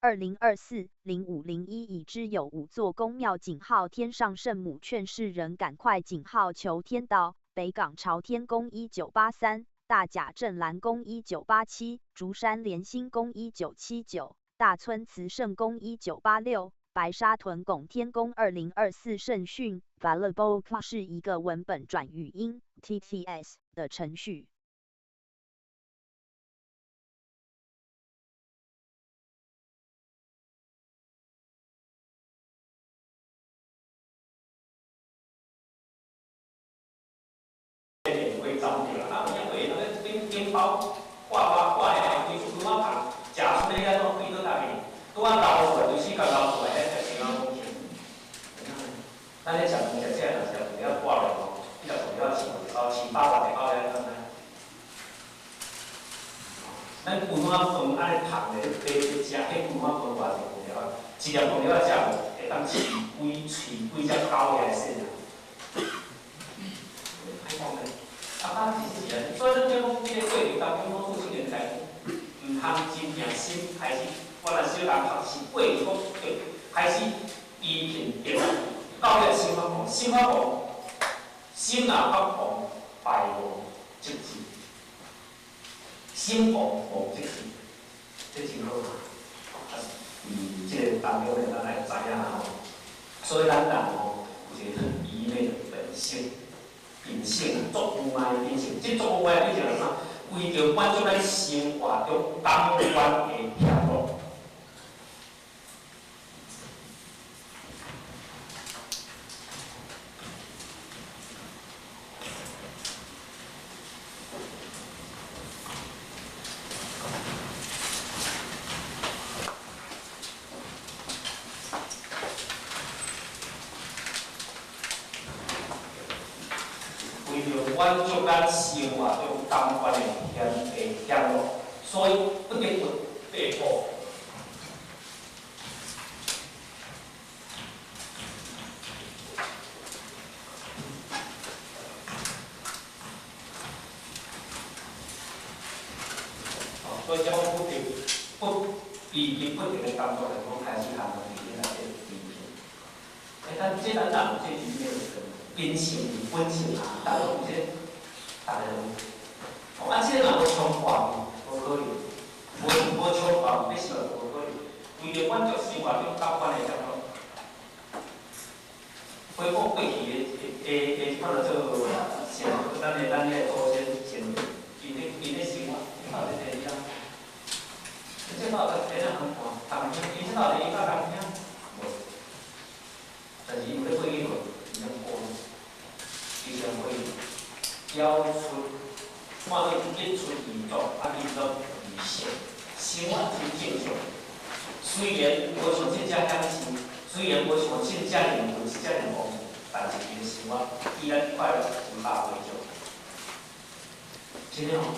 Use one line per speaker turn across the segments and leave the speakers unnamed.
2024-05-01已知有五座宫庙井号天上圣母劝世人赶快井号求天道，北港朝天宫1983，大甲镇澜宫1987，竹山连兴宫1979，大村慈圣宫1986，白沙屯拱天宫2024圣训 Balabolka 是一个文本转语音 TTS 的程序。
顶包挂挂挂遐规出拄仔旁，食出咧遐拢开倒搭去，拄仔流出来，规世界流出来，遐食成啊讲咱咧食饭食这，若是食饭了挂落吼，你若饲了饲到饲百外个狗咧，敢知？咱规碗饭按呢捧咧，白白食，彼规碗饭偌济饭了啊？一粒饭了食无，会当饲几饲几只狗遐细啊？歹讲咧。啊，其实是安呢，所以咱讲讲，这个过程当中，讲做青年才毋通真正心开始，我若小人学是过去讲对，开始批评对，到了心发狂，心发狂，心若发狂，败亡即止，心亡亡即止，这真好嘛。啊，伫这个当中咧，咱爱知影吼，所以咱人吼有一个很愚昧的本性。秉性足有爱的秉性，这足有爱的秉性是啥？为著满足咱生活中感官的享乐。为著满足咱生活中感官的享乐，所以不得不被迫。所以讲不得不被逼不得的感觉，就讲开始含伫咧内底批评。欸，咱这咱人有这愚昧的秉性本性啊，大家拢有这个，逐个拢有。啊，这个若无冲破去，无可能。无冲破去，欲死嘛无可能。为著满足生活中感官的享乐，回顾过去的的，看到做啥？咱的祖先先𪜶咧生活，到底是怎样？这到底怎样看？同听，伊这到底伊甲人听？无。但是伊有咧过去无？伊拢过。伊先过去，枵出，看做日出而作，啊日落而息，生活真正常。虽然无像这遮享受，虽然无像这遮灵魂，这遮灵丰富，但是伊的生活比咱快乐100倍足。真的吼，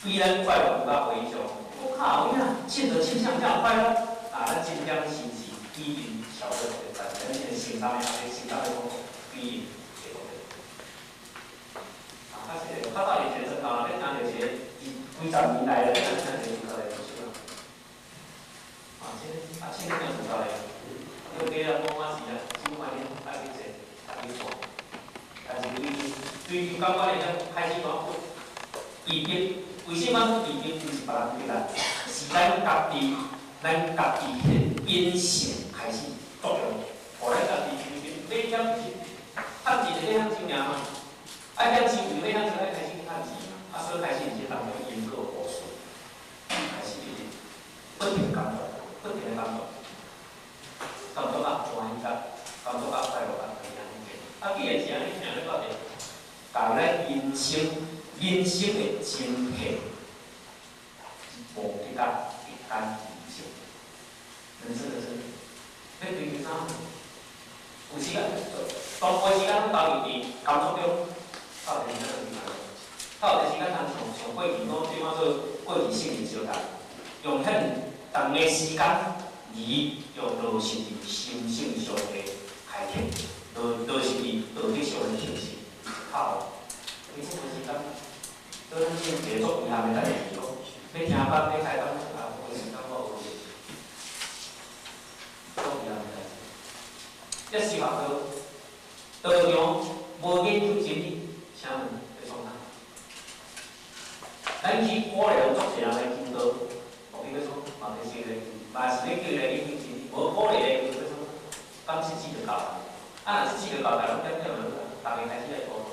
比咱快乐100倍足。我靠，有影，凊就凊啥才有快乐？啊，咱真点心思，比𪜶超过，但是咱这个承担的，承担的讲比𪜶会多。啊，较实较早以前阵头，你听著一个几十年来咧，听著一个出来就少。啊，这啊，凊你听出来，你加了讲我是啊，酒嘛恁爱去坐，爱去看。但是对对感觉来讲，开始讲被逼，为什么被逼？毋是别人逼咱，是咱家己，咱家己的秉性开始作用，予咱家己欲晓钱，趁钱就欲晓钱尔嘛。爱晓钱，毋欲晓钱，爱开始去趁钱嘛。啊，所以开始伫当中因果报应，开始伫不停工作，不停的工作，工作到欢喜甲，工作到快乐甲，就是按呢。啊，既然是按呢，听咧到底，共咱人生，人生的真谛，无得甲一干二净。人生的真谛，欲追求啥？有时间，大部分时间拢投入伫工作中，到底是怎样？到底时间通像像过去讲，对我做过去性质相同，用遐长的时间而用落实伫心性上的开拓，落实伫道德上的提升，较其实无时间，做咱这一个足遗憾的代志，讲欲听法，欲开讲，啊，无时间我有。学道，道场无研究真理，请问欲创啥？咱去鼓励足济人来求道，目的欲创？嘛就是来求，嘛是欲叫伊来研究真理，无鼓励来求欲创？讲这句就够啦。啊，若这句就够，大家拢点点就好，逐家开始来讨论。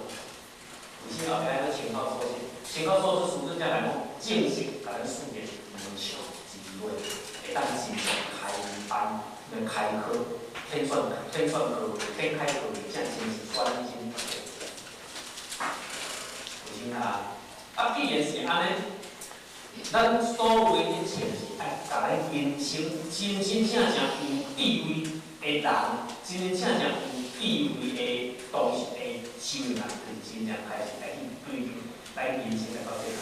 为什么后壁爱参考所释？参考所释，书这来讲，正式共咱四个门墙之话，会当真正开班、来开课、天算天算课、天开课，才真是专精。为什么啊？啊，既然是按呢，咱所谓一切是爱共咱人生真真正正有地位的人，真真正正有地位的东西的修人，就真正开始来去对咱人生来到这个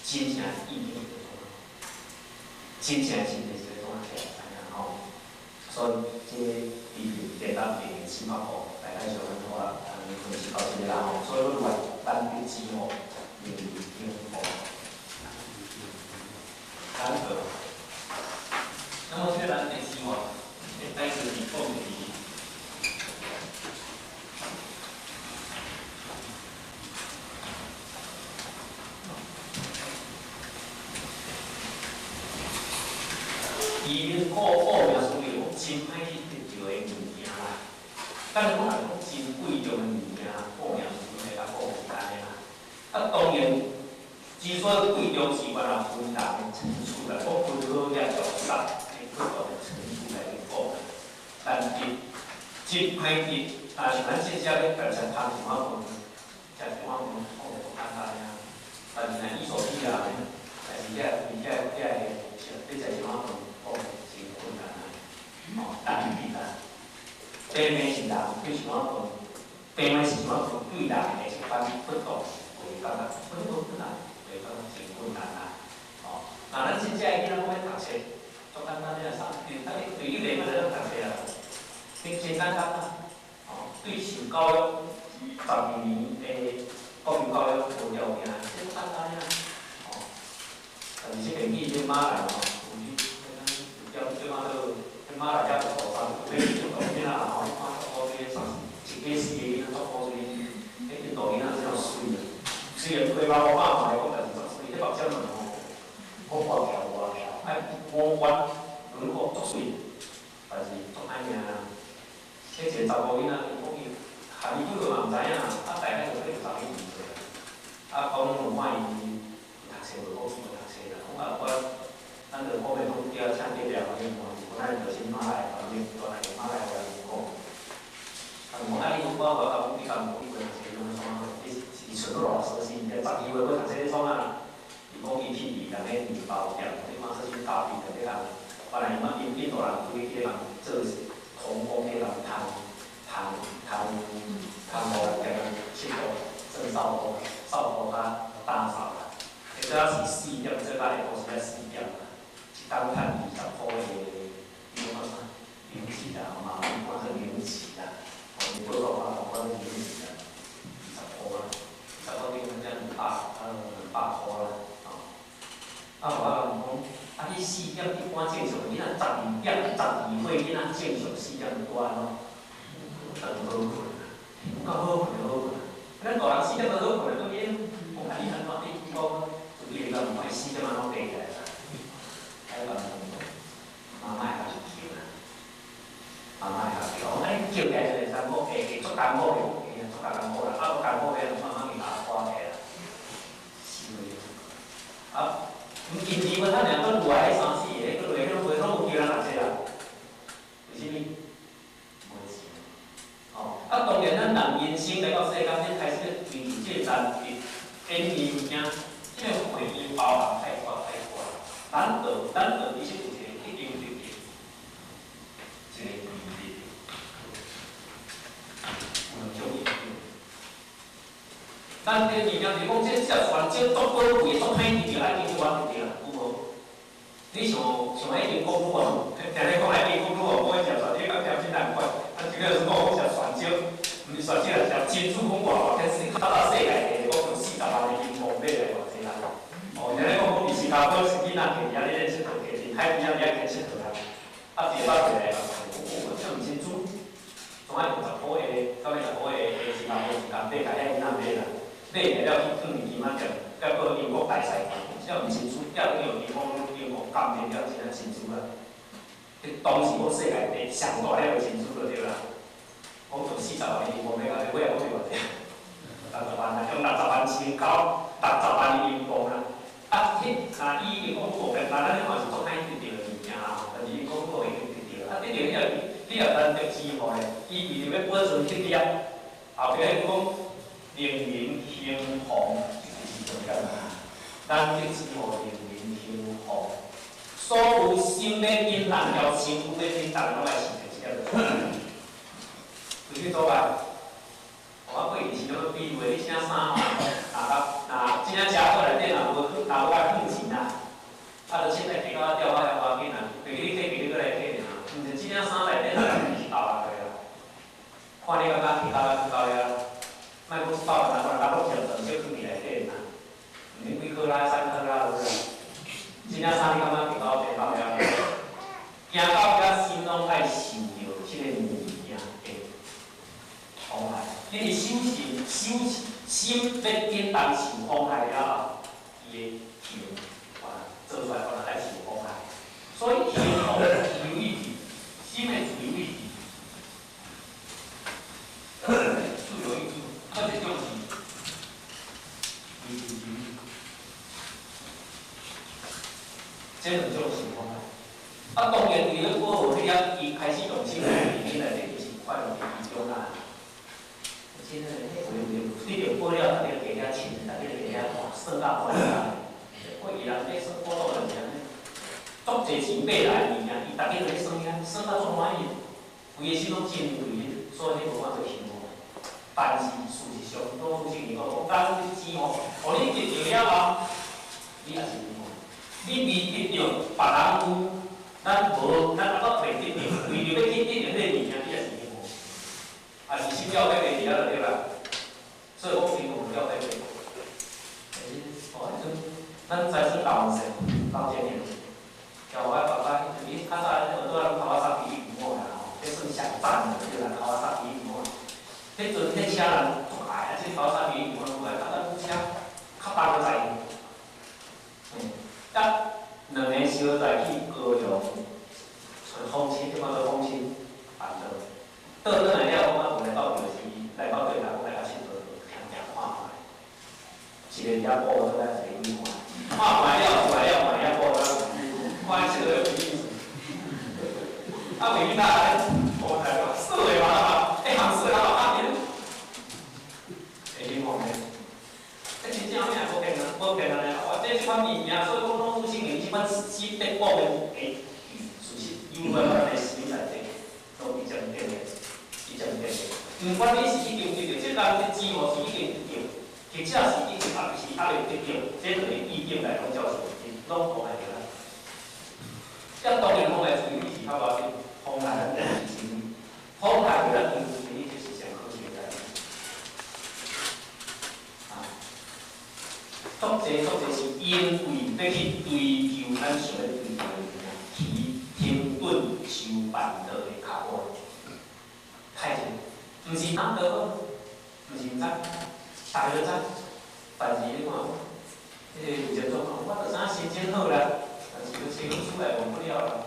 真正意义是创啥？真正真正是咧创啥？才会知影吼。所以这个批评电脑第400部来介绍咱好啊，分析到这个啦吼。所以阮话难得之吼，明经吼。难得。那么这个难得之吼，会代表是讲是。伊面顾顾名思义，讲真歹去得著的物件啦。咱讲人讲真贵重的物件，顾名思义来讲是按呢啦。啊，当然，之所以贵重是原来分人的层次来讲，分好遐重杀，的不同的层次来去讲。但是真歹得，啊，像咱这遮咧，家食汤一碗饭，食一碗饭，讲就简单尔。但是若伊所比啊，但是遐遐遐个食，欲食一碗饭。真困难啊！哦，难得啊！地面是人对一碗饭，地面是一碗饭对人的一般不同，会感觉很困难，会感觉真困难啊！哦，那咱真正的囡仔讲欲读册，足简单的啊，对，啊你对你来讲就读册啊，真简单啊！哦，对受教育12年的国民教育无条件，真简单啊！哦，但是这边去这马来吼。叫叫嘛做，迄马来遮有涂衫，有印度囡仔吼，你看足古锥，一家四个囡仔足古锥，彼印度囡仔真媠啊！虽然批爸爸妈妈来讲，但是足媠，彼目睭嘛吼，好大条大条，爱五官轮廓足媠，但是足歹命啊！彼一个查某囡仔，伊讲伊含伊几个嘛毋知影，啊大概就去12岁啊，讲问看伊读册无，讲无读册啦，讲啊我。咱就后面拢叫请隔壁环境看，本来就是马来环境，大来马来环境讲。啊，讲啊，你讲我我讲你讲你读册拢创啊？你是存落偌熟悉？12岁欲读册咧创啊？伊讲伊去人咧面包店，你嘛说是咖啡店咧人，原来嘛因印度人规去人做童工去人烘烘烘烘互人店佚佗做扫帚、扫帚较打扫啦。迄早是4点，做到下晡时才4点啦。一工趁20箍的，你讲啥？零钱啦，嘛，你看做零钱啦，哦，你报告啊，看做零钱啦，20箍啦，20箍顶才200块啦，哦。啊，我讲讲，啊，你4点一般正常，你若12点、12岁囡仔正常4点就倒安怎？顿好困啊，有够好困就好困。咱大人4点就好困，当伊讲啊，你按怎？你讲，自己会甲问4点按怎爬起来啦？爱甲问，妈妈会甲去叫啦，妈妈会甲叫。啊，你叫起来就会使讲，会会足艰苦的，会足艰苦啦。啊，足艰苦的，妈妈咪把我赶起来。是啊，毋近年阮遐尔，阁落来彼三四个，阁落来，拢袂拢有叫人读册啦。为啥物？无钱。哦，啊，当然咱人人生来到世间，你开始追求这个难得，演艺物件，这个会议包含太宽太宽。咱就其实有一个一定一个一个规律，有两种意见。咱这个物件是讲，这食船这足宝贵、足歹得著，爱紧去玩就对啦，有无？你像像迄间公路啊，听咧讲迄间公路哦，讲伊食船，你感觉真难怪。啊，这个是讲讲食船蕉，毋是船蕉啦，食珍珠讲偌偌，但是较早世界的讲用40万的金矿买来偌济啦。哦，听咧讲讲伫新加坡是囡仔摕遐咧佚佗，摕伫海边遐咧佚佗啦。啊，第摆摕来，哦，这毋珍珠，从我用10箍的，到尾10箍的的新加坡钱共买共遐囡仔买啦，买来了去囥伫金仔店，结果英国大使馆，只要毋真输，了用英国英国鉴定了真正真珠啦。彼当时讲世界第上大粒的珍珠就对啦。讲从40万英镑买到，尾仔讲买偌济？六十万啦，用六十万成交六十万的英镑啦。啊，彼若以英国五百，若咱咧看是足歹得著的物件啦吼，但是英国五已经得著，啊得著了后，你也难得钱吼咧，伊为着欲保存彼粒，后壁彼讲令人兴奋，这是重点啊。难得之货，令人兴奋。所有心欲紧动，了身躯欲紧动，拢爱想著这粒。规个做来，我过去是拢比喻，你啥衫吼，若若真正食好内底若无若无爱放钱啊，啊，就凊彩提到吊到遐无要紧啊，袂记你摕，袂记你阁来摕尔。毋是这领衫内底是沓落去啊，看你感觉提到遐到遐，莫讲一百万啊，可能拢上当少放伫内底尔，毋免几克拉、3克拉对不对？这领衫你感觉提到提到遐，行到遐心拢爱受著这个物件的妨害，因为修行修心欲紧动受妨害了后，伊的行做出来可能爱受妨害，所以行妨自由意志，心的自由意志，自由意志，啊，这种是自由意志，这两种是妨害。啊，当然为了保护彼粒，伊开始动手伫内底就是快乐伫其中啊。真的，彼有对着报了，逐家加遐穿，逐家加遐看，耍甲欢喜。过去人咧耍宝岛就是按呢，足济钱买来的物件，伊逐家就咧耍遐，耍甲足欢喜，规个心拢浸入去，所以彼无法做幸福。但是事实上，老师是讲，讲咱钱吼，予你得著了后，你也是幸福。你未得著，别人有，咱无，咱犹阁未得著，为著欲去得著彼个物件，你也是幸福。也是心了白白伫遐就对啦，所以讲幸福了白白。哦，彼阵咱在耍老势，老前年，叫我爸爸，彼阵较早迄阵拄仔卡瓦萨奇一五啦吼，彼算上赞的对啦，卡瓦萨奇一五。彼阵彼车人足爱啊，这卡瓦萨奇一五拢爱，啊，咱车较重个载。啊，两个小载去高雄，找风车，叫做风车办桌。倒转来了，我有来到就是来到对头，我来较佚佗，行行看觅。一个伫遐顾转来，一个去看。看觅了，出来了，嘛伫遐顾转来，看佚佗有意思。啊，袂去哪咧？无台嘛，耍的嘛，欸，行耍啊嘛，啊，会兴奋咧。欸，真正有影无骗人，无骗人咧。哇，这这款物件，所以讲老师圣灵这款心得报的，欸，事实有法咱的心内底，都一渐渐的。毋管你是已经得著，这人的钱吼是已经得著，或者是已经还是还未得著，这两个意见来拢照相，拢妨碍著咱。这当然妨碍自由意志较无要紧，妨碍咱的是心理，妨碍著咱自由意志，这是上可惜的代志。啊，足济足济是因为欲去追求咱想欲追求的物件，去停顿修办道的脚步，太济。毋是难得好，毋是毋知，逐家都知。但是你看，彼个有一种讲，我就知影心情好啦，但是佫找出来忘不了啦。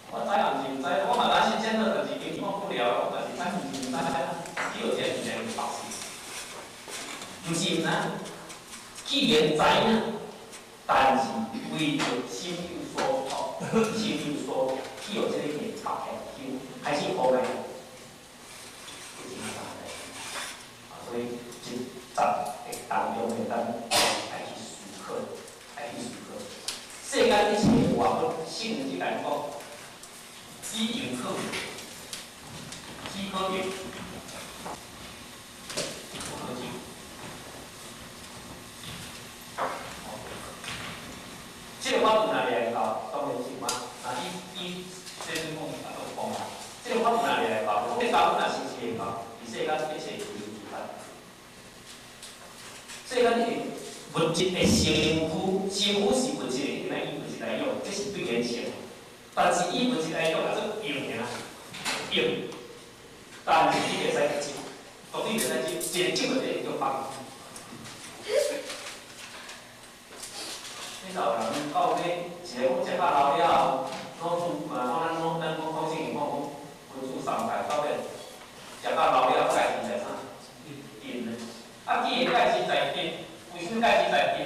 我知也毋是毋知，我嘛知心情好，但是经济忘不了，我嘛是知毋是毋知啊。去予这个物件缚死，毋是毋知，既然知影，但是为著心有所托，心有所去予这个物件缚起来，开始妨碍。所以，这十个当中的咱爱去思考，爱去思考。世间一切万物，圣人只共讲，只用可，只可得，不可求。这个法从哪里来到？当然是嘛，若以以这阵讲啊，都讲啦。这个法从哪里来到？这个法若是实会到，伫世间一切自由自在。世间一定物质的身躯，身躯是物质的，一定爱以物质来养，这是必然性。但是以物质来养，也做用尔，用。但是你袂使去執，絕對袂使執，一個執就一個叫放。你老人到尾，一个講食較老了後，老子嘛講咱講咱講講聖經講講，分子三界到尾，食較老了後，蓋是在啥？定咧。啊，既然蓋是在定，為啥蓋是在定？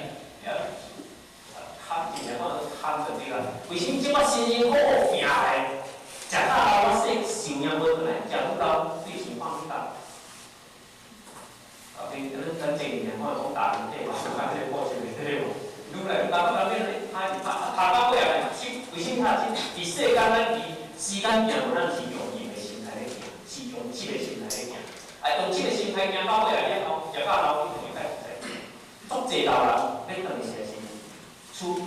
貪真正講貪就對啦。為啥這擺辛辛苦苦拼來，食較老我說壽命無轉來，食愈老對想放愈大。啊，對，咱咱前面看講大人體嘛，看這個故事對無？愈來愈老，到尾咧，拍拍拍到尾啊，為啥拍手？佇世間咱佇時間行，咱是用用的心態咧行，是用這個心態咧行。啊，用這個心態行到尾啊了後，食到老，你就會開始知。足濟老人，欲轉去是厝，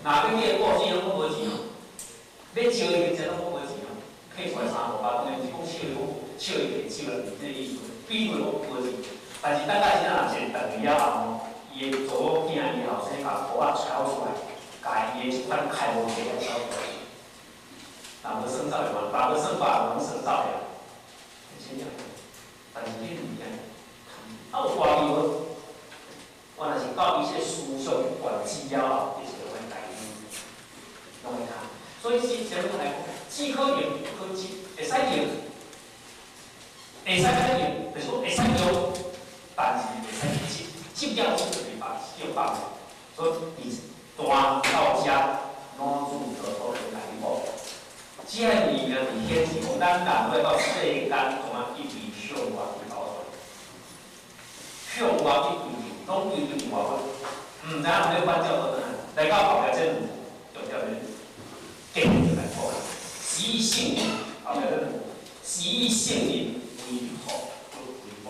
若欲去過世攏講無錢哦，欲招伊去食攏講無錢哦，客出來三五百，當然是講笑伊講笑伊下手啦，是這個意思。比如講無錢，但是等下時陣若是轉去了後吼，伊的查某囝、伊後生共布仔抄出來，共伊的這款開無錢來抄出來，若無算走的嘛，若無算法，攏算走的，真正。但是彼物件，啊有懷疑無？我若是到伊這個思想去灌注了後，伊是會家己攏會通。所以是啥物來講，只可用不可執，會使用，會使用，就是講會使用，但是袂使執，執了之後就放，叫放。所以佇大到遮，老子就討論來講，這个物件佇顯示講，咱人欲到世間怎啊一直向外去投向外去追求，攏追求外去，毋知影咧反照倒轉來，來到後壁這重點咧，結論就來講，時以聖人，後壁咧，時以聖人為福為福。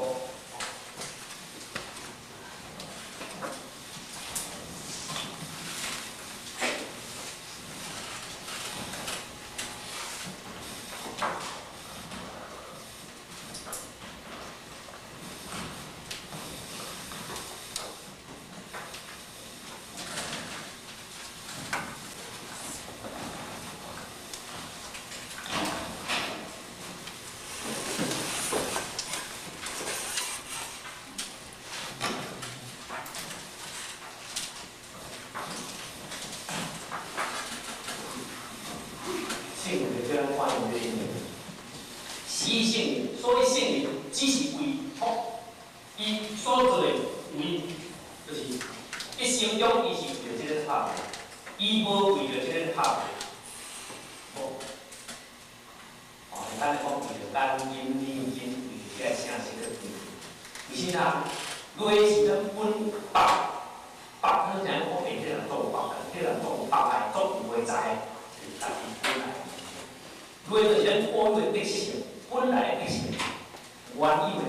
所以聖人只是為福，伊所做的為，就是一生中伊是為著這個拍拼，伊無為著這個拍拼，無。哦，咱講為著感應念經，為著這個聲色咧追求。為啥啊？愛是咱本縛，縛，咱知影講欸，這人做縛，這人做縛愛，做有的財，就是家己本來。愛就是咱固有的德性，本來的德性，原有的，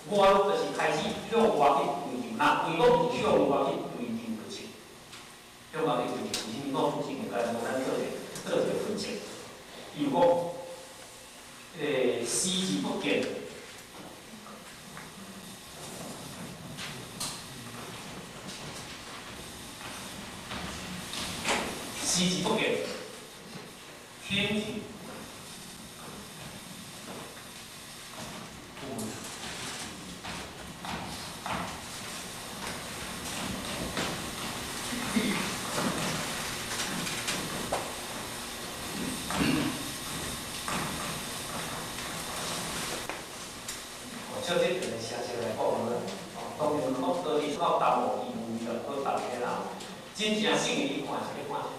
外就是開始向外去追求，若為講是向外去追求就是，向外去追求，其實老祖先會來幫咱做一個做一個分析。伊有講，視而不見，視而不見，天地。照這段的寫出來講呢，哦，當然講道理到達無義務了，閣逐個人真正聖人，你看是咧看啥？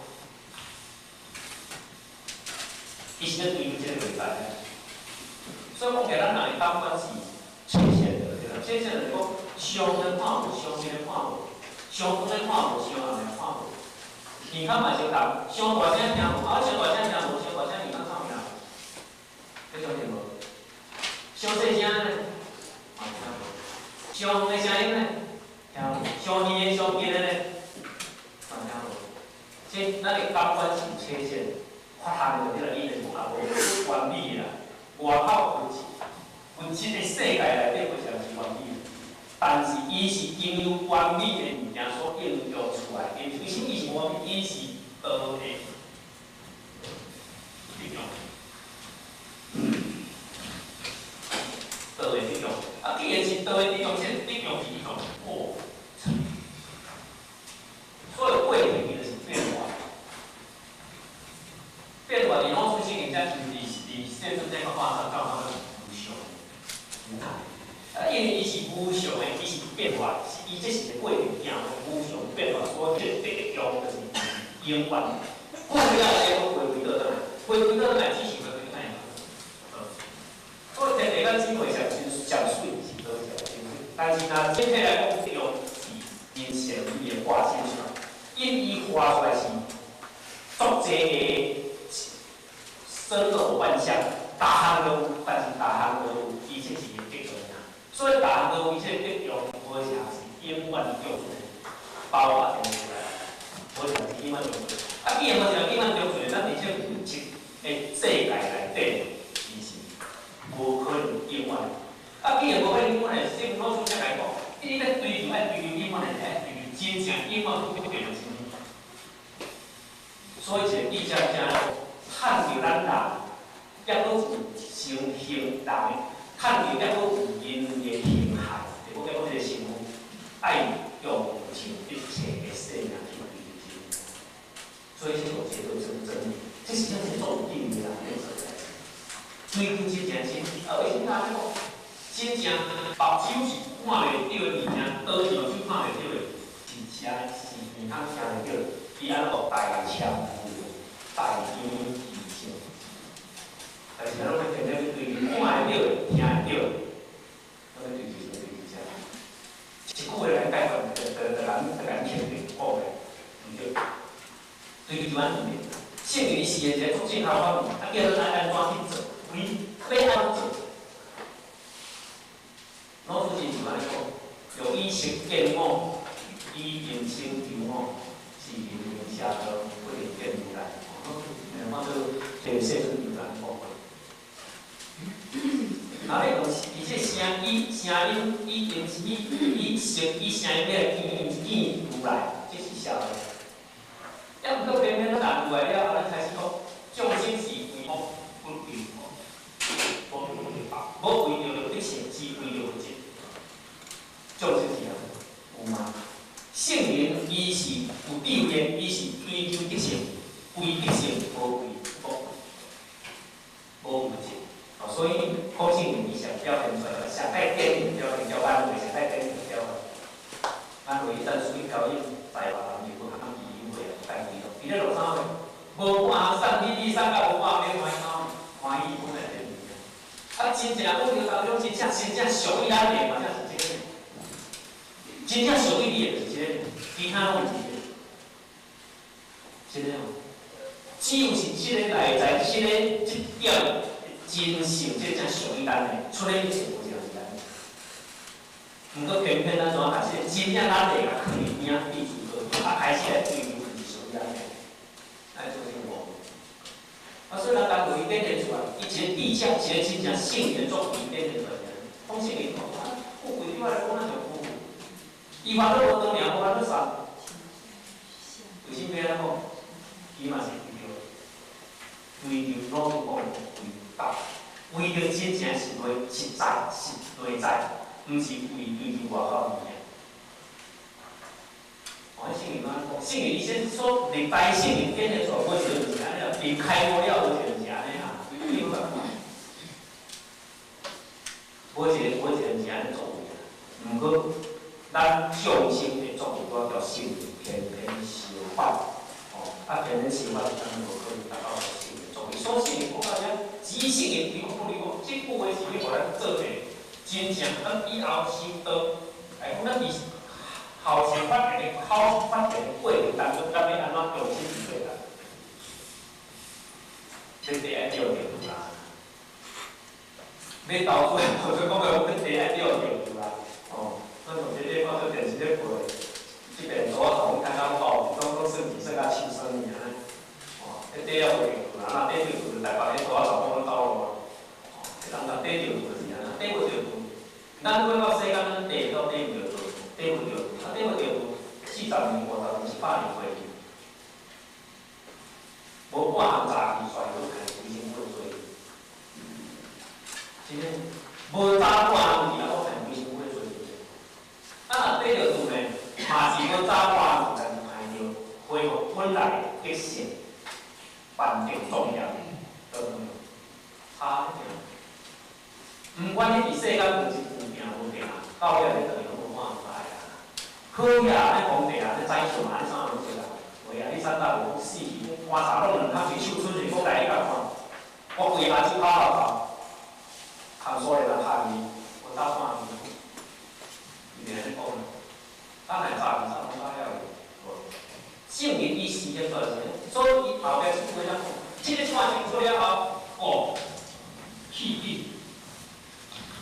伊是咧追求這個內在。所以講起來，咱人的感官是淺顯的，對啦。淺顯就是講，上的看無，上近的看無，上遠的看無，上暗的看無。耳孔嘛相同，上大聲聽無，啊，上大聲聽無，上大聲耳孔臭聽，你相信無？上細聲呢？嘛聽無。上遠的聲音呢？聽無。上遠的、上近的呢？嘛聽無。這咱的感官是淺顯的，發現就對啦，伊就是講啊，無完美啦，外口物質，物質的世界內底非常是完美的，但是伊是經由完美的物件所應用出來的，為什麼伊是完美？伊是道的力量。伊是無常的，伊是變化，是伊這是一個過程行無常變化，所以這個德用就是永遠。過去了後，閣回歸倒轉來，回歸倒轉來，只是回歸倒轉來。所以天地間姊妹上真上媠，是倒上真媠。但是若整體來講，德用是人性伊的化身出來，因伊化出來是足濟個森羅萬象，逐項都有，但是逐項都有，伊這是伊的德用啊。所以逐項都有，伊這個德用，無啥是永遠長存的，包括天出來，無啥是永遠長存。啊，既然無啥永遠長存，咱佇這個物質的世界內底，伊是無可能永遠。啊，既然無可能永遠的，聖老師才來講，你欲追求愛追求永遠的，愛追求真正永遠不變的啥物。所以一個記者正趁著咱人，抑閣有成形人的，趁著抑閣有人的形骸，就講這個身份，愛用盡一切的生命去追求。所以這個這個真真理，這是咱一個做定的人咧做代志。追求真正真，啊，為啥物按呢講？真正目睭是看袂著的物件，倒是目睭看袂著的，是聲是耳通聽會著。伊按怎講？大懺悔，大悲其性。但是咱攏欲天天去追求，看會著的，聽會著的，攏欲追求啥？追求啥？一句話來解決，就就就咱就咱肯定講的，毋對。追求按呢？聖人伊是一個足正確法門，啊，叫咱愛按怎去做？為欲按怎做？老師是按呢講，用以色見我，以人生求我，是人行邪道，不能見如來。看做這個世尊如來講的。啊，你講伊這聲以聲音以音以以色以聲音來見見如來，這是邪道。抑毋過偏偏咱人如來了後，咱開始講眾生是為惡不為惡，無為著德性，只為著物質。眾生是按呢，有嗎？聖人伊是有智慧，伊是追求德性，為德性，無為惡，無物質。哦，所以孔聖人伊上表現出來，上愛典型表現叫挽回，上愛典型表現。挽回伊等水調飲，台灣人就無通伊飲過啊，家己咯。伊咧落啥貨？無半項送你，你送甲無半免歡喜，歡喜本來就物件。啊，真正講著當中，真正真正屬於咱的嘛，才是這個。真正屬於你的就是這個，其他攏毋是這個。真的哦，只有是這個內在，這個這點真性，這個才屬於咱的，出來一切無一個是咱的。毋過偏偏咱怎啊，這個真正咱的，共囥佇邊仔，彼此各啊，開始來追求，毋是屬於咱的，愛做成無。啊，所以咱當伊展現出來，伊一個智者，一個真正聖人作為展現出來，講聖人講啊，富貴對我來講咱就富。伊煩惱無斷爾，無煩惱散。為啥物按呢講？伊嘛是為著追求老講為道，為著真正實內實在實內在，毋是為追求外口物件。哦，聖人按呢講，聖人伊先說歷代聖人展現出來，無一個毋是按呢啊，未開悟了無一個毋是按呢啊，你有感覺？無一個無一個毋是按呢作為啊。毋過，咱眾生的作為，拄著聖人偏偏相反，哦，啊偏偏相反，咱無可能達到聖人作為。所以聖人講到遮，知聖人離惡不離惡，這句話是欲予咱做者真正咱以後修道，來講咱佇後生發展的口發展的過程當中，咱欲按怎用心去對待？前提愛著著啦。欲投資，投資講個講，前提愛著著啦。哦，咱從這個看做電視咧播的，這邊左頭看到哦，攏攏算錢算甲手酸爾呢。哦，彼底也無著啦，若底著就台北彼大頭講攏走咯。哦，人若底著就是按呢，底無著，咱過到世間，咱底到底毋著，底無著，啊底無著，40年、50年、100年過去，無半項早期出來，攏開規身軀做。真的，無早半項去，啊，閣開規身軀做。啊，若底著厝呢，嘛是無早半項，但是歹著恢復本來的德性，凡著重要，都差爾。毋管你佇世間有是有定無定。到尾咧等于拢无看出来啊。好呀，你皇帝啊，你宰相啊，你啥拢对啦。袂啊，你三大无死去，棺材拢两空一手伸去，讲来你共看。我规下手跑到头，空所的人拍伊，我走看伊，伊就按呢讲啦。咱若早去，啥拢早了去，无。圣人伊时间到是，所以伊后壁出话怎讲？这个看清楚了后，哦，气地，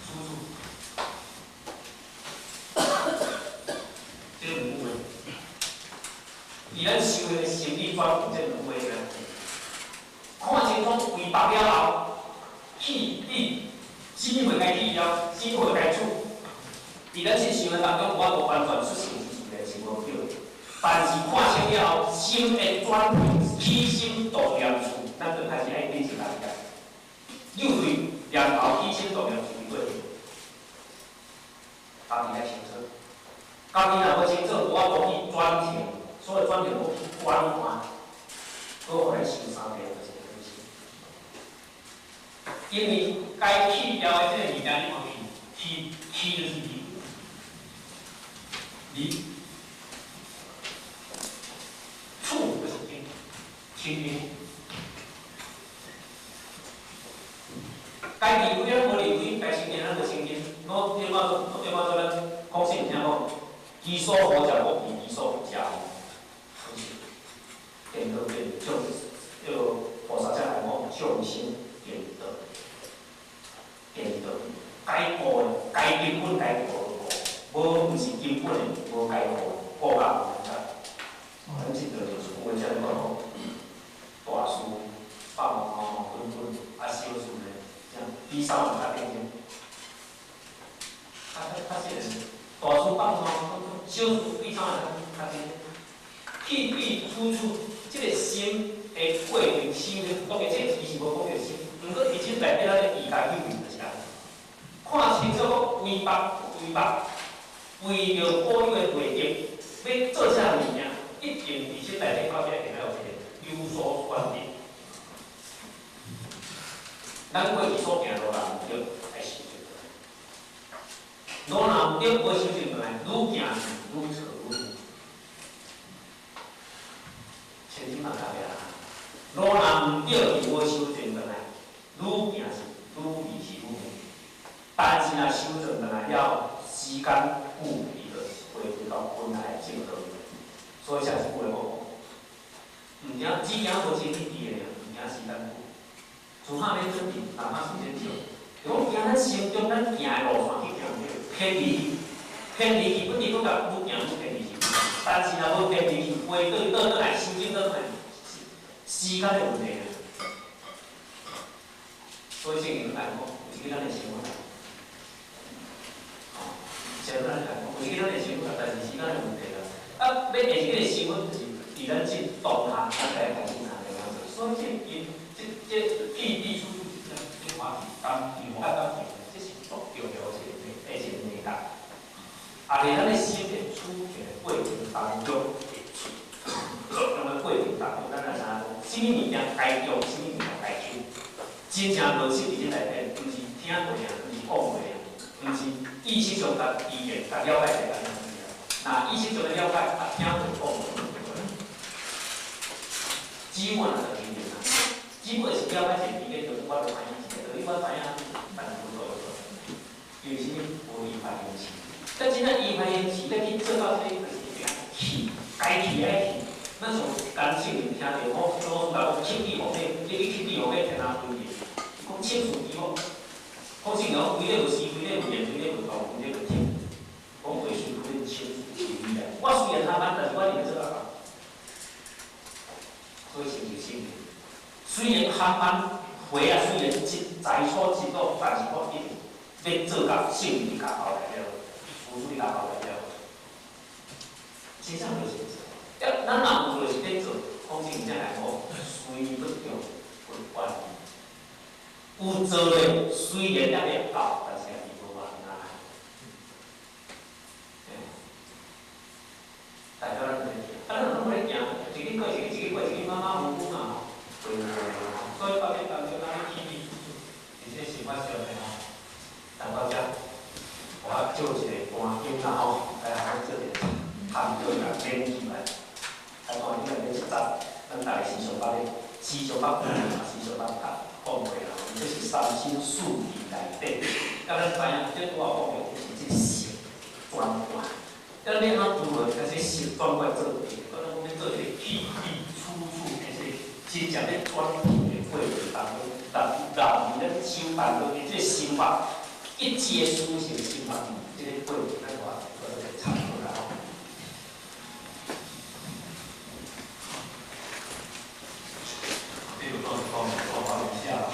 处处，这个两句话，伫咱修行的心理转变这两句话呢，看清楚为白了后，气地，啥物货该去了，啥物货该处，伫咱这修行当中，无法度完全出现是自然是无对。但是看清了后，心会转变，起心动念处，咱就开始爱变成来个。又对念头起心动念处的过程，家己来清楚。家己若无清楚，无法度去转停，所谓转停，讲去转换，阁予咱修三遍就是这个意思。因为该去掉的这个物件，你无去，去去就是离，离。处就是净，清净。该离开咱无离开，该清净咱无清净。我对我做，对我做咱讲圣听讲，其所好者无比，其所不者无。见道见众，叫菩萨才来讲众生见道，见道，该悟的，该根本该悟的悟，无毋是根本的，无该悟，悟到无得。咱这个就是有话这样讲，大事放毛毛滚滚，啊小事呢，比三万较认真。较较较细个，大事放毛毛滚滚，小事比三万较较认真。去彼处处，这个心的过程修行，当然这个伊是无讲著心，毋过伊这内底咱的意家有就是安尼。看清楚讲，为别为别，为著保有的利益，欲做啥物件？一定伫心内底到底一定要有一个有所转变。咱过去所行路若毋对，爱修正。路若毋对，无修正转来，愈行愈错愈远。千金万大啊！路若毋对，无修正转来，愈行是愈离是愈远。但是若修正转来了，时间久，伊就回归到本来的正道。所以才是有话讲，毋惊只惊无精力伫的尔，毋惊时间久。自汉要准备，哪怕时间少，就讲惊咱心中咱行的路线去行毋对，偏离，偏离去，不离不甲愈行愈偏离去。但是若无偏离去，回转倒转来，修正倒转来，时间的问题啊。所以圣经来讲，有一个咱的生活，吼，像咱来讲，有一个咱的生活，但是时间的问题啦。啊，欲下一个生活，就是伫咱这当下，咱才开始哪样做。所以这因这这去地处处，这话是感情、爱感情，这是足重要的一个一个内容。啊，伫咱的心的处境的过程当中，会出，那么过程当中，咱来知影讲，啥物物件该用，啥物物件该抽，真正落实伫这内底，毋是听过尔，毋是讲过尔，毋是意识上甲语言甲了解者安尼。那意识上的了解，啊，听过讲过，只管就经验啊，只不过是了解一个理解，就是我就知影一个道理，我知影，但是无做做，因为啥物无依法行事。但真正依法行事，要去做到这个，就是去，该去爱去。咱上干性听著，我老师讲，七地方体，你去七地方体天下归去，讲七处地方，讲圣讲规个有时，规个有言，规个有动，规个有听，讲话随规清楚是理来。我虽然贪慢，但是我一定做到到。所以成就圣人。虽然贪慢，回啊，虽然真在错真多，但是我一定要做到圣人家交代了，佛祖家交代了。真正就是这样。咱若有就是咧做，讲真正来讲，虽不中，不愿意。有做咧，虽然也袂到，但是也是无完啊。代表咱咧行，啊，咱拢咧行，一日过一日，一日过一日，马马虎虎嘛吼，对对对。所以到这当中，咱咧起笔，伫这生活上面吼，谈到遮，我借一个。时常捌讲，也时常捌讲过啦。这是三身四意内底，啊，咱知影，这拄仔讲的就是这个识转换。啊，咱要按怎如何？这识转换做题，咱讲要做这个气意处处的这个真正咧转变的过程当中，让让咱修办落去这个心法，一阶思想心法，这个过程咱话做一个参考啦吼。比如讲，讲讲一下吼。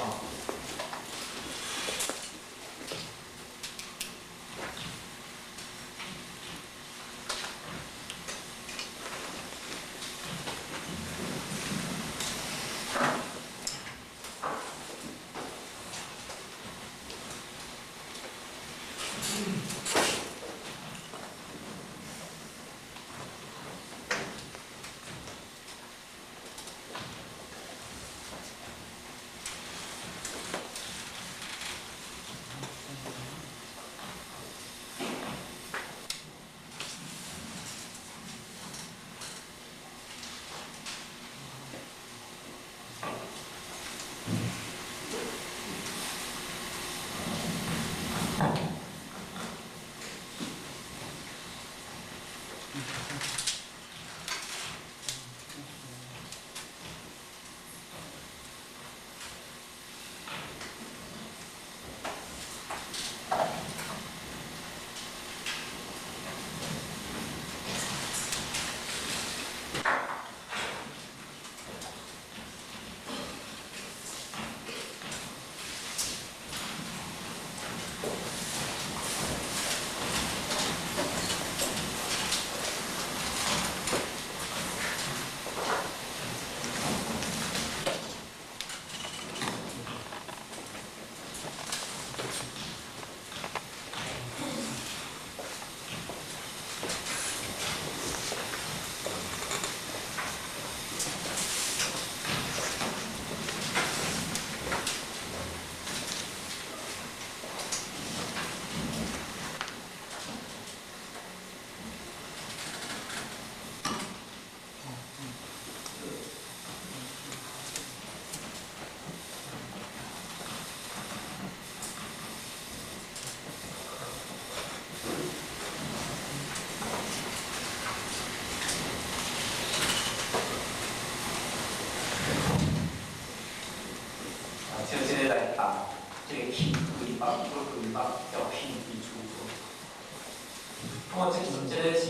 我这阵这个是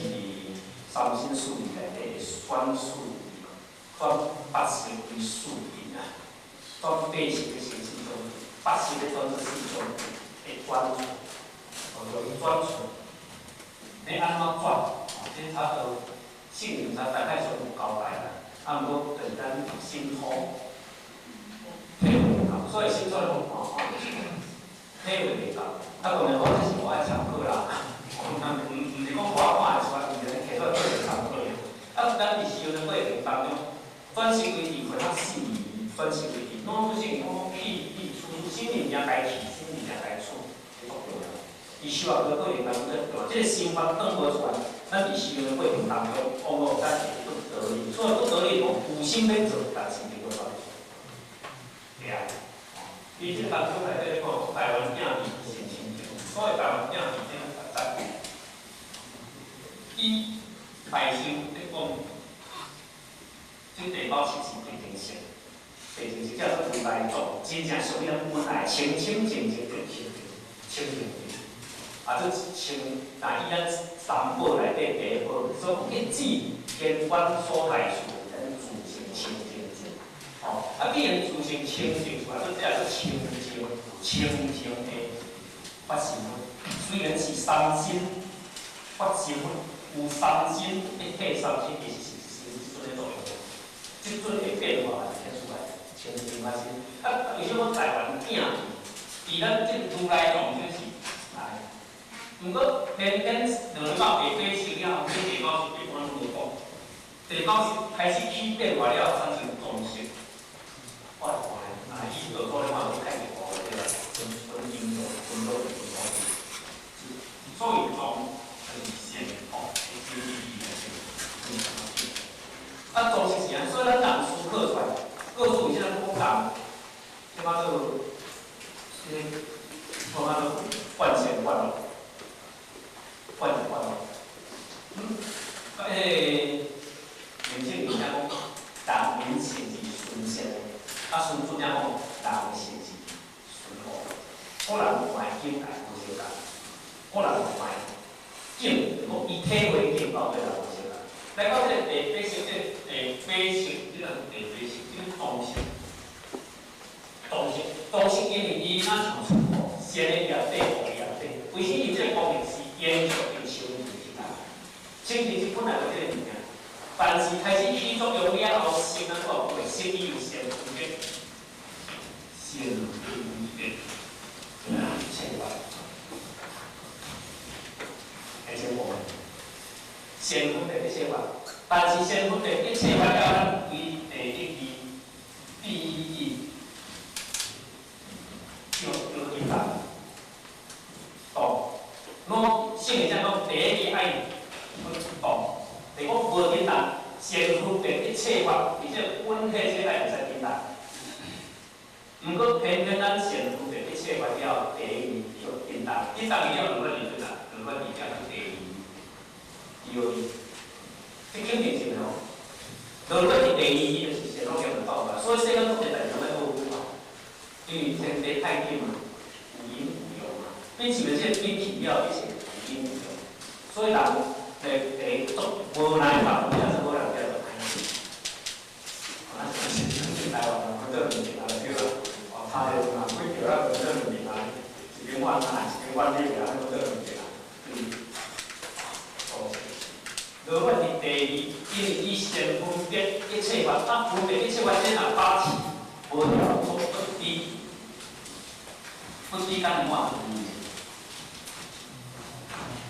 三身四意内底转四意，转八识为四意啊，转八识的成四种，八识的转做四种会转出，哦，容易转出。你按怎转？哦，这差不多性灵差大概上有交代啦。啊，毋过就是咱心通体会袂到，所以心所讲哦，体会袂到。啊，当然我这是无爱参考啦。毋是讲我看会出来，毋是提出来做一个参考。啊，咱伫修的过程当中，转识为意，或者四意，转识为意，拢不是讲气意处处，心物件该气，心物件该处，这足重要。伊修学的过程当中，这个心法转无出来，咱伫修的过程当中，往往咱会不得力。所以不得力，讲有心欲做，但是无法度。对啊。伊这当中内底讲，台湾囝儿是亲情，所以台湾囝儿这个实在。伊大圣咧讲，这地包是是地静色，地静色叫做如来藏，真正属于咱本来清清净净的清清净净。啊，这清，若以咱三宝内底第一宝，所以一指天官所来处，咱自性清净净。哦，啊，既然自性清净出来，这叫做清净清净的法身。虽然是三身法身。有三身一体三身，其实是一尊的作用。这尊会变化来现出来，清净法身。啊，为什么台湾囝伫咱这如来藏这是来？毋过偏偏两礼拜下底生了后，这地包是对我拢无讲，地包是开始起变化了，产生装饰。我来看，啊，伊就可能嘛有开始学对吧？分分音乐，分落去分所以装就是先哦，真意义来说。啊，装饰是安，所以咱人思考出来，告诉为啥迄个明正明讲，人民性是纯善的，啊，孙子讲，人性是纯恶。个人看的境界无相仝，个人看的境，讲伊体会的境到底也无相仝。来到这个第八识，这个第八识，这个第八识，这个动识，动识，动识，因为伊若像出善的业体，恶的业体，为什伊这个功能是延续伫生命时代？生命是本来就这个物件，但是开始起作用了后，识咱讲过，识伊有先分别，先分别，一切法，会清无？先分别一切法，但是先分别一切法了，咱归第一义、第一义，叫叫一法，动。我圣义讲讲第一义爱不动，第讲无振动，先分别一切法，而且本体这爱会使振动。毋过偏偏咱先分别一切法了，第一义叫振动，振动了落去就啦，落去叫做第二义，第二义，这肯定是吼。落去第二义就是先拢念到啦，所以世间做一代志拢爱好好啊，因为天地太紧嘛，有阴有阳嘛，你是毋是这个变起了一切有阴有阳，所以人会做无奈法，也是无人叫做歹。啊，是台湾人，做两边啊，对啦。哦，差个人几条啊，做两边啊，一边换啊，一边换你啊，做两边啊。嗯。哦，落去伫第二，因为伊先分别一切法，啊，分别一切法，这若把持无条做不低，不低干的话，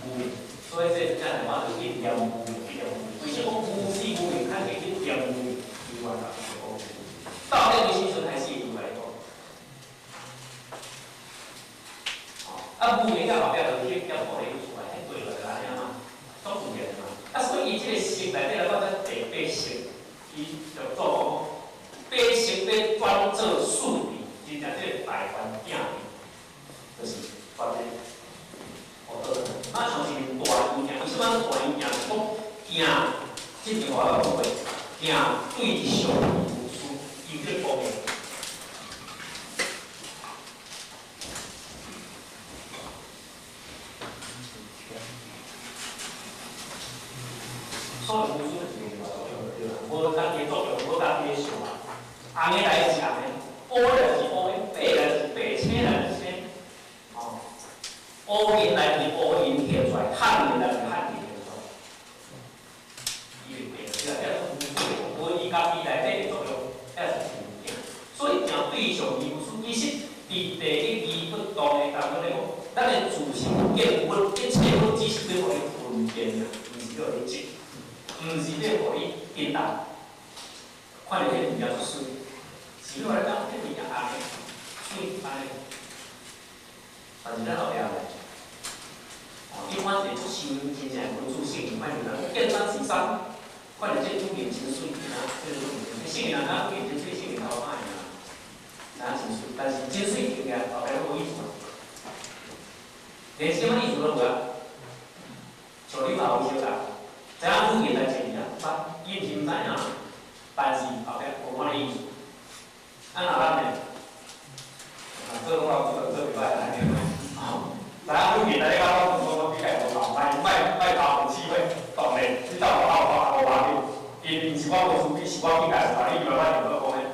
无明，所以这才来话就去念无明，去念无明。为什么无始无明，较会去念无明？伊原来是讲，到底时阵开始如来讲？啊，无明了后壁就去业报咧出来，迄对落来安尼嘛，足自然嘛。啊，所以伊这个识内底来讲，这第八识，伊就做讲，八识要转做四谛，真正这个大梵镜谛，就是发这个。哦，那像是大圆镜，为什么大圆镜？是讲镜，这句话我讲过，镜对象无私，伊这个方面。所以无私就是另外作用，对啦，无家己的作用，无家己的想啊。红的来是红的，乌的是乌的，白来是白，青来是青，哦。乌银来是乌银现出来，汉银来是汉银现出来。伊会变，对啦，这是无私，无伊家己内底的作用，这是无镜。所以镜对象伊无私，其实伫第一义不动的当中来讲，咱的自性见分一切拢只是咧予你分辨啊，毋是咧予你执。毋是咧予你颠倒，看著彼物件足媠，是你话咧讲，彼物件红的，媠按呢，但是咱后壁咧，哦，你看一个足深真正文字性，看著人见山是山，看著这女人真媠，啊，这个女人，圣人啊，女人真媠，圣人头歹啊，知影真媠，但是真媠听起来后壁拢无意思，连啥物意思拢无啊，像你嘛有相共。知影语言来前啊，捌，伊毋是毋知影，但是后壁无看咧意思。啊，若咱呢？啊，做拢老做做袂歹啦，对哦，知影语言来讲，我讲比较无老，莫莫莫头无智慧，当然，你走我后我无要紧，因毋是我无输，你是我境界无，你以为我伫倒讲咧？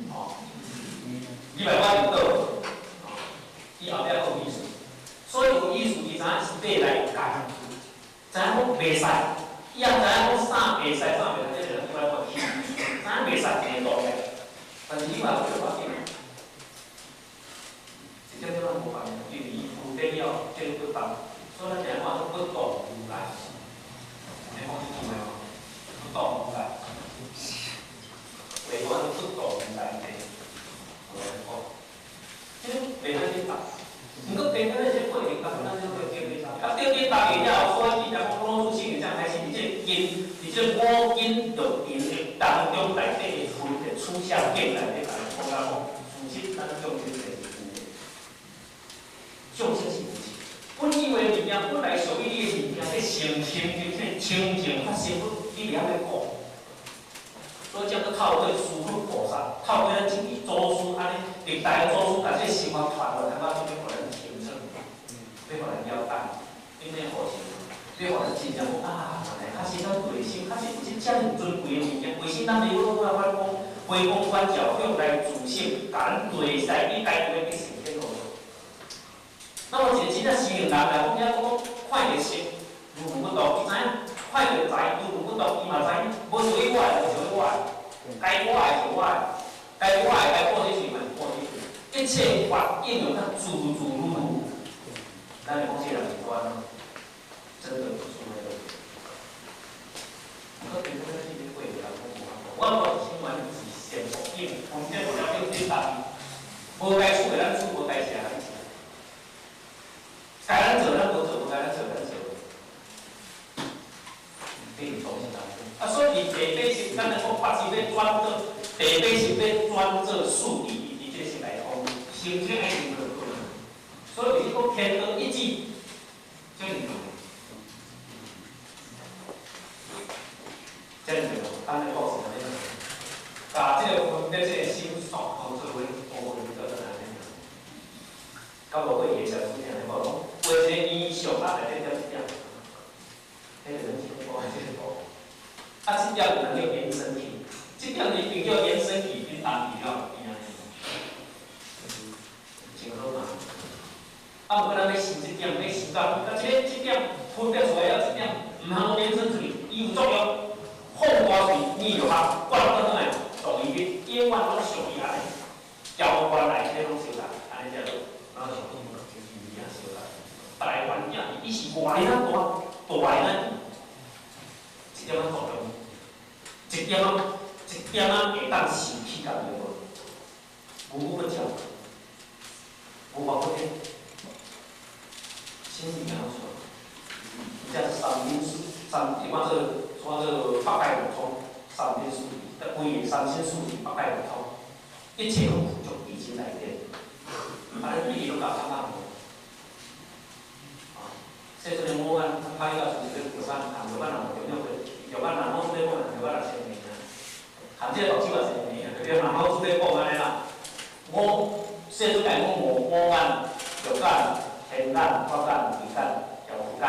哦，你以为我伫倒？哦，伊后壁阁有意思，所以有意思，伊知影是底来改，知影讲袂使。伊也知影讲啥袂使，啥袂使，这个对我讲，知影袂使一个道理，但是你嘛做无要紧，一点点仔无法因为伊负责了，这个不动，所以咱定讲做不动如来，你讲这句话无？不动如来，话讲不动如来的，我来讲，这个袂使去动。毋过平常这过程当中，咱就会经历啊，对对，大家了后，所以伊讲讲老师圣这样开始，伫这个根，伫这个五根六尘的当中内底的分别取舍境内底，来讲讲讲，事实咱众生就是有的，众生是有的。本以为物件本来属于你的物件，咧成形就这个清淨發生，你袂曉欲顧。所以才閣透過師父菩薩，透過咱這支祖師按呢，歷代的祖師共這个心法傳落來，到這欲予咱清楚，欲予咱了解，恁咧好是，欲予咱真正講啊，原來確實咱內心確實有這遮爾尊貴的物件，為啥咱袂有法講回光返照，向來自省，共咱內在你該有的去呈現落來。那麼一個真正修行人來講，遐講看著色，如如不動，伊知影；看著財，如如不動，伊嘛知影。無屬於我的，無屬於我的；該我的是我的，該我的該過這去嘛是過這去。一切法應用較自自如如。咱來講這人是安怎？真的不是那個。我平常在這邊過來講無法度，我無是完全是善福應，分別無了對對家己，無該處的咱處，無該食咱食。該咱做咱無做，無該咱做咱做。這是從心當中。啊，所以佇第八識，咱來講八識欲轉做，第八識欲轉做四諦，佇這個識來通，成這愛情可可。所以就是講天道一致，這是重要。這是重要。咱的故事按呢，共這个分別這個心索當做阮烏雲做做按呢。到無過伊會小出聽咧講，畫一個衣裳啊，內底點一點，彼個人聽講這個圖。啊，這點有人叫延伸體，這點一定叫延伸體，恁當地了邊仔。真好嘛。啊，毋過咱欲想這點，欲想到，啊，這個這點分別出來了，這點毋通講延伸出去，伊有作用，放大喙，耳就合，灌轉來，動伊去，永遠攏屬伊按呢，交關內底攏相共，按呢才好。然後像伊也相共，台灣囝伊是偌爾仔大，大爾仔一點仔作用，一點仔一點仔會當受氣甲伊無，無不照，無法不天，心裡面出來，這三因三，一般做說做八界六通，三因四諦，規個三身四諦八界六通，一切攏具足佇心內底。啊！恁比喻攏共感覺無？啊，說這个五眼拍甲像是咧肉眼，含肉眼也無重要，肉眼若老出咧講，肉眼也生病啊。含這個目睭也生病啊，對不對？若老出咧講按呢啦，五說出來講五眼、肉眼、天眼、法眼、慧眼、調伏眼，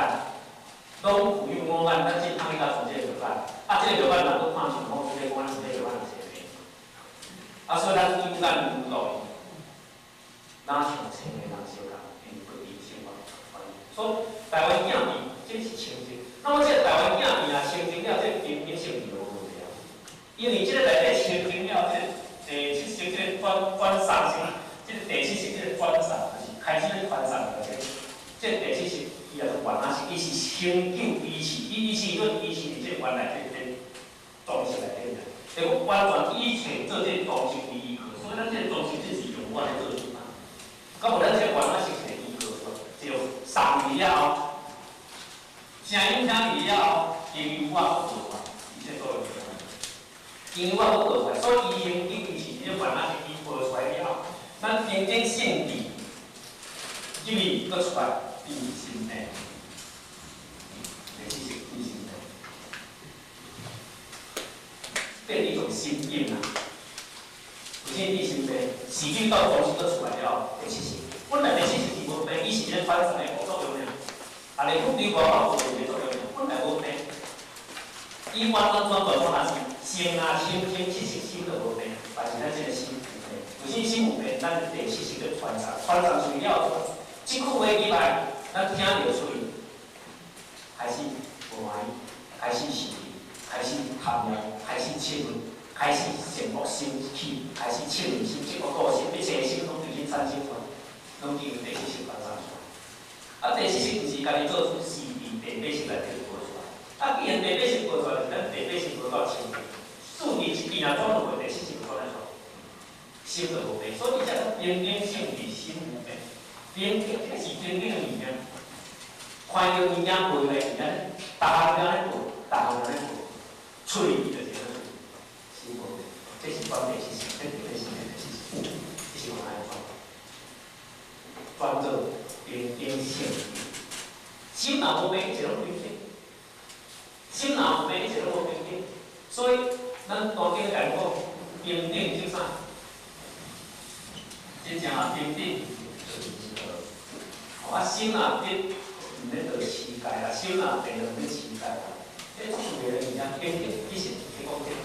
攏具有五眼，咱只拍甲像這個肉眼。啊，這個肉眼若閣看像老出咧講，咱是這個肉眼生病。啊，所以咱有眼無道。哪像千个人相共，因不離生活。所以台灣鏡片，這是清淨。那麼這個台灣鏡片啊，清淨了，這個平等性就無問題啊。因為這個內底清淨了，這個第七識這個轉轉送性，這個第七識這個轉送，就是開始咧傳送的這個。這個第七識，伊也是原來是，伊是成就伊是，伊是論伊是佇這個原來這個裝飾內底爾。就講完全一切做這個裝飾為依靠，所以咱這個裝飾這是用我來做主嘛。到無咱這個原來是一個依靠，就送去了後，聲音聽去了後，因為我閣做出來，伊這作用出來。因為我閣做出來，所以伊成就伊是這個原來是伊播出來了後，咱平等性智入去閣出來變心病，第四識變心病，變一種心境啊。為啥變心病？時間到裝飾閣出來了，第七識，本來第七識是無病，伊是一個傳送的作用爾。啊，你講對無法做一個作用爾，本來無病，伊完完全全講若是生啊清清七識心都無病，但是咱這個心有病。為啥心有病？咱第七識咧傳送，傳送出去了後，這句話以來，咱聽著出去，開始無歡喜，開始生氣，開始貪念，開始嗔恨。開始羨慕心起，開始嗔恨心、這個個心，一切心攏對去產生出來，攏經由第七識傳送出來。啊，第七識就是家己做出是佇第八識內底播出來。啊，既然第八識播出來，就是咱第八識無夠清淨，四諦一支若轉落去，第七識就轉來出來，心就無病。所以才講平等性智心無病，平等這個是平等的物件。看著物件播來是按呢，逐項按呢播，逐項按呢播，出去就是按呢。心無病，這是轉第七識，這第八識，這第七識，這是往按呢轉，轉做平等性智。心若無病，一切攏平等。所以咱大經來講，平等即啥？真正啊平等。啊，心若得，毋免著乞丐啦；心若定，就毋免乞丐啦。這出個物件，平等其實是講這個。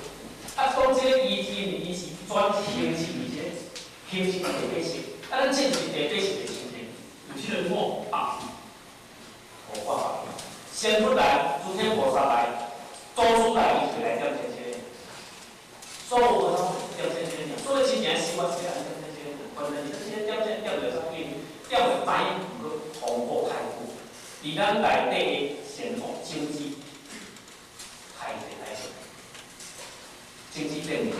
啊，講這個伊因為伊是轉形式，而且形式第八識。啊，咱正是第八識的清淨，有這個末法，無法法。先佛來，諸天菩薩來，祖師來，伊就來點這些。所有的攏點這些，所以真正生活是按點這些，關鍵是這些點這點著啥物？點著知影，毋過通過開悟，佇咱內底的善惡種子開一個開始，種子變成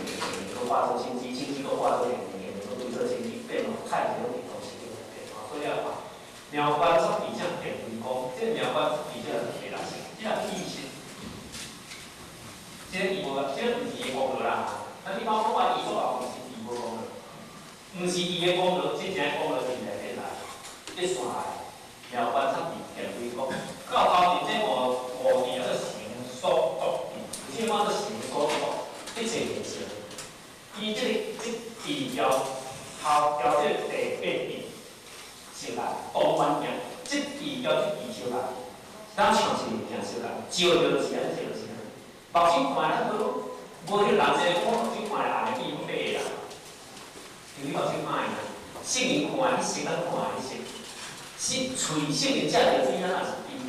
閣化做種子，種子閣化做現現，閣變做種子，變哦，開一個東西變哦，所以啊，妙觀察智者電微光，這個妙觀察智者是第六識，這個意識，這個伊無，這個毋是伊的功勞啦。咱一般講話伊所講毋是伊無功勞，毋是伊的功勞，真正的功勞是內底來，這線來。妙觀察智電微光，到頭前這五五智叫做成所作智，有這個叫做成所作，一切現象。伊這個這智調頭調這個第八智相共，東方鏡，這智調這智相共，咱像是物件相共，照著就是按呢，就是按呢。目睭看咱好，無彼人這個我目睭看的紅的變白的啦，因為目睭看的啦，聖人看的彼色，咱看的彼色。是喙聖人食著甜，咱也是甜；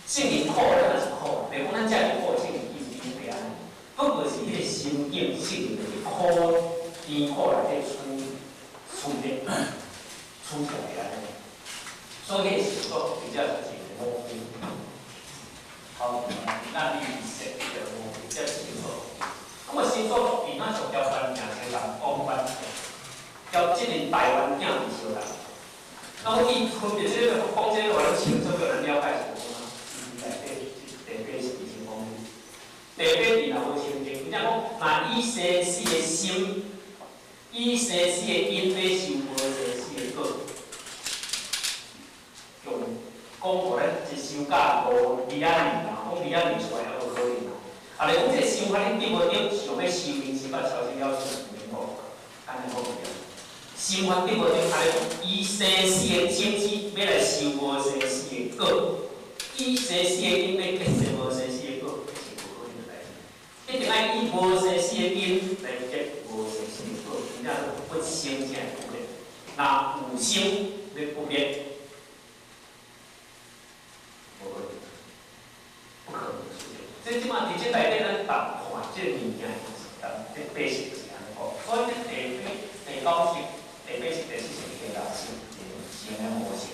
聖人苦，咱也是苦。袂講咱食著苦，聖人伊是甜袂按呢。不過是彼個心境，聖人就是苦甜苦內底處處的處出來按呢。所以彼個成所比較是一個五蘊，頭咱意識叫五蘊，這是成所。咁啊，成所作智，咱上條環境相共，講環境，交這個大環境是相共。那麼伊分別這個講這個話，清楚叫人了解是講啊，伊內底第八識是講，第八智若無清淨，你講若以生死的心，以生死的因欲修無生死的果，用講予咱一修甲五二仔年啦，講二仔年出來也無可能啦。啊，你講這個修法你得無得，想欲修明心法超生了生，毋免講，按呢講對。心法得無得，啊！你以生死的種子欲來修無生死的果，以生死的因欲結生無生死的果，這是無可能的代誌。一定愛以無生死的因來結無生死的果，真正不生才會不滅。若有生欲不滅，無可能，不可能的事情。這這馬佇這內底，咱逐看這個物件，就是這八識就是按呢講。所以這第八、第九識。第八識、第四識、第六識，成的模式，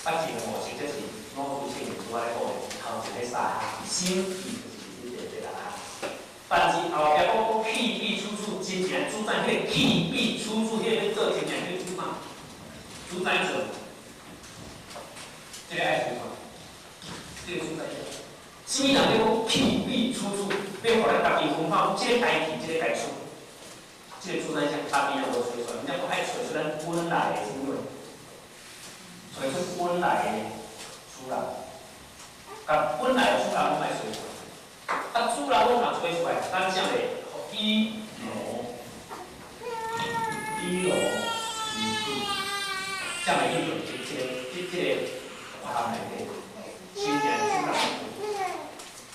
八成的模式，這是老祖先所來講的頭一个三項，心意就是這第六項。但是後壁講講去彼處處，真正主宰彼個去彼處處，彼個欲做真正欲主啥？主宰做，這個愛主啥？這個主宰者，啥物人咧講去彼處處，欲予咱家己分化，這個該去，這個該出。這個主宰者，家己若無揣出來，你講愛揣出咱本來的啥物？揣出本來的主人，共本來的主人攏愛揣出來。啊，主人翁若揣出來，咱才會依羅依羅依主，才會去做這個法內底，真正的主人翁。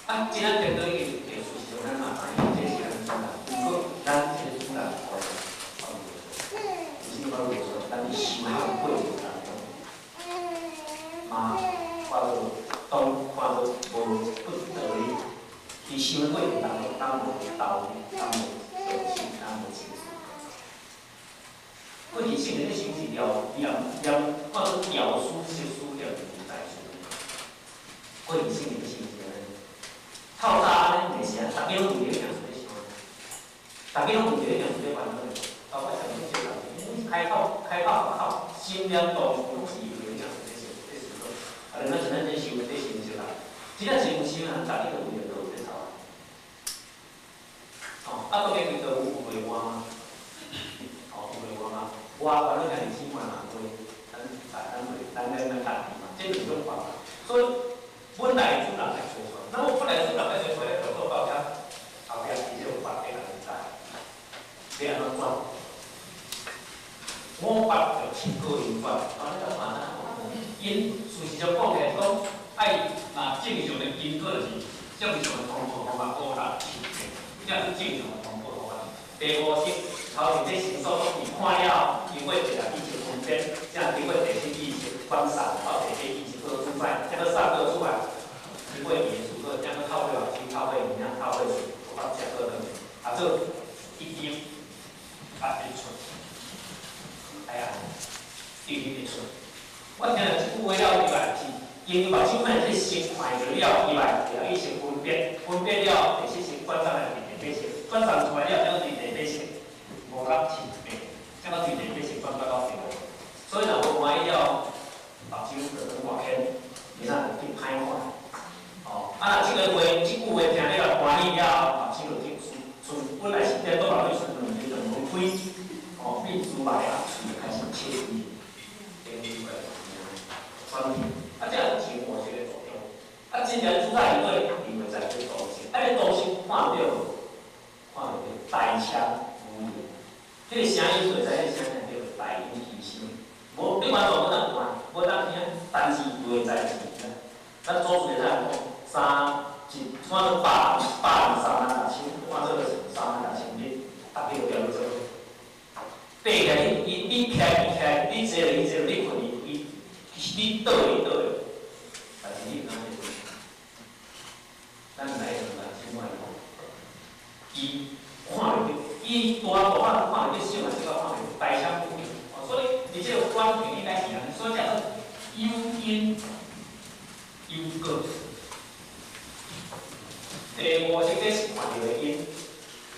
啊，這咱顛倒已經技術上，咱嘛知影這是咱主人，毋過咱這個主人為什麼講說，咱伫修行過程當中，嘛看做當看做無不得已，佇修的過程當中，當無道理，當無道心，當無清楚。過去聖人咧修是了了了，看做了書識書了無代書。過去聖人咧修是按呢，透早按呢，袂是按呢，逐家攏為著這件事咧想，逐家攏為著這件事咧煩惱。包括像這些人，開口開口合口，心念動攏是為著這件事咧想咧思考。啊，咱像咱這修這修是啦，真正是有心人，逐家都為著道咧走啊。哦，啊，當然伊就有會活嘛，哦，有會活嘛，活反正兄弟姊妹嘛多，咱咱咱會咱咱咱家己嘛，這兩種方法。所以本來主人愛揣出來，那麼本來主人愛揣出來，那正常的經過就是正常的通報方法五六七八，這是正常的通報方法。第五式頭前這心所伊看了，經過第六意識分別，才經過第七意識觀察到第八意識閣主宰，才閣散閣出來，經過藝術閣，才閣透過目睭、透過耳仔、透過喙，閣食閣轉，啊做一張啊會出，哎呀，一定會出。我聽了這句話了以外，是因為目睭看這色看著了以外，第六意識分別，分別了，第七識觀察來第八識，觀察出來了，才閣對第八識五六七八，才閣對第八識轉發到第五。所以若無歡喜了，目睭就轉外牽，你若去歹看。哦，啊，若這個話，這句話聽了歡喜了後，目睭就去從本來是顛倒目睭，順兩個就門開，哦，變出來啊，喙就開始切伊，轉去，啊，這是前五識的作用。啊，真正主宰伊個因為在這道性，啊，這道性看著無？看著大聲無言，彼個聲音就知彼個聲音叫做大音希聲。無，你完全無當看，無當聽，但是袂知是啥。咱祖師會使講三一，看做123萬6千，看做3萬6千里，逐個就調做。爬起來，你你起來伊起來，你坐落伊坐落，你睏伊伊，你倒伊倒，但是你毋通去。咱來個來怎樣講？伊看袂著，伊大大漢看袂著，小漢小可看袂著，大聲不明。哦，所以佇這個關鍵應該是按呢，所以叫做有因有果。第五識這是看著的因，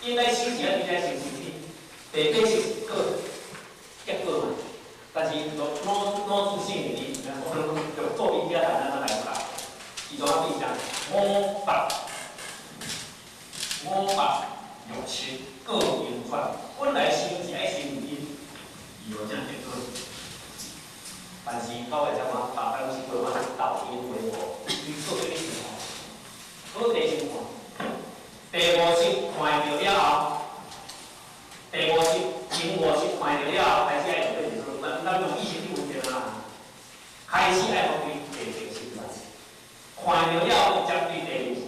因來修是愛佇遮先修起。第八識是果，結果嘛。但是腦腦自性的因，用做因遮來咱來講，伊怎啊變成五八五八六七各因轉，本來修是愛修因，伊有這樣結果。但是到尾才講，大概是過嘛，導因為果，伊做這個情況，好第先看，第五識看著了後，第五識、前五識看著了後，開始愛用這個，咱用意識去分辨啊，開始愛予對第六識來，看著了，才對第二識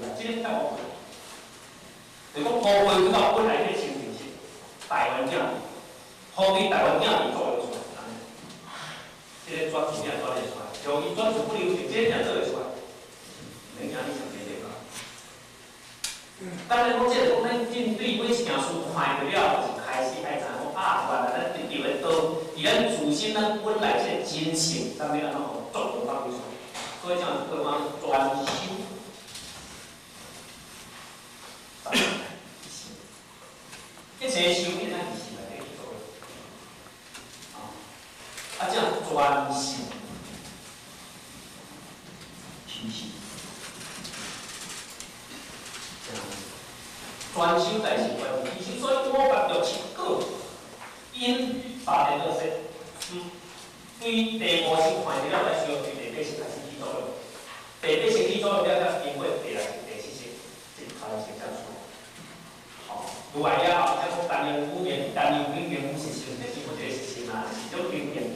來，這個較無。就講無回到本來的清淨是台灣鏡，好比台灣鏡佇作用出來，這個轉真正轉會出來，容易轉出不流行，這個才做會出來，免驚你上這個。當然講這個講咱針對每一件事看著了，就是開始愛知影講啊，原來咱得著的道，佇咱自身咱本來這個真性，咱欲按怎作用發揮出來，所以這樣子講專修。一切修煉咱是內底去做，啊，這樣專心，起心，這樣專修代是關鍵。其實所以五八六七個因八個色，對第五識看著了，來需要對第八識開始起作用。第八識起作用了，才經過第六識、第七識，這開始才出。如來了後，才講單用語言，單用語言不是性，這是無一個實性啊，是一種經驗。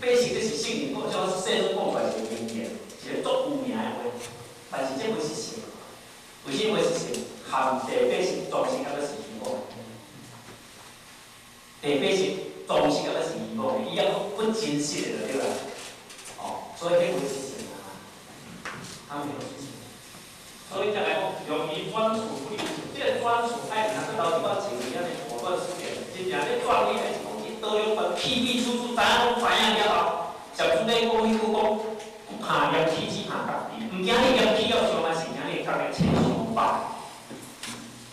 八識這是聖人講，像世尊講出來是名言，一個足有名的話，但是這袂實性。為啥袂實性？含第八識裝飾抑閣是虛妄。第八識裝飾抑閣是虛妄的，伊抑閣不真實的就對啦。哦，所以這袂實性啊，它沒有實性。所以才來講，容易轉處不流行。這個轉處愛若閣留一寡情理按呢五斷四連，真正咧轉你，是講一刀兩斷，起起處處知影講知影了後，甚至咧講彼句講，怕嫌棄只怕家己，毋驚你嫌棄了傷啊，是驚你家己穿傷歹。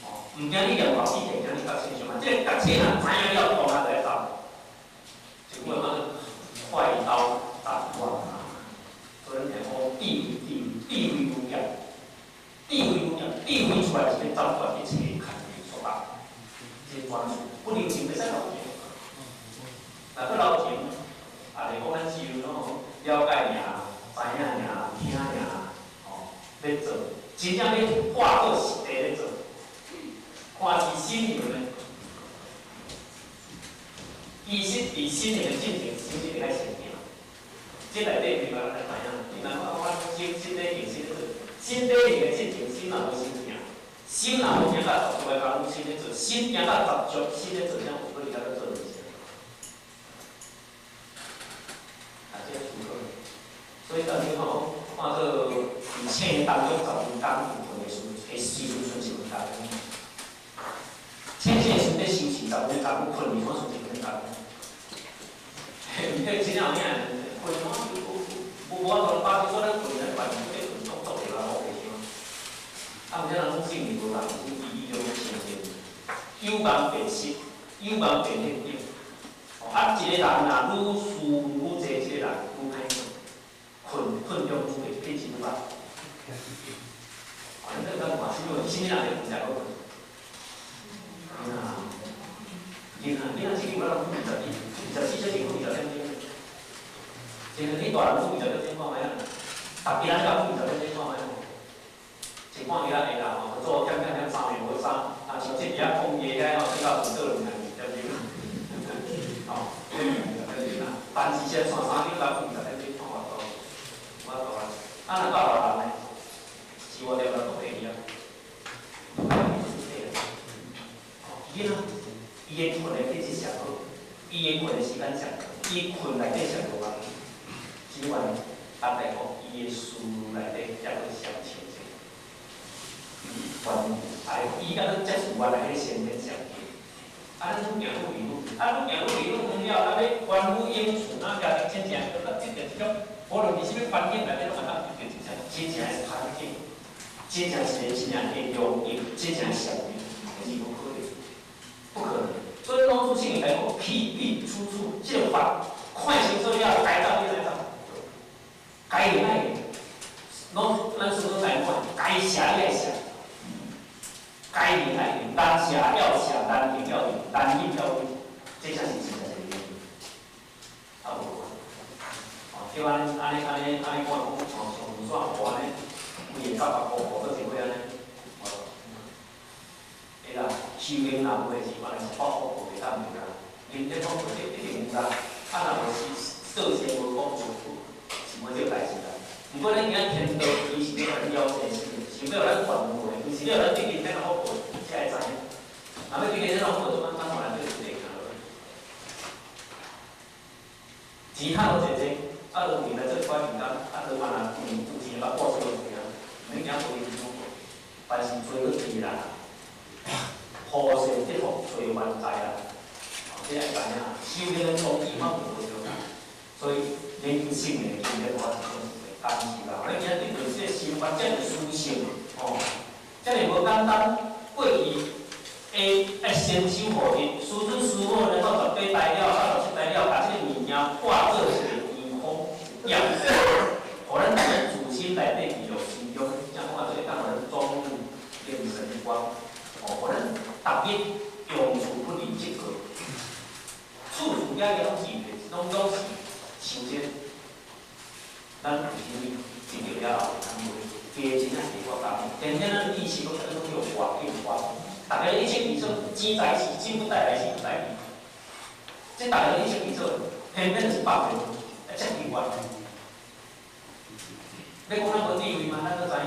哦，毋驚你嫌家己，是驚你家穿傷歹。這個覺醒若知影了，當下就會走。一句話講，快刀斬亂麻。所以咱講智慧，智慧，智慧如劍。智慧如劍，智慧出來是欲斬斷一切牽連束縛，這個關不留情，袂使留情。若閣留情，啊，就講咱只有喏了解爾，知影爾，聽爾，吼，咧做，真正咧化做實地咧做，看是心靈呢。其實佇心靈的進程，心靈愛先行。這內底明白咱知影，你若講我心心咧行，心咧做，心咧行的进程，心若無心行，心若無行到十足的工夫，心咧做，心行到十足，心咧做，才有可能才做成。啊，這思考。所以當時吼，看做佇醒當中10分鐘有困的時，的時陣賰一分鐘。醒醒的時陣咧修持10分鐘，困去怎賰一分鐘？嘿，真正有影，困我無無法度把做咱困，咱困，這困足足會啦，我袂想。啊，毋知人講性命無共，是伊伊種情形，有夢便失，有夢便現境。啊，一個人若愈思愈濟，這個人愈歹困，困困中愈會變真歹。啊，你這感覺啥物？啥物人咧困才好困？囡仔，囡仔，囡仔這久我攏困24，24小時困20點鐘。真正你大人困20點鐘看覓啊？逐家人敢困20點鐘看覓無？一半日仔下昼吼，做忝忝忝三暝無三，啊像這伫遐講嘢遐吼，睡到困倒兩點鐘。吼，但是先山三點到困20點鐘，看偌多，偌多啊？啊，若到老人呢？是五點鐘都會去啊。囡仔，伊的睏的品質上好，伊的睏的時間上長，伊睏內底上無問題。只原咱來講，伊的思內底才閣上清楚。原哎，伊敢閣接觸原來彼個先天上近。啊，咱愈行愈離，啊，愈行愈離愈遠了，啊，欲還富永處，啊，家己真正閣得這種，無論佇啥物環境內底，攏會當得到這種真正的環境，真正是個真正的容易，真正的相遇，這是無可能，不可能。所以老祖先來講，辟辟出處，這個法看清楚了，該走你來走，該用愛用，攏咱說說台語，該捨你愛捨。該行愛行，難捨要捨，難行要行，難忍要忍，這才是真正的原因。啊無，哦，叫按呢按呢按呢按呢看講，哦，像無線河按呢，規个甲別個河閣一伙按呢，哦，會啦，修行若無的是原來是報福報會當袂啦，人間福報一定有啦，啊若無是設先無講無是無這個代誌啦。毋過咱今仔天道，伊是欲咱了生死，是欲咱還願的，毋是欲咱得人間的福報，才會知影。若欲得人間的福報，就簡單，來對地行落去。錢趁落濟濟，啊，就為來做一寡錢工，啊，就嘛若有錢把掛出去爾，毋免驚無錢怎過。凡事做去自然，福勢得福，做萬財啦。這愛知影，修煉的宗旨嘛無相共，所以研究性的經典我是講是感受啦。咱今仔得到這個心法，這爾殊勝，吼，這爾無簡單。過去會愛先修護的，師尊師母來到18代了，到17代了，共這个物件化做一个圓空樣子，予咱在自心內底記錄心中，才講啊，這個當予咱終日靈神光，哦，予咱逐日用處不離這個，處處遐個攏是攏是修這。咱有啥物得著了後，咱袂加真正是我講，天天咱意識攏攏叫活變化，逐家一清二楚，錢財是錢不帶來，錢不帶去。這逐家一清二楚，偏偏就是放袂，啊，遮奇怪。欲講咱無智慧嗎？咱都知影。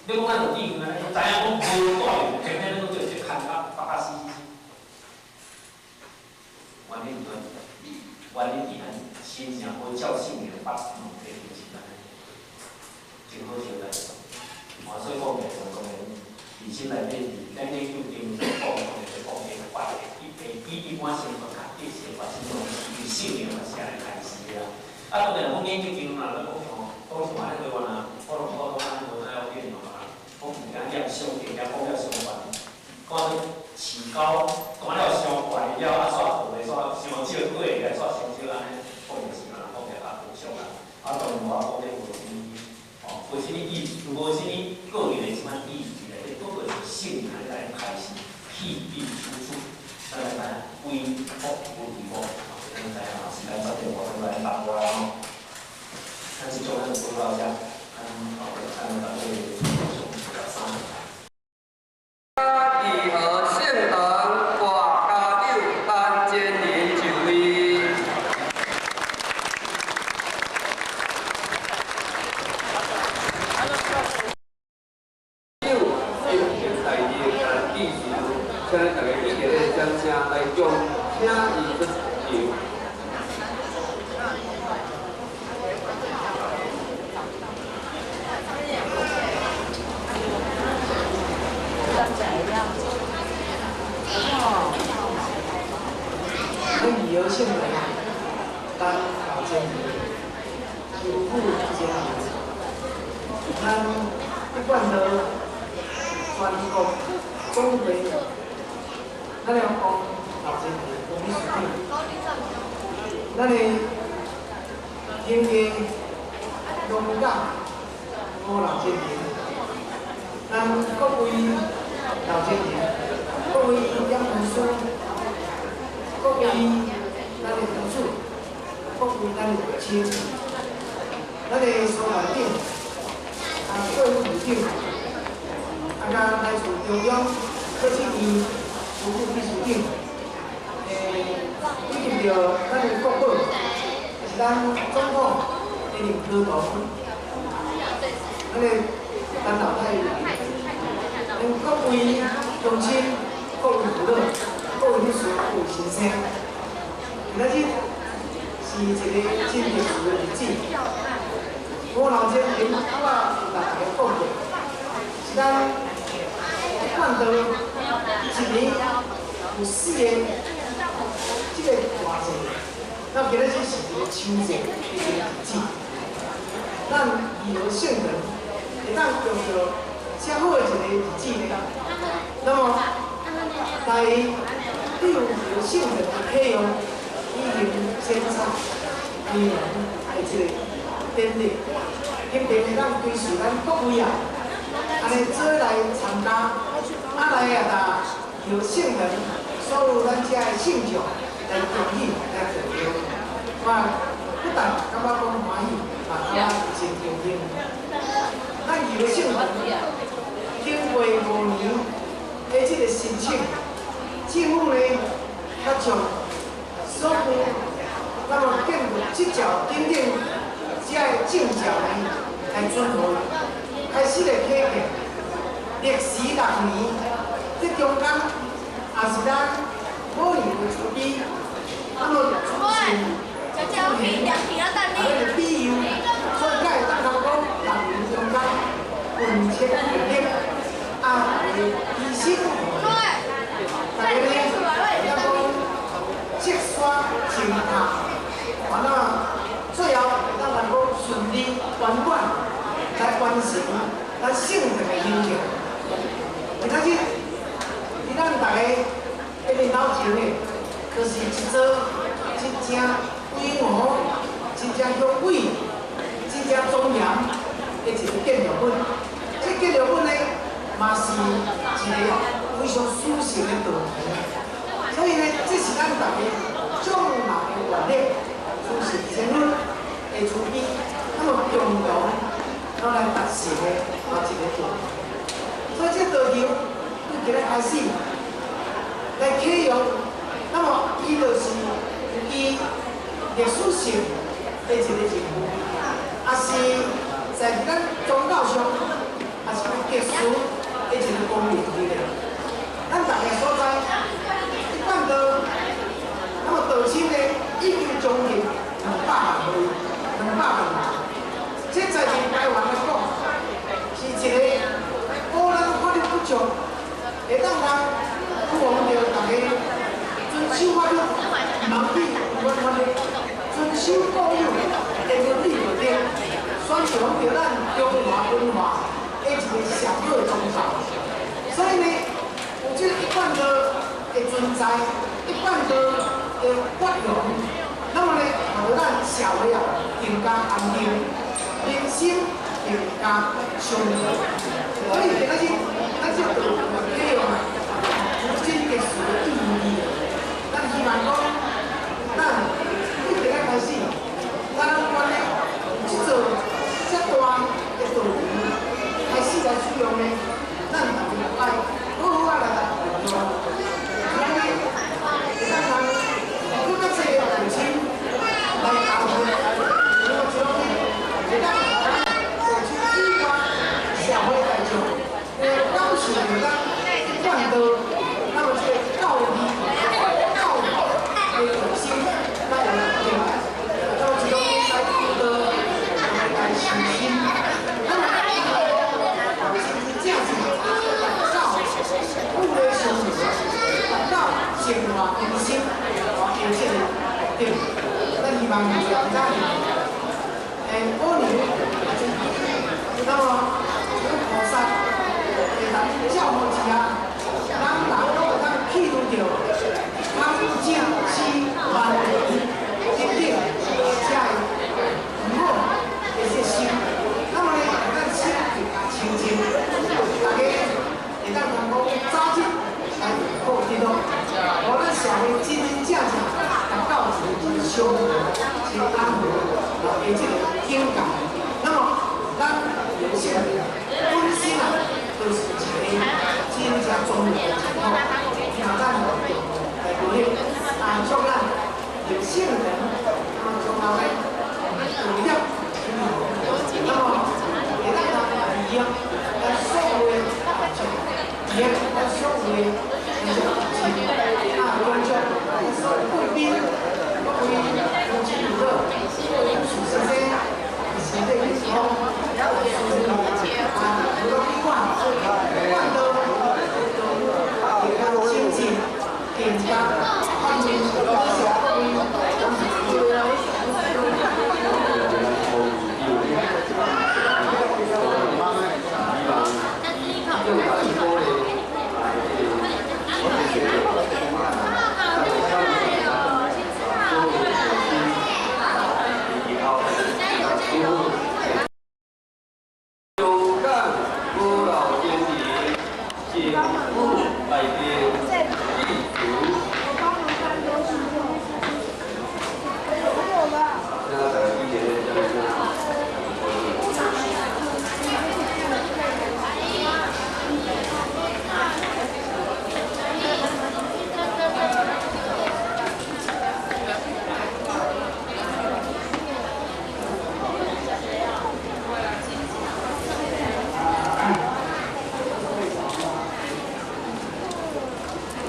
欲講咱有智慧嗎？咱都知影講無大用，偏偏咱攏做這牽甲縛甲死死死。原因佇佗？原因佇咱真正無照聖言法兩個是按呢，真好笑代。哦，所以講起來講咧，佇心內底佇咱研究經講講咧，講這個法的，比一般生活較特色，發生攏是由聖言嘛是按呢開始的啦。啊，當然講研究經嘛，咱講像講像按呢對話啦，我攏我攏按呢無知影變啊，講物件念傷濟，講了傷懸，講飼狗彈了傷懸了，啊，煞做的煞傷少，過來煞傷少按呢，講就是嘛，講起來較無俗啦。啊，當然我講這無啥物，哦，無啥物意思，無啥物個人的啥物意思內底，不過是聖言來開始，辟辟出處，咱來知影歸福無歸福，咱知影時間10點5分來答我啦吼。咱這種咱就講到遮，咱後咱大家上三。
義和聖堂大家長陳建林就位。城来恭请伊出场。
咱义和圣人陈老前师傅真咱一贯道全国总会，咱来讲老前董事长，咱的天地龙港吴老前咱各位老前各位讲师，各位咱的同事，各位咱的父亲，咱的所内长，啊，各位会长，啊，甲来自中央科技院副秘书长，以及著咱的国宝，也是咱总统的林科同，咱的陈老太，咱各位乡亲、各位父老、各位女士、各位先生，今仔日是一个真特殊的日子。吴老前人我有甲大家讲过，是咱一贯道一年有四个这个大节，那今仔日是一个秋节的一个日子。咱义和圣人会当用著遮好的一个日子呢，那么来利用义和圣人的启用，以行千载年的这个典礼，今天会当归属咱各位啊，按呢做来参加，啊来啊，甲义和圣人所有咱遮的信众来恭喜来贺贺，我不但感觉讲欢喜，嘛感觉真高兴。咱义和圣人经过5年的这个申请，政府呢，较将所有那么建筑执照等等遮的证照呢，来准予，开始来启建。历时6年，这中间也是咱母年的慈悲，那么主神主神啊，那个庇佑，所以才会当讲6年中间运切运力，啊，牺牲，大家呢，会当讲积沙成塔，完了最后会当来讲顺利圆满来完成咱圣殿的兴建。今仔日，伫咱大家一面头前的，就是一座真正规模、真正雄伟、真正庄严的一个建筑物。这建筑物呢，嘛是一个非常殊胜的道场。所以呢，这是咱大家众人的愿力，出神仙女的慈悲，那么共同来达成的啊一个道。所以这道场对今日开始来启用，那么伊就是伊历史性的一个任务，也是在咱宗教上，也是特殊的一个功能伫咧。咱逐个所在，一贯道，那么道亲呢，已经将近200万位，200万人。这在伫台湾来讲，是一个古咱法律不足，会当人希望著大家遵守法律，毋通去违反法律，遵守固有的伦理道德，宣扬著咱中华文化的一个上好的宗教。所以呢，有这个一贯道的存在，一贯道的发扬，那么呢，予咱社会啊更加安定，民心更加祥和。所以今仔日咱这道场的启用啊，有真特殊的意义。咱希望讲，咱对今仔开始，咱关呢这座这大的道场开始来使用呢，咱大家爱好好啊来来运用。安呢，会当人更较济的父亲来交配，那么这种呢，会当社区以外社会大众会感受到咱一贯道，那么这个教义。保留。那麼菩薩會當照顧之下，人人攏會當去除著貪嗔痴慢疑等等遮个毋好的這心。那麼呢，咱心就清淨，大家會當通講早日來獲得咯。予咱社會真真正正達到一個真祥和、真安和的這個境界。那麼，咱人生本身啊，就是一個真正重要的一個，聽咱來努力，啊，祝咱有聖人，那麼從後來努力，那麼會當通利用咱所有的利益，咱所有的啊，觀眾，咱所有貴賓，各位同志友好，徐先生，身體健康，啊，無論你管，管道會較清淨、健康、安全，多謝各位。
香港古老先人政府内面致辭。那大家以前咧，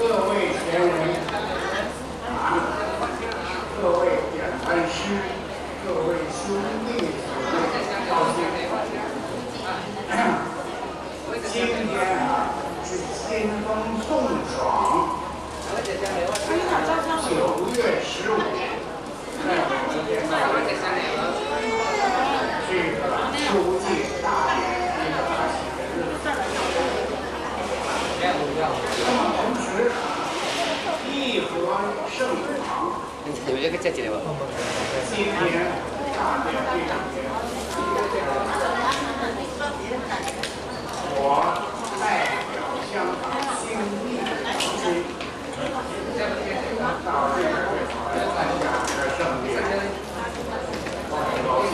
各位前人，各位点餐師，各位兄弟姊妹，高興。今天啊是清風送爽，9月15，在我們見到這個秋季大典一個大喜的日子。那麼同時，義和聖堂今天大典這兩天，我代表香港新義團區到這個會場來參加這個盛典，我很高興。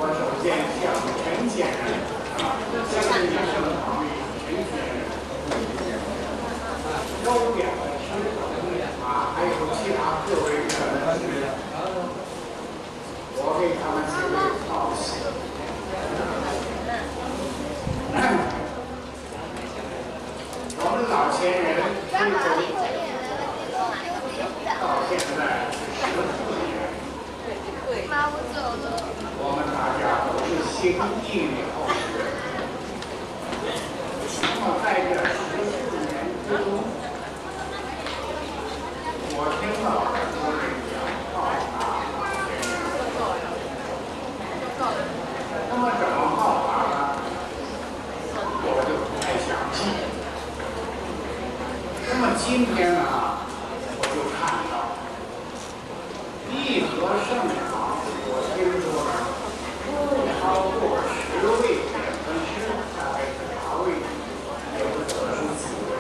我首先向陳先生啊，新義聖堂的陳先生、周點師啊，還有其他各位的我給他們幾位報喜。我們老前人推崇到現在是14年，我們大家都是新義的後人。那麼在這14年之中，我聽到很多人講報答老前人，那麼怎麼報答呢？我就不太詳細。那麼今天呢，我就看到義和聖堂，我聽說不超過10位點燈師，大概是8位，也不得是幾位。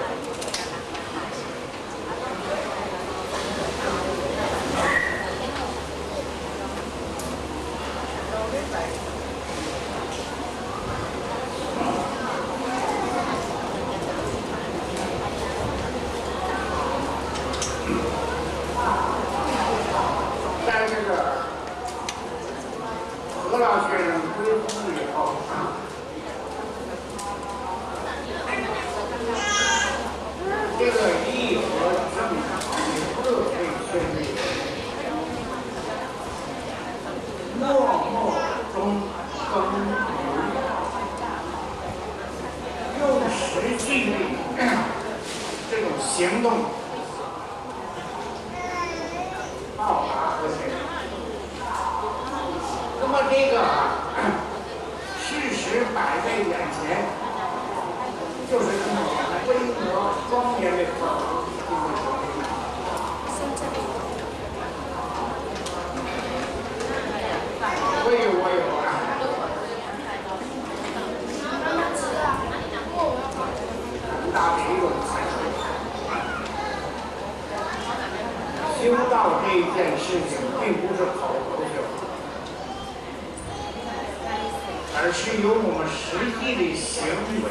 在這個何老先生歸宗以後，這個義和聖堂的各位兄弟默默中耕耘，用實際的這種行動報答何先生。实摆在眼前，就是这么规模庄严的课堂，所以我有很大的一种感受。修道这一件事情，并不是口头修，而是由我们实际的行为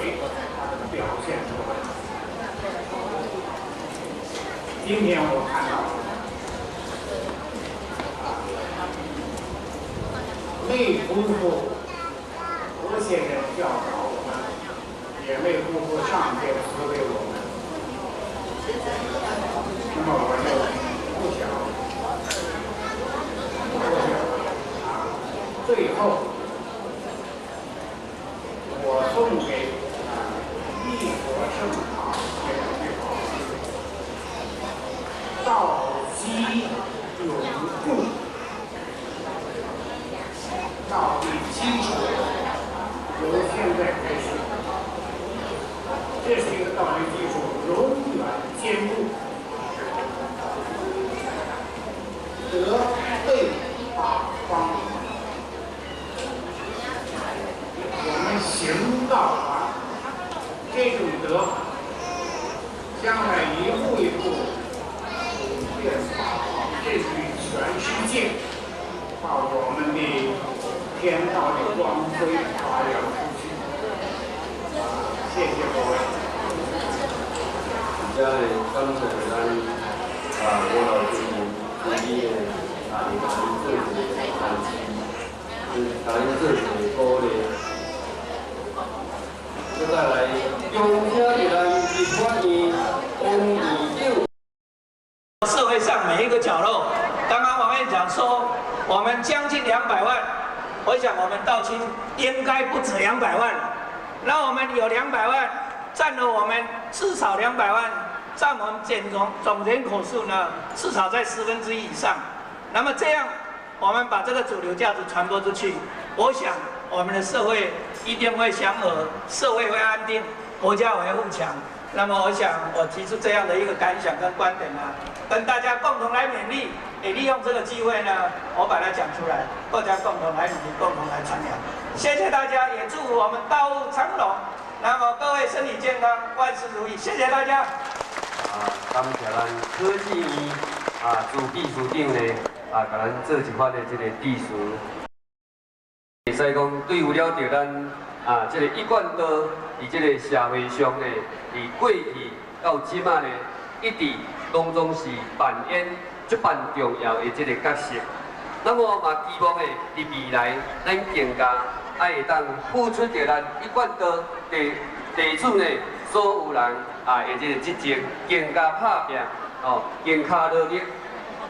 表现出来。今天我看到，没辜负何先生教导我们，也没辜负上天赐给我们。那么我就不想多讲啊。最后，我送给义和圣堂这两句话：道基永固。道的基础由现在开始，这是一个道的基础，永远坚固。德对八方，我们行道啊，这种德，将来一步一步普遍八方，至于全世界，把我们的天道的光辉发扬出去。谢谢各位。
这里感谢咱吴老主任今日的来共咱做一个开示，共咱做一个鼓励。再来，恭请咱立法院王院长。
社会上每一个角落，刚刚王院长说，我们将近200万。我想我们道清应该不止200万，那我们有200万，占了我们至少200万，占我们总人口数呢，至少在1/10以上。那么这样，我们把这个主流价值传播出去，我想我们的社会一定会祥和，社会会安定，国家会富强。那么我想我提出这样的一个感想跟观点呢，跟大家共同来勉励。也利用这个机会呢，我把它讲出来，大家共同来努力，共同来传扬。谢谢大家，也祝福我们道路长隆。那么各位身体健康，万事如意，谢谢大家。
感谢咱科技院朱秘书长呢共咱做一番的这个致辞。会使讲对付了著咱这个一贯道伫这个社会上呢，伫过去到这摆呢，一直拢总是扮演这般重要的这个角色。那么嘛，期望的伫未来，咱更加爱会当付出著咱一贯道地地主呢所有人的这个职责，更加拍拼哦，更加努力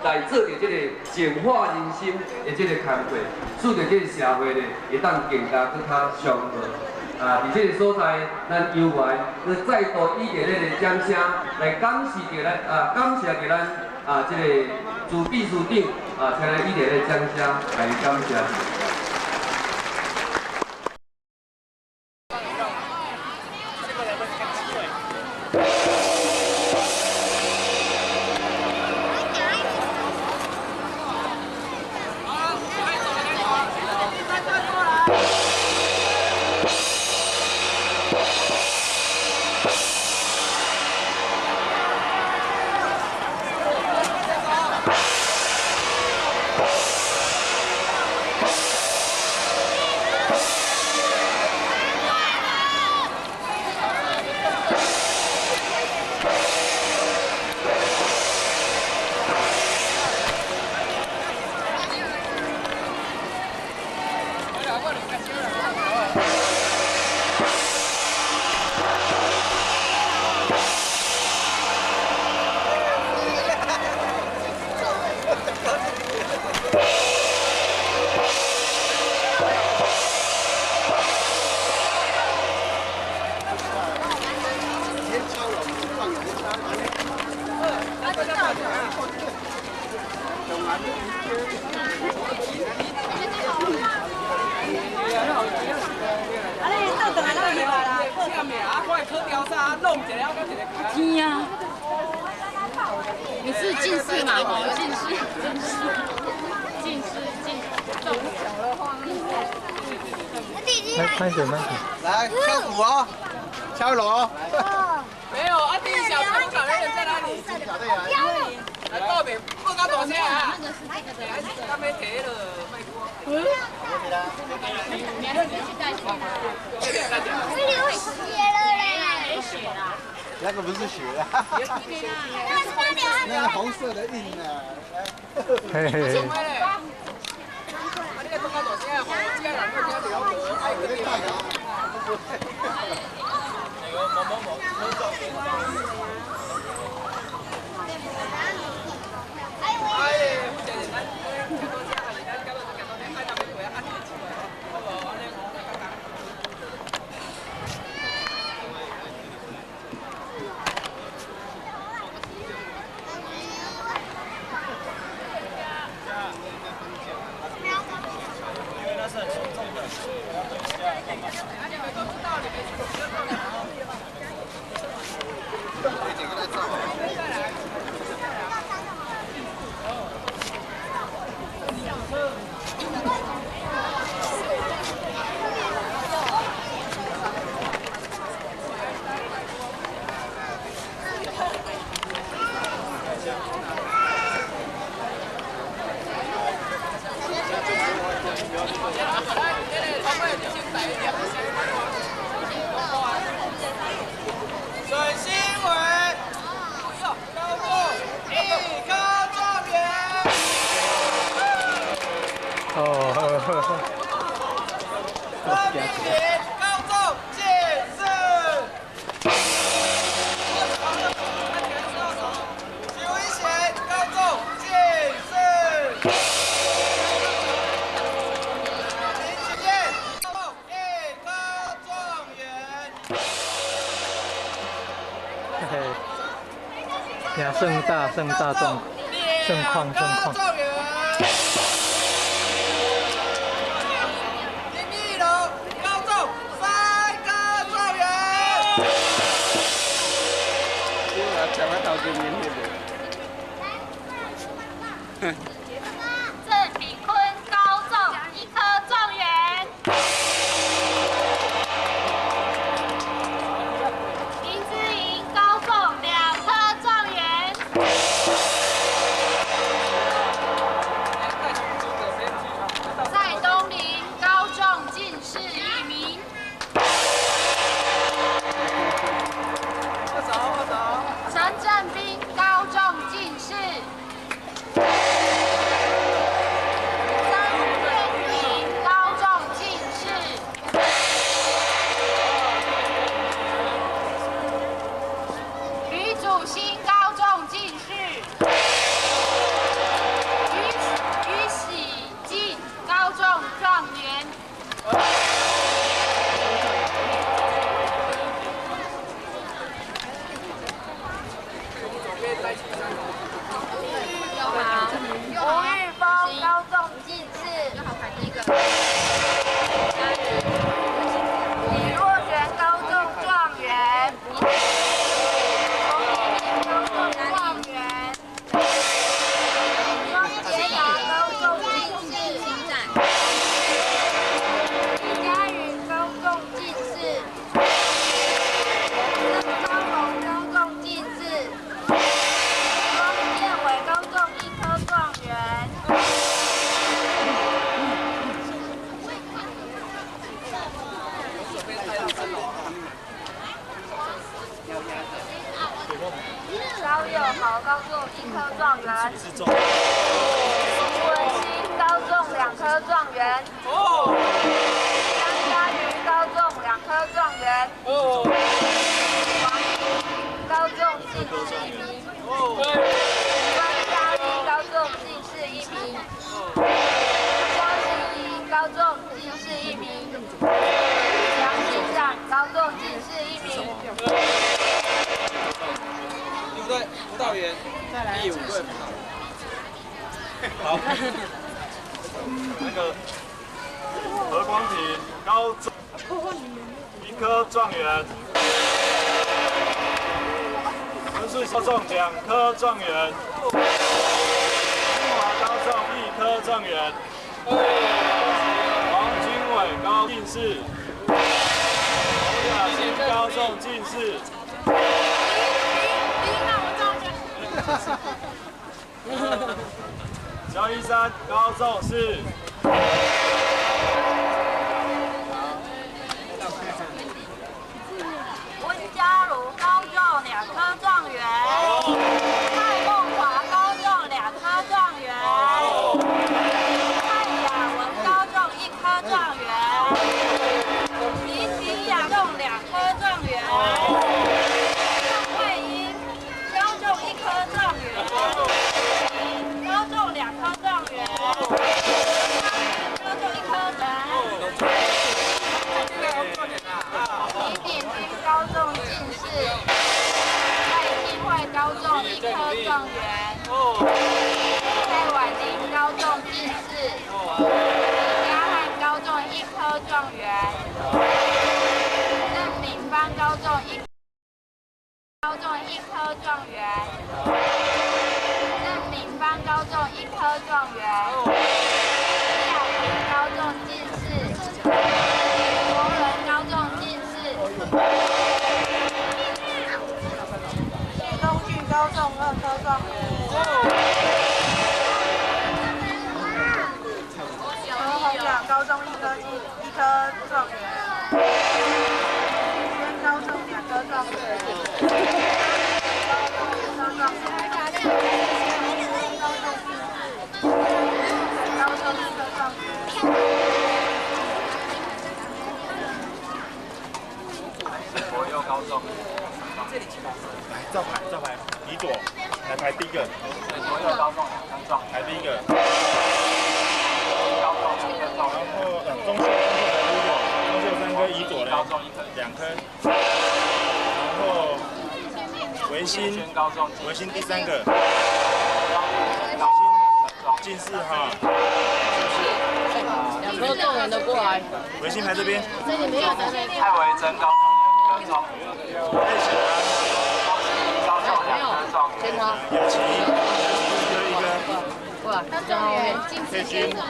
来做著这个净化人心的这个工作，使得这个社会呢会当更加阁较祥和。伫这个所在，咱有缘阁再度以热烈的掌声来感谢著咱感谢著咱这个朱秘书长请咱以热烈的掌声来感谢。
You 科雕啥，弄一个啊，一个。
天啊！你是近视嘛？近视，近视，近视，近中小的话。
来，慢点，慢点。
来，敲鼓哦，敲锣。
没有啊，第一小队小队员在哪里？来报名，报较大声啊！还是刚要提了麦克风。
流血了嘞！
流血了。
那个不是血啊，那个红色的印啊。
嘿嘿。盛大盛大状盛况盛况。
林义龙高中三科状元。
郑炳坤高中一科状元。林之莹高中两科状元。蔡东林高中进士一名。陈振斌高中进士。曾天平高中进士。吕祖兴高中进士。于喜进高中状元。吴玉峰高中进士。李若璇高中状元。洪一鸣高中状元。庄杰达高中进士。李佳云高中进士。曾昭龙高中进士。庄建伟高中一科状元。高友豪高中一科状元。吴文兴高中两科状元。张嘉瑜高中两科状元。王高中进士一名。关嘉丽高中进士一名。张心怡高中进士一名。杨信长高中进士一名。
对，辅导员，第五队辅导员。
好，那个何光庭高中一科状元。志高中两科状元，清华高中一科状元，王君伟高进士，侯雅欣高中进士。萧一山高中士。
温家如高中两科状元，蔡梦华高中两科状元，蔡雅文高中一科状元，李启雅中两科状元，张慧英高中一科状元，高中两科状元，高中一科状元。李鼎钧高中进士，赖清惠高中一科状元，蔡婉玲高中进士，李家汉高中一科状元，郑敏芳高中一科状元，郑敏芳高中一科状元，李亚平高中进士，国伦高中进士。
谢东俊高中二科状元。何宏雅高中一科状元。李轩高中两科状元。高中一科状元。高中进士。高中一科状元。
国优高中。
来，照排，照排，李朵，来排第一个。
国优高中两科状元。
排第一个。然后中秀，中秀三科，乙左嘞，两科。然后维新，维新第三个。维新进士哈。
两科状元的过来。
维新排这边。
蔡维珍高中两科状元。高中两科状元。
雅琪，一科一科。
过来。
状元进士是不是？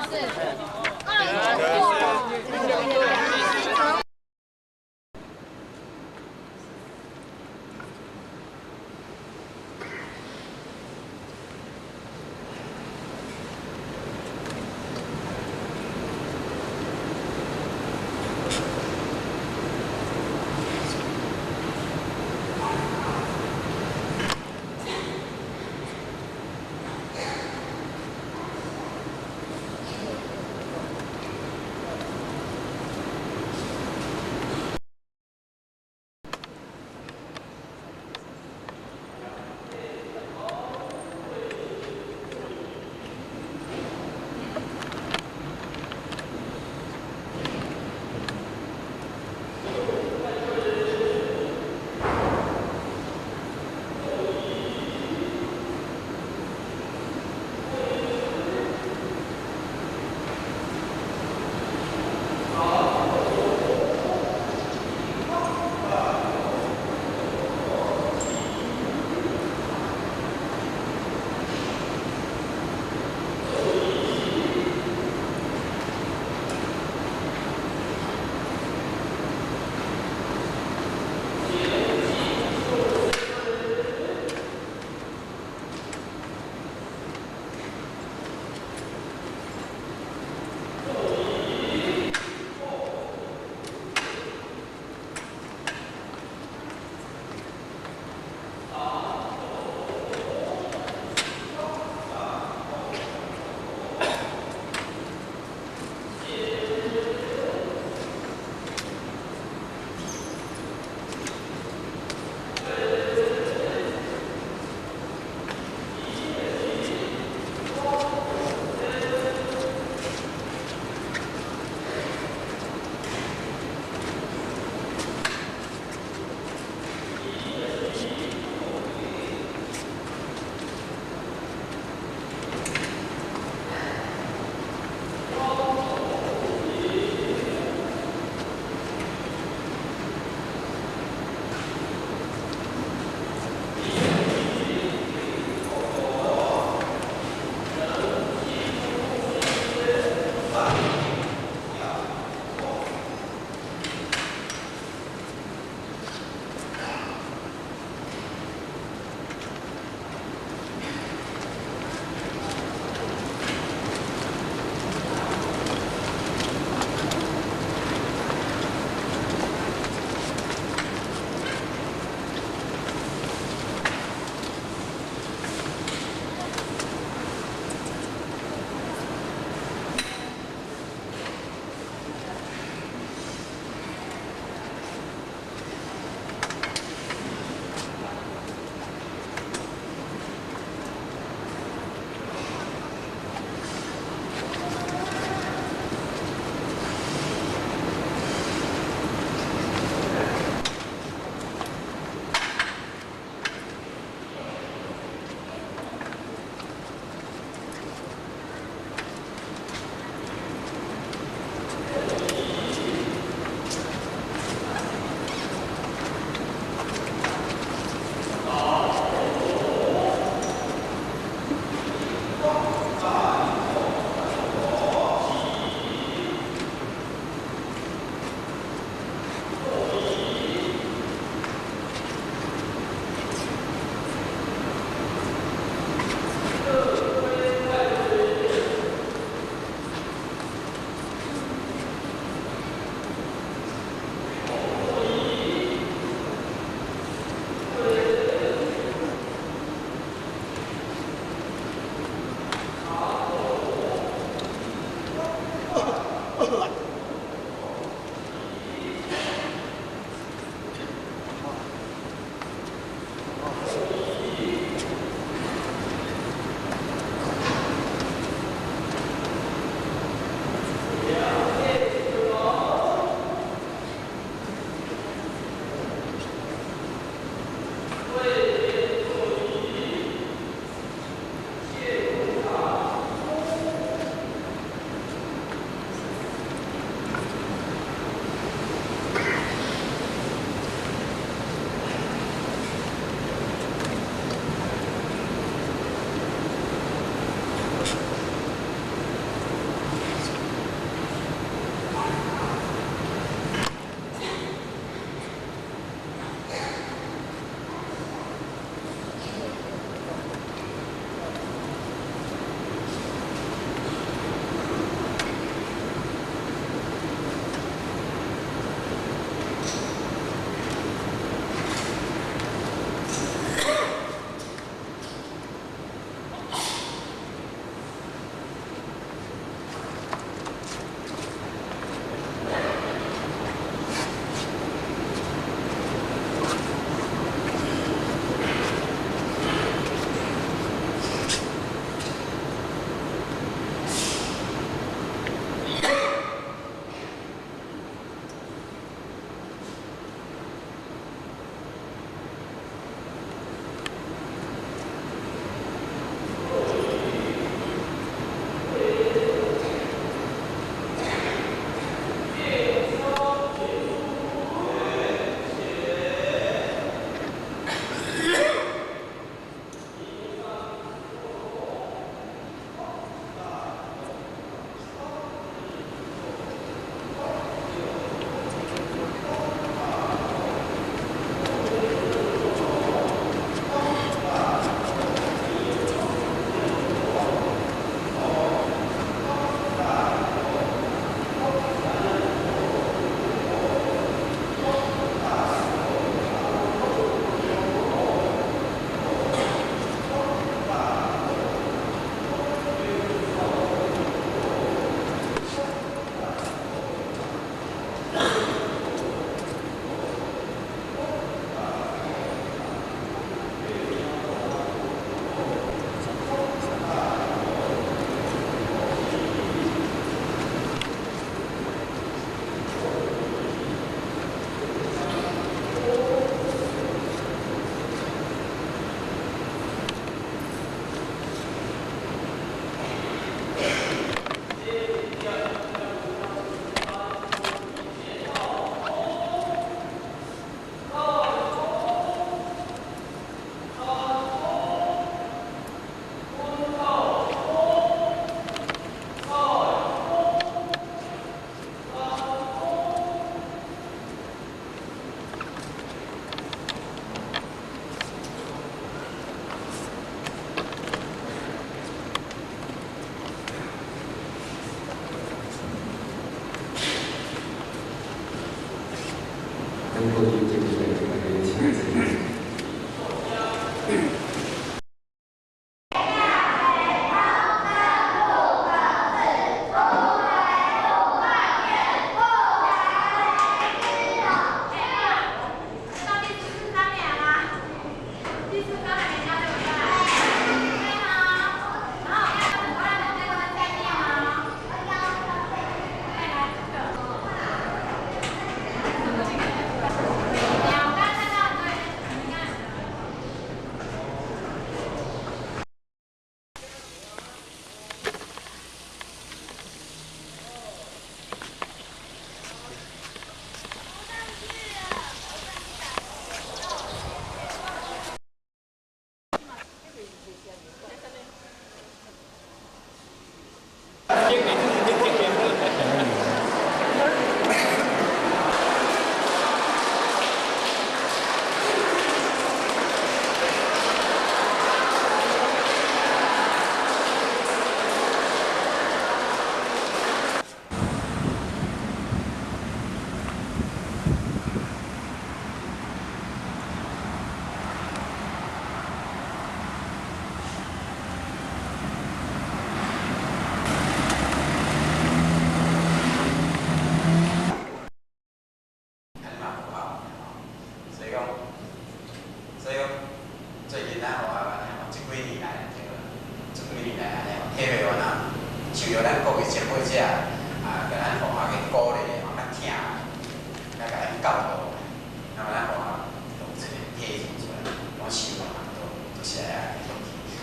金这个大家请坐。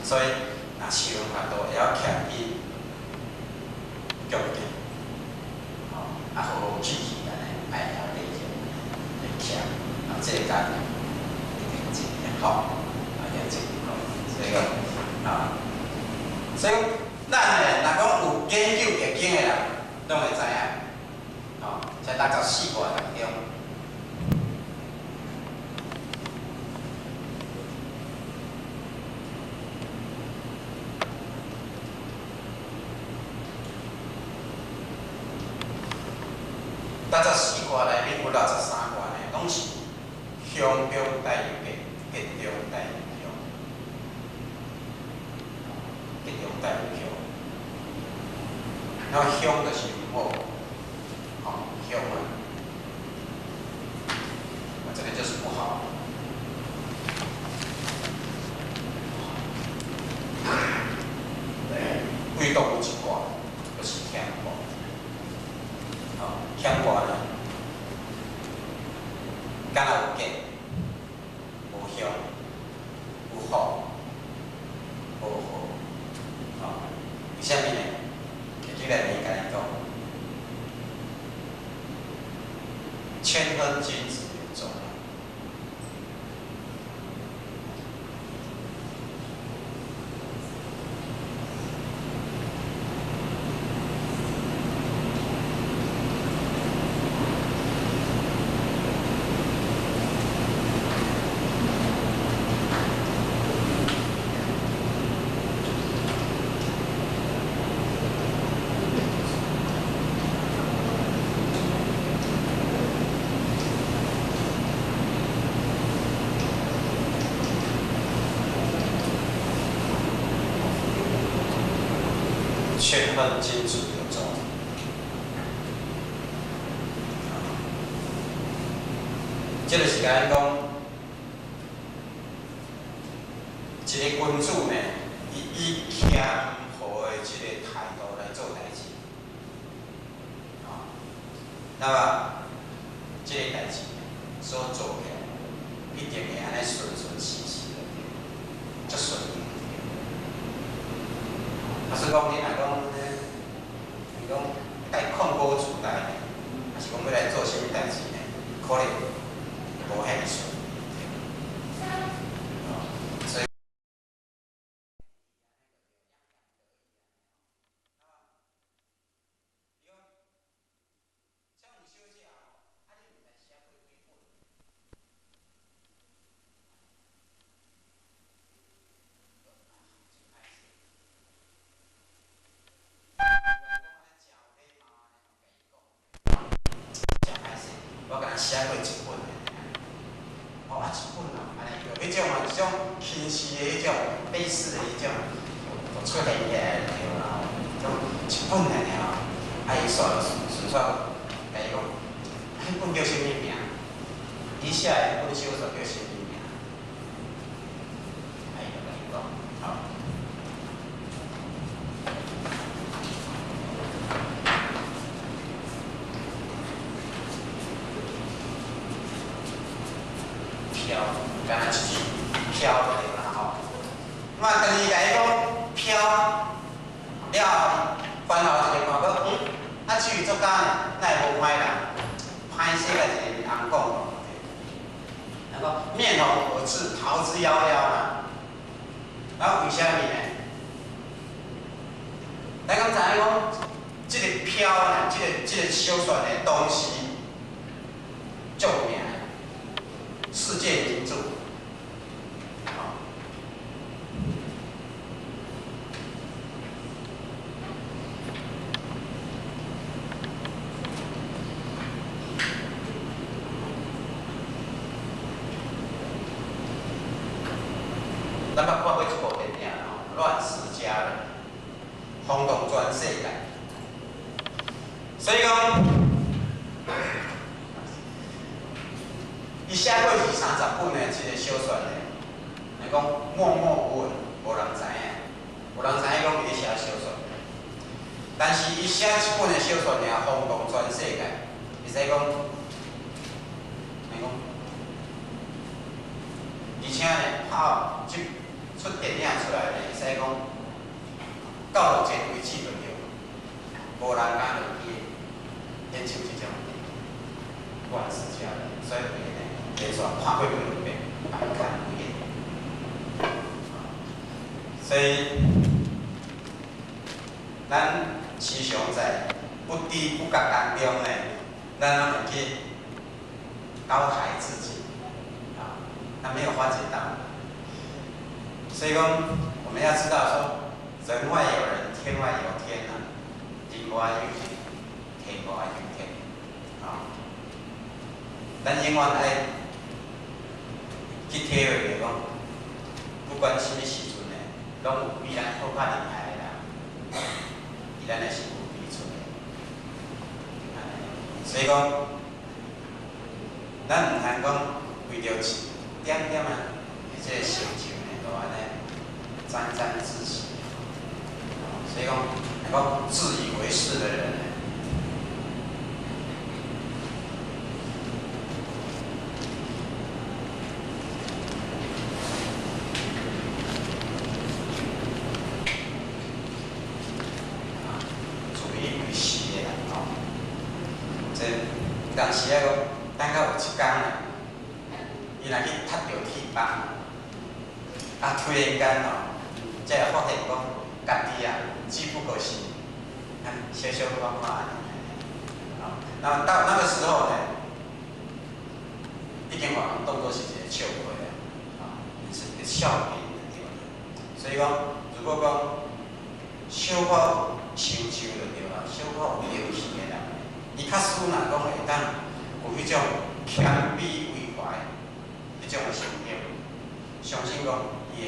所以，若受法度会晓谦虚、恭敬，吼，啊好好注意安尼，爱晓礼敬、会谦，啊，这个家庭一定真好，啊，一定真好。所以讲，啊，所以咱呢，若讲有研究易经的人，拢会知影，吼，在64卦当中。64卦内面有63卦呢，拢是凶中带有吉，吉中带有凶，吉中带有凶。那凶就是毋好，吼，凶啊，这个就是不好。唯独有一卦，就是乾卦。乾卦呢，敢若有吉，无凶，有福，无祸，吼，为啥物呢？易经内面共伊讲，谦亨君子有终。谦亨君子有终，这个是共咱讲，一个君子呢，伊以谦和的这个态度来做代志，那么这个代志所做起来，一定会按呢顺顺时时的，足顺利。啊，所以讲，你若讲，你讲来控股自大呢，还是讲欲来做啥物代志呢？可能无遐尔顺。所以。我敢若写过一本的，种啊，一种轻视的彼种、鄙视的彼种，就出现起来就对啦吼。种一本尔尔，啊伊煞顺续共伊讲，彼本叫啥物名？你写的彼本小说叫啥物名？啊，伊就共伊讲，吼。飘，敢若一支飘就对啦吼。我当伊共伊讲飘了后，翻后一个看讲，啊，这位作家呢，哪会无歹人？歹势来一个翁讲，人讲面红耳赤，逃之夭夭啦。啊，为啥物呢？咱敢知影讲，这个飘呢，这个小说呢，当时足有名的，世界名著。咱捌看过一部电影吼，《乱世佳人》，轰动全世界。所以讲，伊写过二三十本的这个小说呢，来讲默默无闻，无人知影，无人知影讲伊咧写小说。但是伊写一本的小说尔，轰动全世界。会使讲，来讲，而且呢，拍这出电影出来呢，会使讲到目前为止就对，无人敢落去研究这种乱世佳人，所以呢，连续看过几遍，百看不厌。所以，咱时常在不知不觉当中呢，咱拢会去高抬自己，啊，他没有发觉到。所以讲，我们要知道说，人外有人，天外有天呐，人外有人，天外有天，啊，咱永远爱去体会着讲，不管啥物时阵呢，拢有比咱好较厉害的人，伫咱的身躯边出现。所以讲，咱毋通讲为著一点点啊，这个成就呢，就按呢沾沾自喜。所以讲，讲自以为是的人呢，自以为是的人吼，这有当时啊，讲等到有一工呢，伊若去踢著铁板，啊，突然间吼，才会发现讲，家己啊，只不过是啊，小小可可按呢。那么到那个时候呢，已经把人当作是一个笑话啊，是一个笑柄的对。所以讲，如果讲小可有成就就对啦，小可有名气的人，伊假使若讲会当有彼种谦卑为怀，彼种的心境，相信讲伊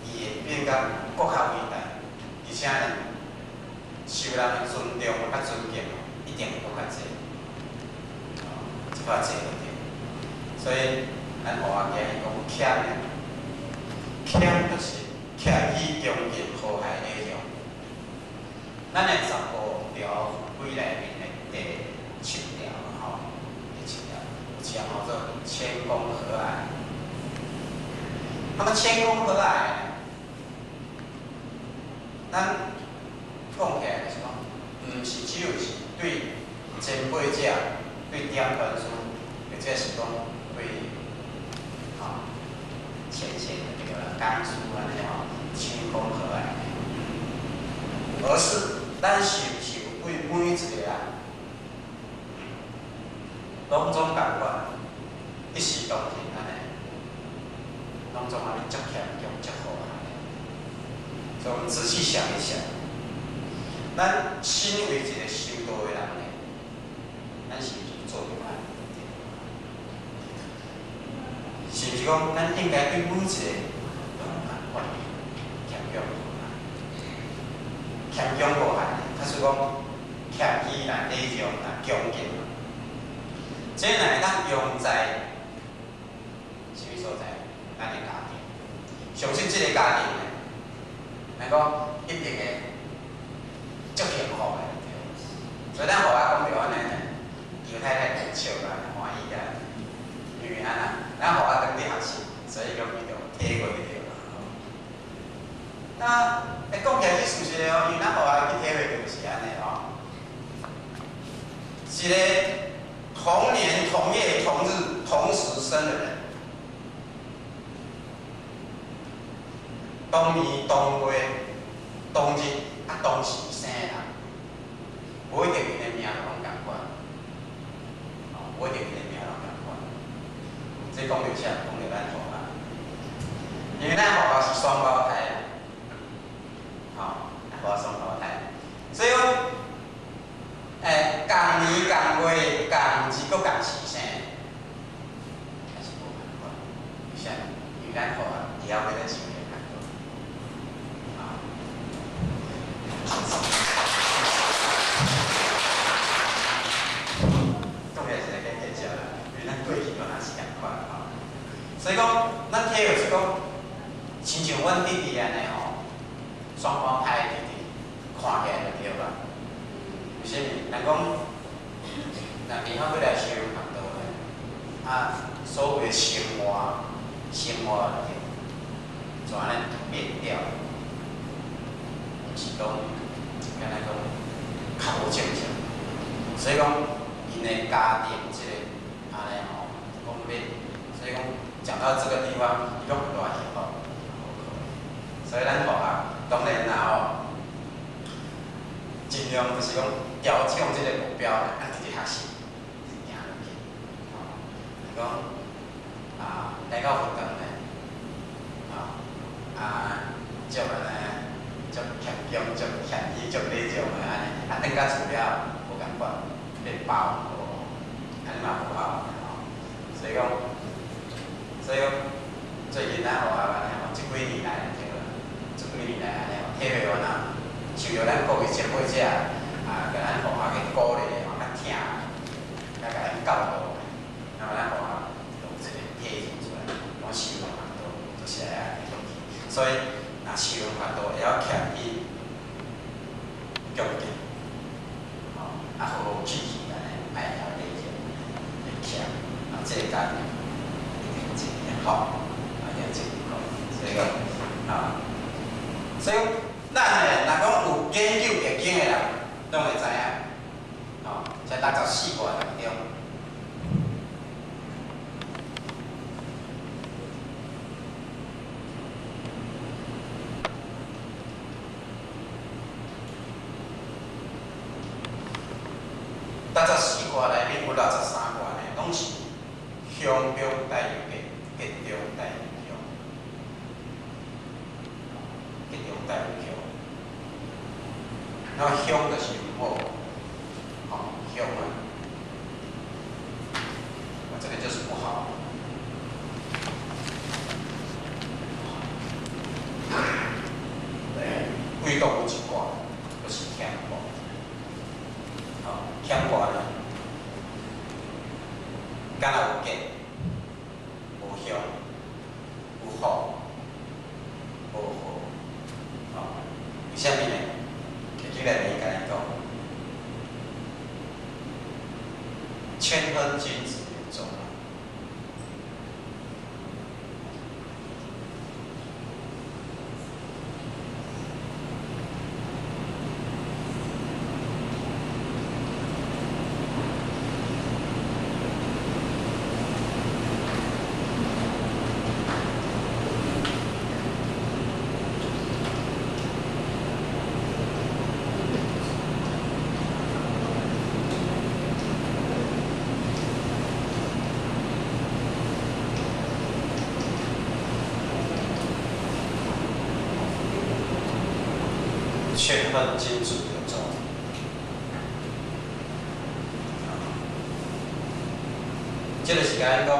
会变甲阁较伟大，而且呢，受人的尊重佮尊敬，一定会阁较济，这较济就对。所以，咱学仔今日讲谦呢，谦就是谦虚恭敬和谐礼让。咱的15条规内面的第七条吼，第七条有一项叫做谦恭和蔼。那么谦恭和蔼，咱讲起来就是讲，毋是只有是对前辈者、对点传师，或者是讲对吼前线的对啦，讲师按呢吼，谦恭和蔼，而是咱是毋是有对每一个人，拢总仝款，一视同仁按呢，拢总按呢足谦恭、足和蔼。所以我们仔细想一想，咱身为一个修道的人呢，咱是毋是做著按呢？就是講，咱應該對每一個攏仝款謙恭無限，謙恭無限。假使講謙虛啦、禮讓啦、恭敬，這若會當用在啥物所在？咱的家庭，相信這个家庭呢，咱講一定會足幸福的，對。所以咱予阿講著按呢，尤太太就笑啊，歡喜啊，因為按怎，咱予阿當佇學習，所以講伊就體會著啦。那講起來是事實的哦，因為咱予阿去體會著是按呢哦。一个同年同月同日同時生的人，同年同月同日啊同時生的人，無一定𪜶的命攏仝款，哦，無一定𪜶的命攏仝款。這講著啥？講著咱予阿，因為咱予阿是雙胞胎，吼，予阿雙胞胎，所以講，仝年仝月仝日閣仝時生，還是無仝款。為啥？因為咱予阿會曉欲咧想的較多，啊。講起來是來計較啦，因為咱過去攏也是仝款吼。所以講，咱體會是講，親像阮弟弟按呢吼，雙胞胎弟弟，看起來就對啦。為啥物？人講，若平常欲來修學道呢，啊，所有的生活，生活就按呢變掉，毋是講，敢若講較無正常。所以講，𪜶的家庭這個按呢吼，講欲，所以講講到這個地方，伊攏偌幸福，所以咱予阿當然啦吼，盡量就是講調整這個目標，咱直直學習，行落去，吼，講啊，來到佛堂呢，啊啊，足按呢，足謙恭、足謙虛、足禮讓的按呢，啊，轉到厝了無仝款，變包無，按呢嘛無好，吼，所以講，所以講，最近咱予阿按呢吼，這幾年來對啦，這幾年來按呢吼，體會完啊，受著咱各位前輩者啊，共咱予阿去鼓勵吼，較疼，較共咱教導，那麼咱予阿有這個體現出來，講修佛道就是愛按呢落去，所以若修佛道會曉謙虛、恭敬，吼，啊好好志氣按呢，愛曉禮讓、會謙，啊，這個家庭一定真幸福，啊，一定真幸福，所以講啊，所以咱呢，若講有研究易經的人，攏會知影，吼，在64卦當中，64卦內面有63卦呢，攏是凶中帶有吉，吉中帶有凶，吉中帶有凶。那凶就是毋好，吼，凶啊，這個就是不好。唯獨有一卦，就是乾卦。吼，乾卦呢，敢若有吉，無凶，有福，無禍。吼，為啥物呢？易經內面共伊講，謙亨君子有終。谦亨君子有终。這個是共咱講，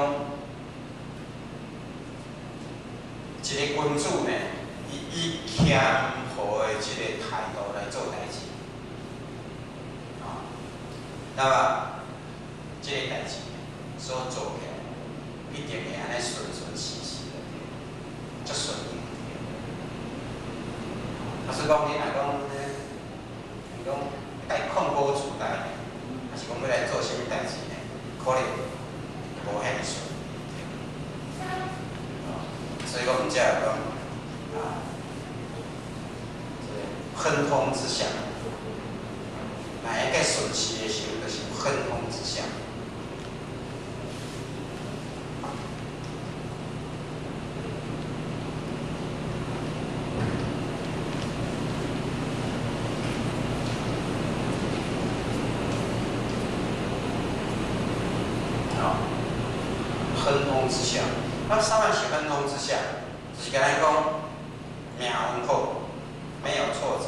一个君子呢，伊以谦和的這個態度來做代誌，啊，那麼這個代誌所做起來，一定會按呢順順時時的，足順利。啊，所以講你若講，你講愛控股主代呢，還是講欲來做啥物代誌呢？可能無遐爾順。所以講，阮才會講啊，這個亨通之象，若會較順時的時陣，就是亨通之象。啊，亨通之象，那啥物是亨通之象？就是簡單講，命運好，沒有挫折，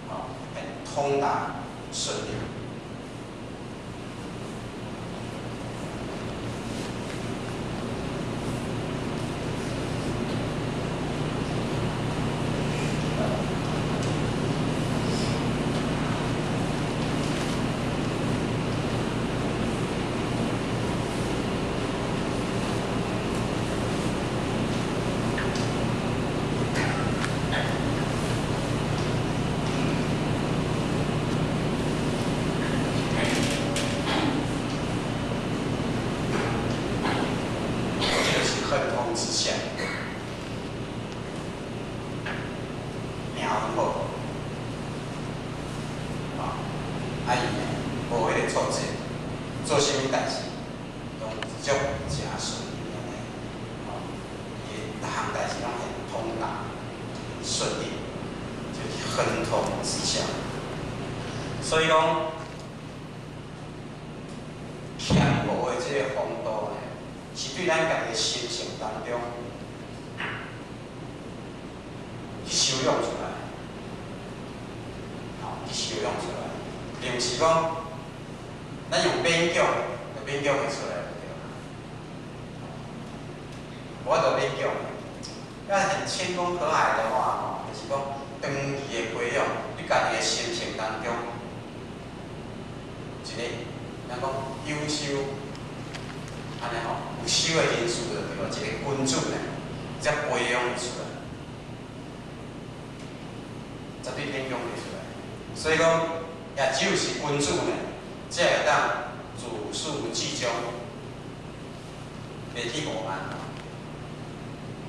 哦，很通達順利。之象，命運好，啊，啊伊呢，無彼個挫折，做啥物代誌，攏足誠順利按呢，哦，伊逐項代誌攏很通達順利，就是亨通之象。所以講，謙和的這個風度呢，是對咱家己的心性當中去修養出來，吼，去修養出來，並毋是講咱用勉強，就勉強會出來就對啦。無法度勉強，要很謙恭和藹的話，吼，就是講長期的培養，你家己的心性當中，一個咱講優秀。按呢吼，有修的人士就對，一個君子呢，才培養會出來，絕對勉強袂出來。所以講，也只有是君子呢，才會當自始至終，袂去傲慢，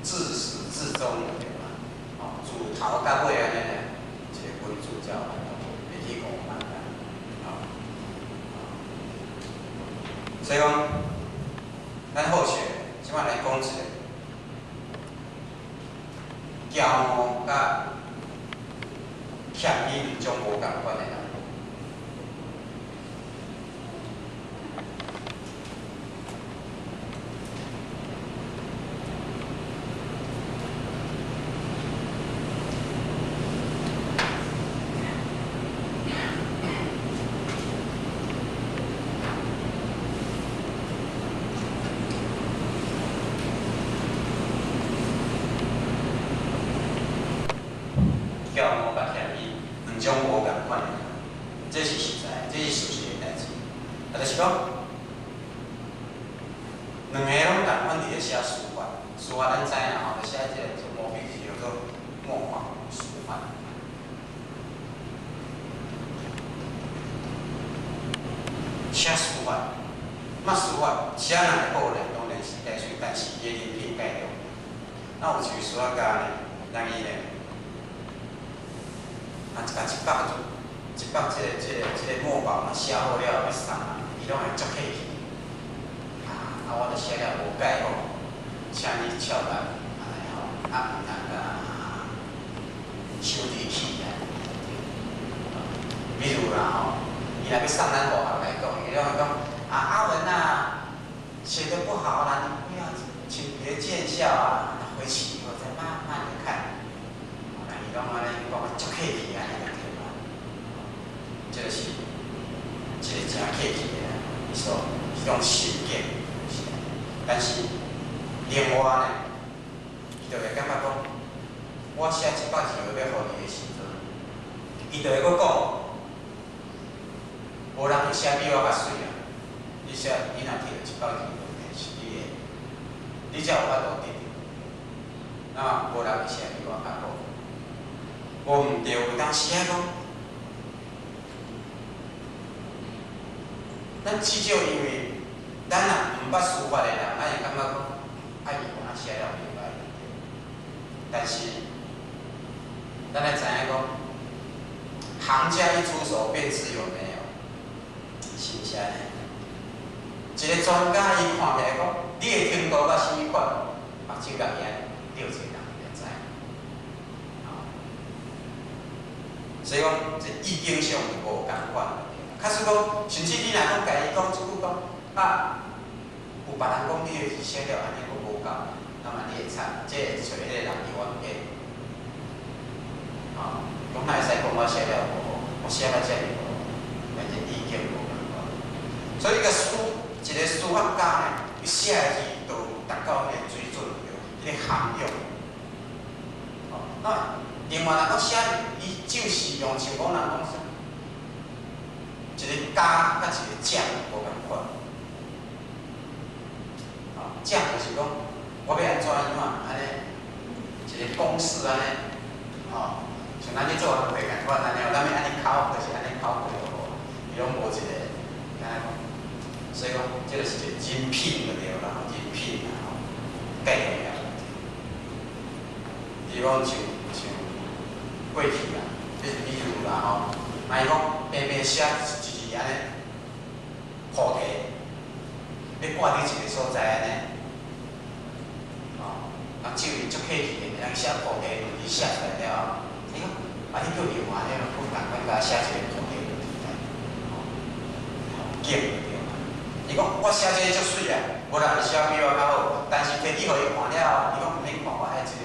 自始至終就對啦。吼，自頭到尾按呢呢，一個君子才有法度袂去傲慢啦。吼，所以講。咱好學，這擺來講一個驕傲佮謙虛兩種無仝款的人。驕傲佮謙虛兩種無仝款的人，這是實在，這是事實的代誌。啊，就是講，兩个攏仝款佇咧寫書法，書法咱知啦吼，就寫這個做毛筆字叫做墨寶書法。寫書法，那書法寫若會好咧，當然是大水，但是伊的人品蓋重。那有一位書法家呢，人伊呢，啊，共一百一百這個墨寶嘛寫好了欲送人，伊攏會足客氣。啊，啊，我著寫了無蓋好，請你俏來，按呢吼，啊，毋通共收佇起來。比如啦吼，伊若欲送咱外行來講，伊攏會講啊，阿文啊，寫得不好啦，你不要，請別見笑啊，回去以後再慢慢的看。伊攏按呢講足客氣按呢就對啦。這個是一個誠客氣的，伊所彼種心境是。但是另外呢，伊就會感覺講，我寫102個欲予你的時陣，伊就會閣講，無人會寫比我較媠啊！你寫，你若摕著102個，是你的，你才有法度得著。那無人會寫比我較好，無毋對，有當時仔講，咱至少因為咱若毋捌書法的人，咱會感覺講，啊伊有哪寫了袂歹，但是咱愛知影講，行家一出手便知有沒有，是毋是按呢？一個專家伊看起來講，你的程度到啥物款，目睭共伊按呢對一個人就知。所以講，這意境上無仝款。假使講，甚至你若講共伊講一句講，啊，有別人講你的字寫了按呢閣無夠，那麼你會慘，這會揣彼個人伊冤家。吼，講哪會使講我寫了無好，我寫到遮爾好，但是意境無仝款。所以個書，一個書法家呢，伊寫的字都有達到彼個水準，對，彼個涵養。吼，那另外人講寫，伊就是用像講人講啥，一個家佮一個匠無仝款。吼，匠就是講，我欲按怎樣按呢，一個公式按呢，吼，像咱咧做工課仝款按呢，咱欲按呢考，就是按呢考過就好，伊攏無一個，按呢講。所以講，這個是一個人品就對啦，人品啦吼，介重要。比如講像過去啦，這是比如啦吼，若伊講平平寫一字按呢，菩提，欲掛佇一個所在按呢，吼，人照伊足客氣的，人寫菩提文字寫出來了後，伊講啊，你叫另外彼個佫仝款共寫一個菩提文字來，吼，景就對啦。伊講我寫這個足媠啊，無人會寫比我較好，但是提去予伊看了後，伊講毋免看，我愛這個，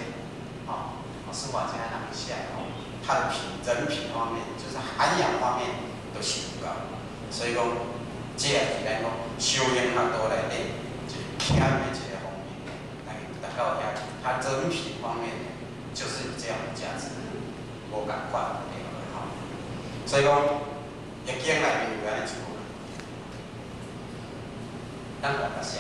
吼，書法家人寫吼，他的品人品方面，就是涵養方面都是有夠，所以講，這也是咱講修行學道內底一個謙的一個方面，來達到遐，他人品方面就是有這樣的價值，無仝款對吼，所以講，易經內面有按呢一句。咱來甲寫。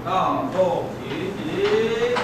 當鋪起筆。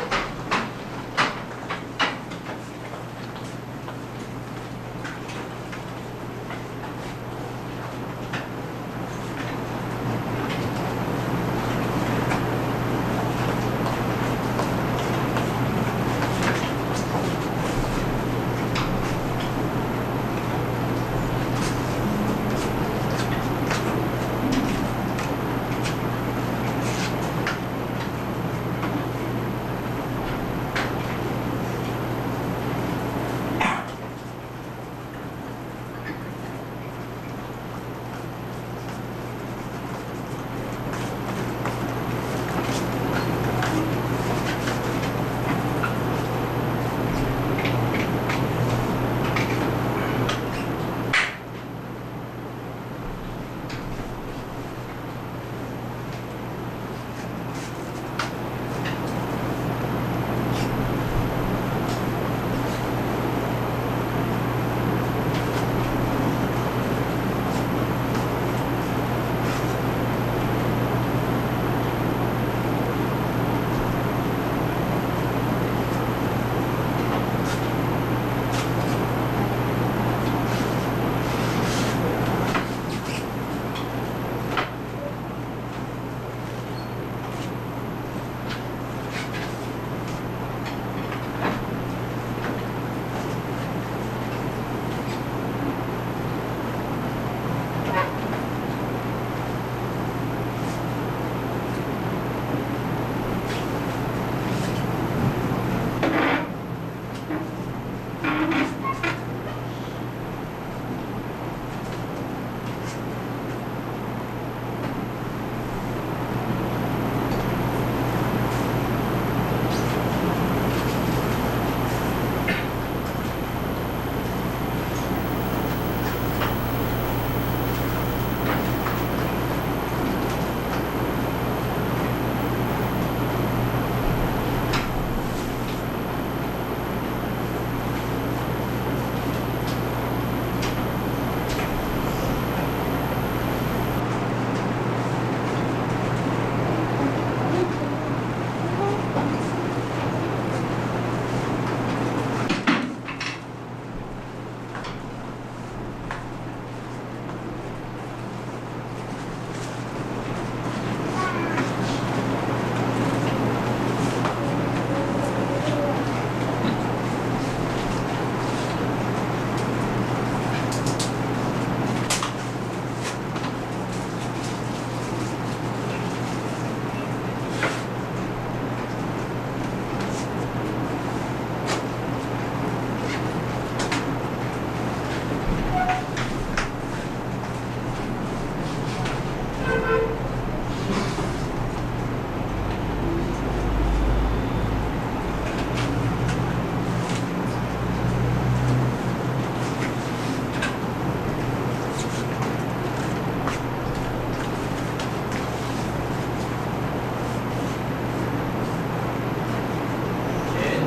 前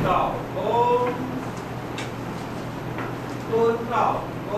到弓，蹲到弓。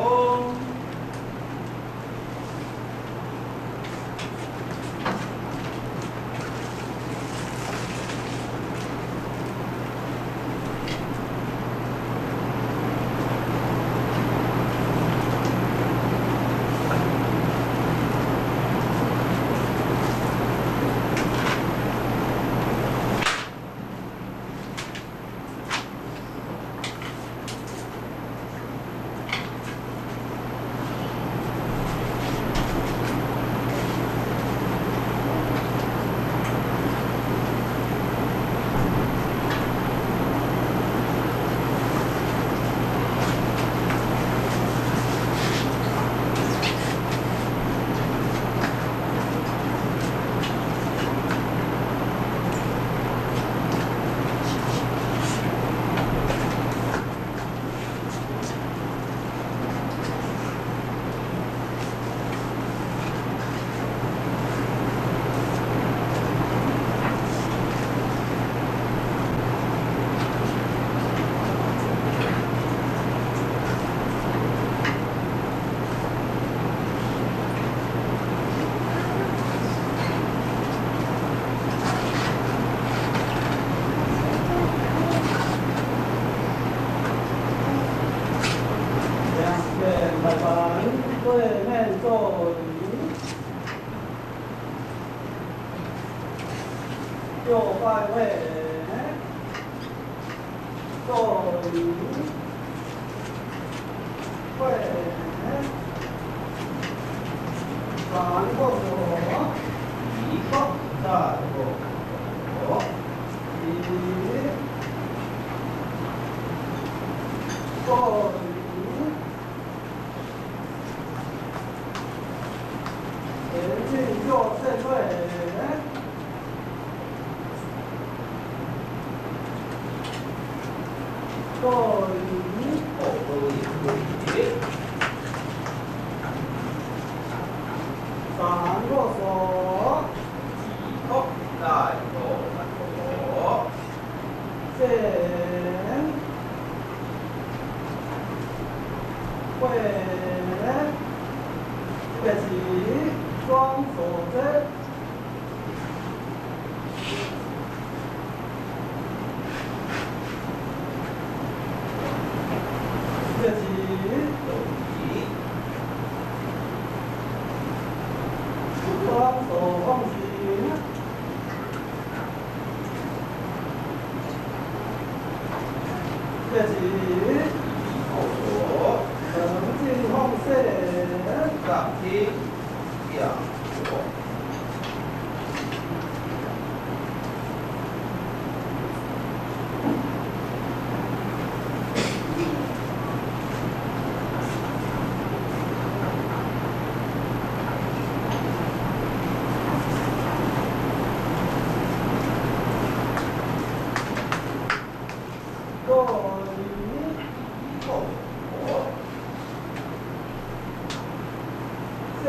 对面做礼，就拜位，做礼，会，三个左，一个再个左，一，个。前进右正对，过礼，
后礼，
三个手，
一个再个左，
前，会，这个是。双手这，这是双手放行，这是
后左，
横进放线，
上踢。下左，
过礼，
后左，
前。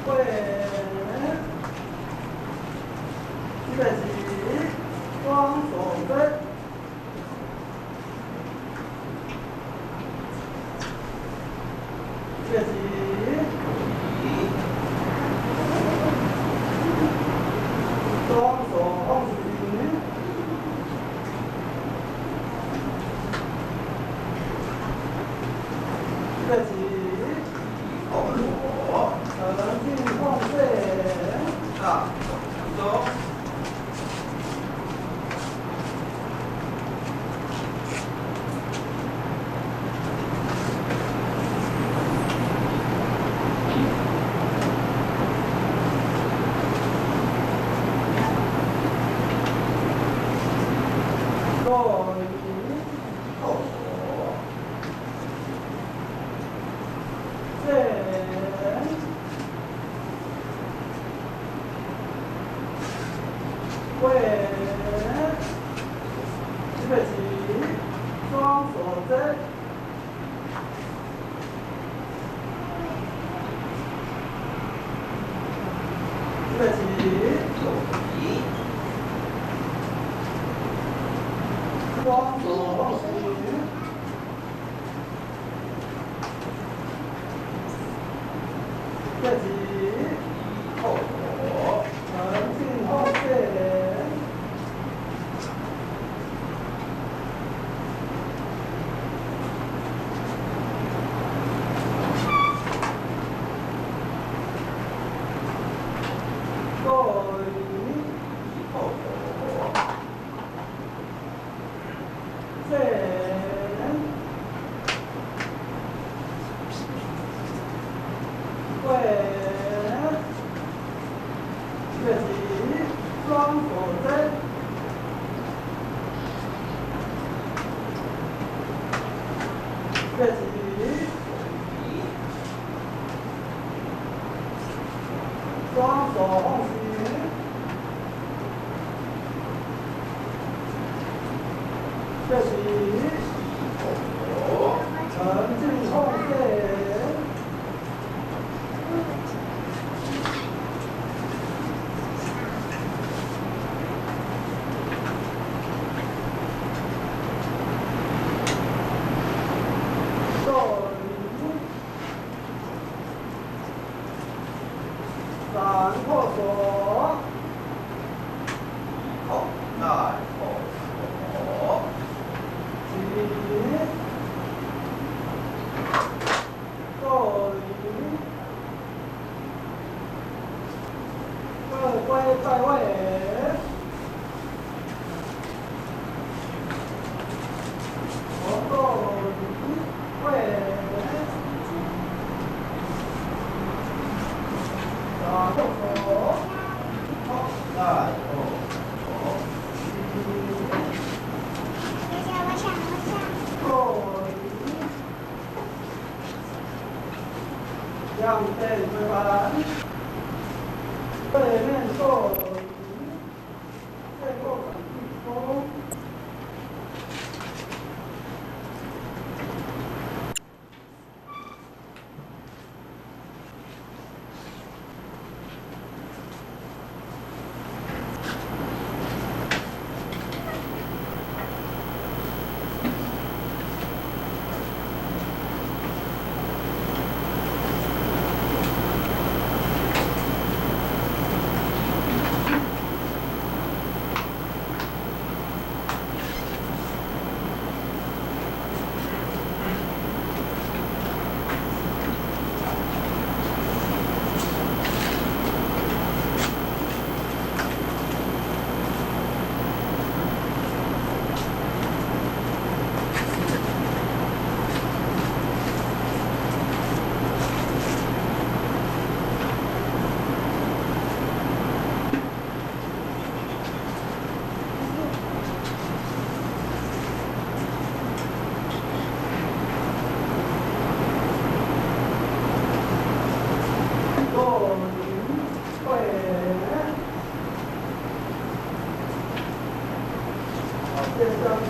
会，这个是双手这，这个是双手放行，这个是
后左，
横进放线，
上左。
过礼，
后左，
过，预备起，双手踭。预备起，双手放起。预备起，后前进后退。过，后前，过，预备起，双手踭。预备起，双手放起。预备起，前进后退。过，三破锁，后来后锁，起，过，过归在位，过位，三破锁，后来后锁，过，两边推翻，对面过，再过转地风。过，过，好，变双拳。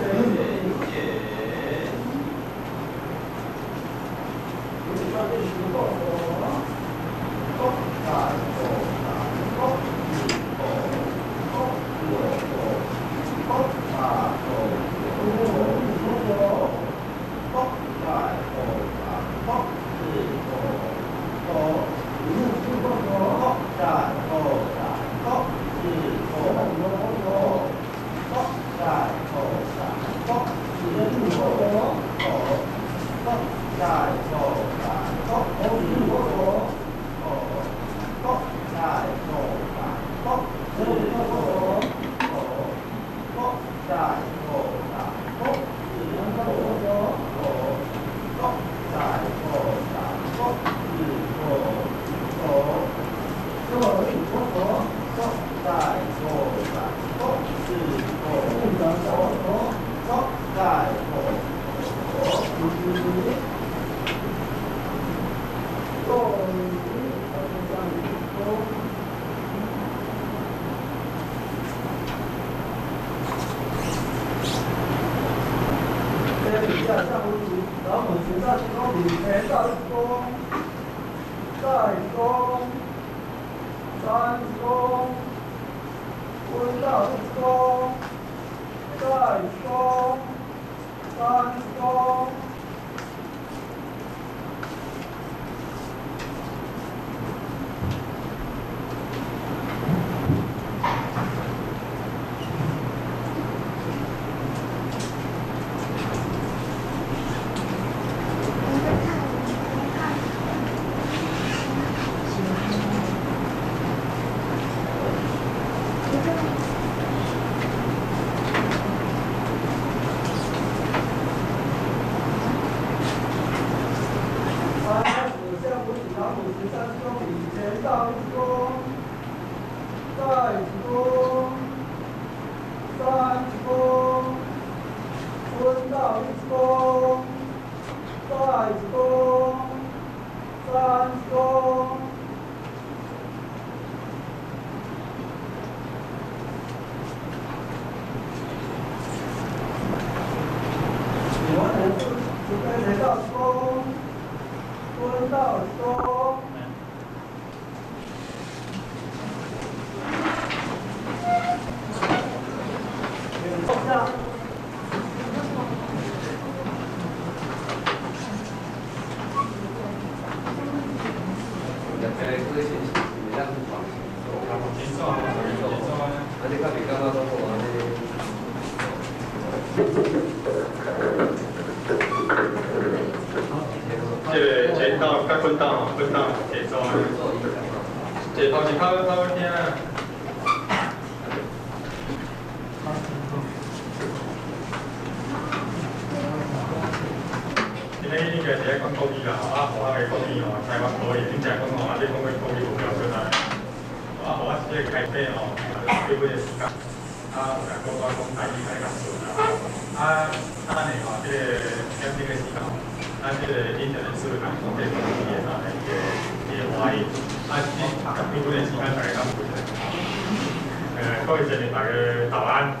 十三公里，前到一公，再一公，三公，滚到一公，再一公，三公。53公里，前到一公，再一公，三公，滚到一公，再一公，三公。我前到一公，滚到一公。
这个前道甲滚道吼，滚道坐组安尼，坐头一口口听。今日应该是爱讲国语啦，吼，啊，我的国语吼，台湾可以，恁食讲吼，啊，你讲的国语无标准啊。啊，我是这个开题吼，基本的时间，啊，有讲我讲台语来较顺啦。啊，等下吼，这个点钟的时间。咱这个恁就师讲讲这个语言啊，伊个华语，啊，你基本的时间大家讲过者。各位先生，大家早安。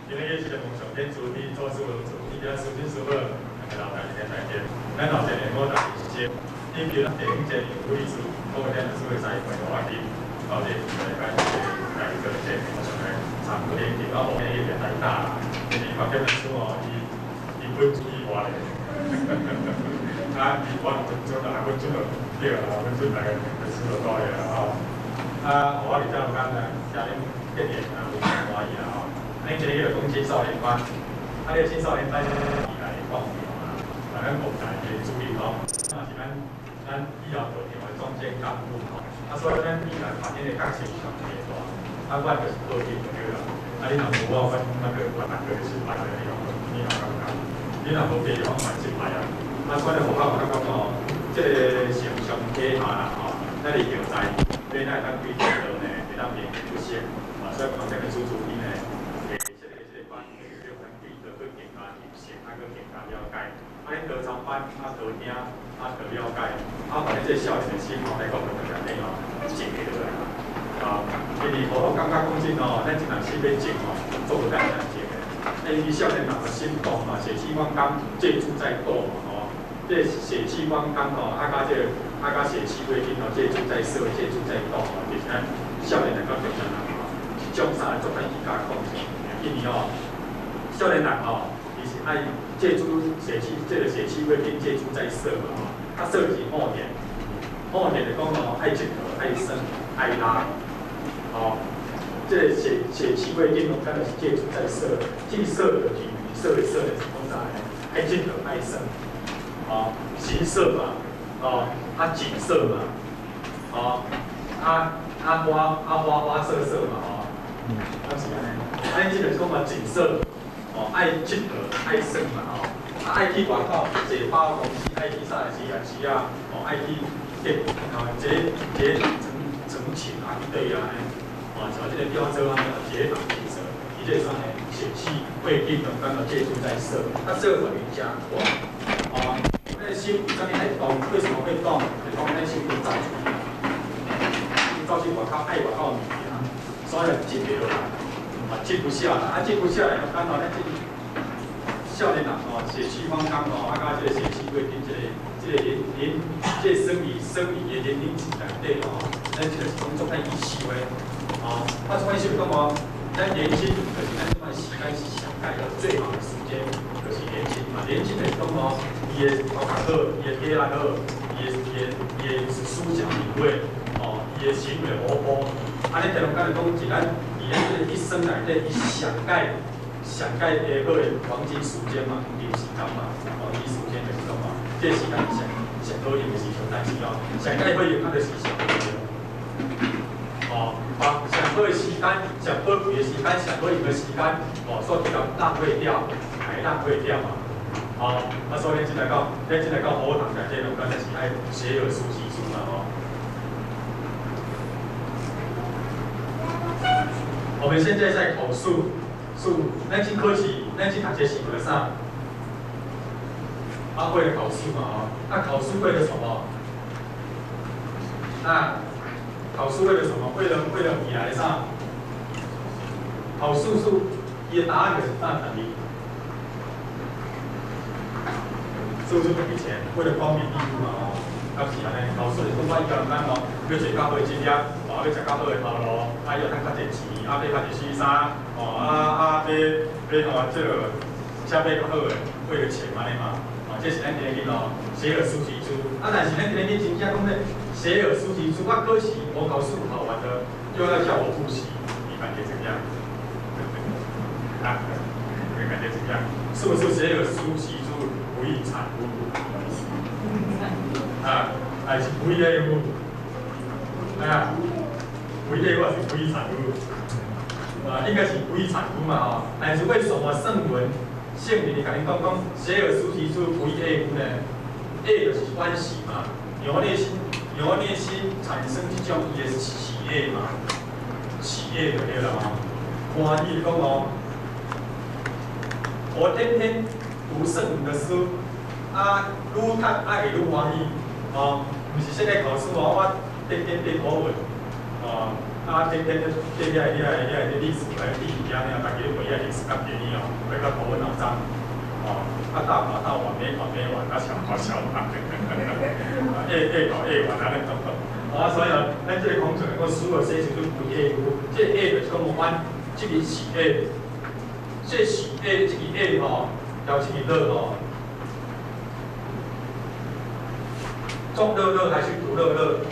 今日是蒙上天主的做事主，伊家师兄师母，大家老大家再见。咱老一年我大是以及咱地方这护理师，我们咱师会使陪我去到这礼拜来做这个上来参与连接，啊，后面伊个台大，因为发现师哦，伊本伊话咧，啊，伊我准准啊，阮准就对啦，阮准大家就输就多啦吼。啊，我伫遮有讲呢，听恁建言啊，有真欢喜啦吼。恁这个叫讲青少年班，啊，这个青少年班是来讲啦，啊，咱国内的主任吼，啊是咱以后做成为中间干部吼，啊，所以咱未来发展的角色是上济大，啊，我就是好听就对啦。啊，你若无我，我那个我那个失败的，你讲你若感觉？你若无地方嘛失败啊。啊，所以我感觉讲吼，这个上上底下啦吼，咱伫后台，你咱会当对这个呢，会当变不息，啊，所以讲这个主主题呢，这个班，叫咱对得去更加入息，啊，阁更加了解。啊，恁得参班，啊，得听，啊，得了解，啊，反正这少年的心吼来讲，就安尼吼，静会落来啦。啊，因为我感觉讲真吼，咱这若是欲静吼，做无简单静的。因为少年人的心动嘛，血气方刚，借助在斗嘛，吼。这血气方刚吼，啊，佮这个，啊，佮血气未定吼，借助在色，借助在动吼，就是咱少年人佮中年人吼，是种啥做咱伊家控制。因为吼，少年人吼，伊是爱借助血气，这个血气未定，借助在色嘛，吼。啊，色是五电，五电就讲吼，爱佚佗，爱耍，爱拉，吼。这个血气未定，拢敢若是借助在色，这色就是色的色就是讲啥呢？爱佚佗，爱耍，哦，形色嘛，哦，啊景色嘛，哦，啊啊花啊花花色色嘛，吼，啊是按呢。啊，这个讲嘛景色，哦，爱佚佗，爱耍嘛，吼，啊爱去外口坐百货公司，爱去啥时啊时啊，哦，爱去结，哦，这成群啊去对啊。啊，像这个雕做安尼，一个人景色，伊这啥呢？血气未定，中间就借助在色，啊，色等于加光。啊，那心啥物爱动？为什么会动？就讲咱心会走出去，走去外口爱外口的物件，所以就静袂落来，啊，静不下来，啊，静不下来，刚好咱这少少年人吼，血气方刚吼，啊，佮这个血气未定，这个年年，这个生理的年龄层内底吼，咱这个是讲足爱意思的，哦，啊，足爱意思讲哦，咱年轻就是咱这摆时间是上盖好最好的时间，就是年轻嘛，年轻就是讲哦，伊的头壳好，伊的体力好，伊的思想敏锐，哦，伊的行为活泼，啊，你听人讲讲，是咱伫咱这个一生内底，伊上盖。上盖会好的黄金时间嘛，黄金时间嘛，黄金时间就是讲嘛，这个时间是上上好用的时阵，但是哦，上盖好用，啊就是上好用。哦，把上好的时间、上宝贵的时间、上好用的时间，哦，所以共浪费掉，还浪费掉嘛。哦，啊，所以咱这来讲好堂内底，拢敢若是爱学有书籍书嘛，吼。我们现在在考试。是，咱去考试，咱去读册是为了啥？啊，为了考试嘛，吼。啊，考试为了什么？啊，考试为了什么？为了未来啥？考试是伊的答案就是啥？等于，是不是为钱？为了光明义务嘛，吼。啊是按呢，考试是讲我以后咱吼欲做较好的职业，哦，欲食较好的头路，啊，欲趁较济钱，啊，买较济新衫，哦，啊啊，买买吼这个车买较好的，为了钱按呢嘛，哦，这是咱今日吼学而思其书，啊，但是咱今日真正讲咧，学而思其书，我考试我考试考完了，又要叫我复习，你感觉怎样？啊，你感觉怎样？是不是学而思其书不亦惨乎？啊，还是不亦乐乎？啊，不亦乐乎还是不亦惨乎？啊，应该是不亦惨乎嘛吼。但是为什么圣文圣人共恁讲讲，学而思其书不亦乐乎呢？乐就是欢喜嘛，由内心产生这种伊的喜悦嘛，喜悦就对了嘛。欢喜讲哦，我天天读圣人的书，啊，愈读啊会愈欢喜。哦，毋是现在考试哦，我天天背古文，哦，啊，天天咧背遐遐遐个历史来地理啊，尔，大家咧背遐历史甲地理哦，背甲头昏脑胀，哦，啊，大考大完，没考没完，啊，小考小完，会会考会完按呢讲讲，啊，所以啊，咱这个孔子讲书的写成做不亦乐乎，这个乐就是讲阮这个喜乐，这个喜乐，这个乐吼，交这个乐吼。众乐乐还是独乐乐？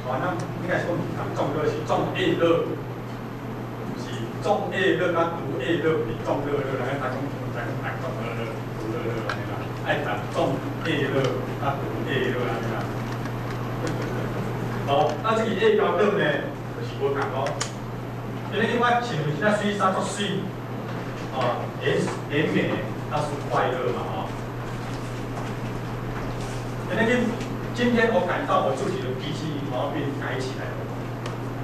哦，那应该是讲众乐是众爱乐，是众爱乐佮独爱乐比众乐乐，来大讲大讲大众乐乐，独乐乐按呢啦，爱读众爱乐佮独爱乐按呢啦。好，那这个爱交乐呢，就是无仝哦。因为我穿有这水衫足媠，哦，连连美，那是快乐嘛，吼。那天，今天我感到我自己的脾气毛病改起来了，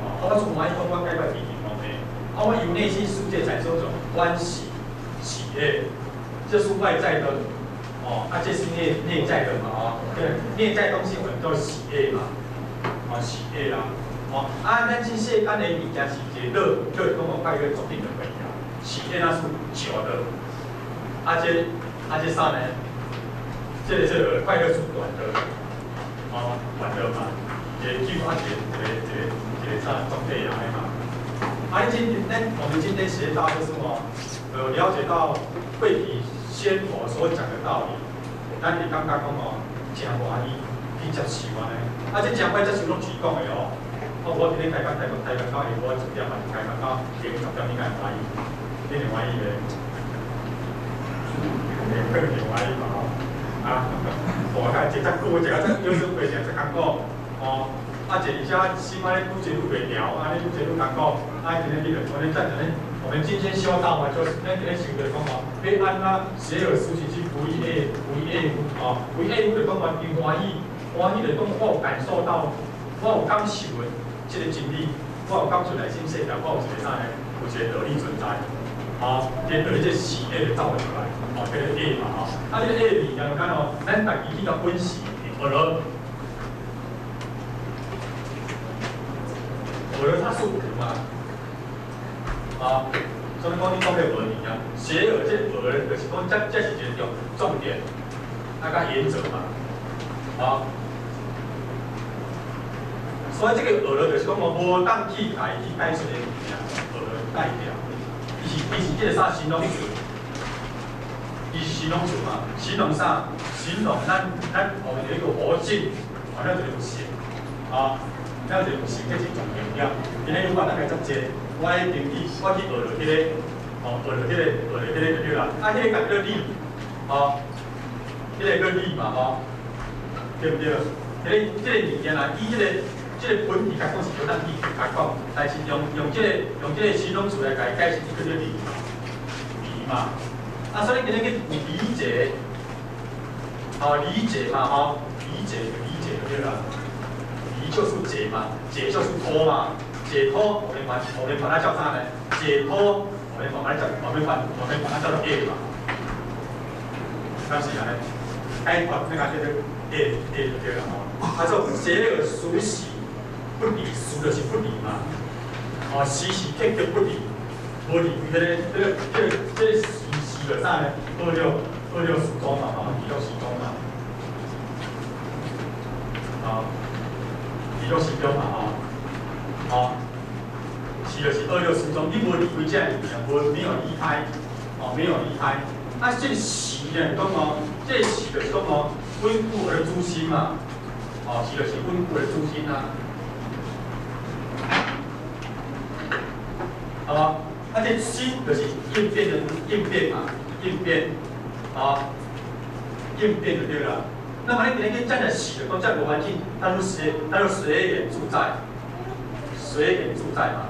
哦，我从来讲我改我脾气毛病，啊，我由内心世界产生一种欢喜、喜悦，这是外在的，哦，啊，这是内在的嘛，哦，对，内在东西我们叫喜悦嘛，哦，喜悦啦，哦，啊，咱这世间的物件是一个乐，就是讲我快乐决定就可以啊，喜悦那是久的，啊这啥呢？这个快乐是短的，哦，短的嘛，一个久啊，一个啥总体安呢嘛。啊，今天我们今天学到就是哦，了解到慧体仙佛所讲的道理，咱会感觉讲哦，真欢喜去接受按呢。啊，这真欢喜接受拢是讲的哦。哦，我伫咧台北台北台北到下晡10点，还是台北到下午10点，你敢会欢喜？你会欢喜袂？会可能会欢喜嘛吼。啊，大概坐遮久，坐啊遮，有时过程遮艰苦，哦，啊，坐而且心按呢愈坐愈袂牢，按呢愈坐愈艰苦，啊，今日你就我咧赞成咧，我们今天修道嘛，就是咱今日修就讲哦，欲按怎学而思齐之不亦乐不亦乐乎？哦，不亦乐乎就讲话真欢喜，欢喜就讲我有感受到，我有感受的这个真理，我有感受内心世界，我有一个啥呢？有一个道理存在，哦，这道理这喜悦就走出来。哦，这个爱嘛吼，啊，这个爱物件就讲哦，咱家己去共分析，学了，学了它是苦嘛，啊，所
所以讲你讲彼个学物件，邪恶这恶咧，就是讲这是一个重点，啊，佮原则嘛，啊。所以这个学咧，就是讲我无当去家去解释的物件，学代表，伊是这个啥形容词？伊是形容词嘛？形容啥？形容咱后面有一个活性，好像就有性，啊，咱就有性，这是重点。今日我大概遮济，我一定去，我去学著彼个，哦，学著彼个，学著彼个就对啦。啊，彼个叫做理，哦，彼个叫理嘛，吼，对毋对？这个物件啦，以这个本体来讲是无当去来讲，但是用这个形容词来共伊解释，叫做理，理嘛。啊，所以今日去理解，哦，理解嘛，吼，理解就理解就对啦。离就是解嘛，解就是脱嘛，解脱我们把它叫啥呢？解脱，我们把它叫做业嘛。敢是按呢？解脱那个叫做业，业就对啦吼。啊，做邪恶随时不离，时就是不离嘛。哦，时时刻刻不离，无离开这个时时就啥呢？二六时钟嘛，吼，二六时钟嘛。啊，二六时钟嘛，吼，哦，时就是二六时钟，你无离开这个物件，无没有离开，哦，没有离开。啊，这个时呢，讲哦，这个时就是讲哦，稳固的主心嘛，哦，时就是稳固的主心啊。好吧？啊，这心就是应变的应变嘛，应变，啊，应变就对了。那么你今日去站在时，就讲这无环境，他说随缘自在，随缘自在嘛。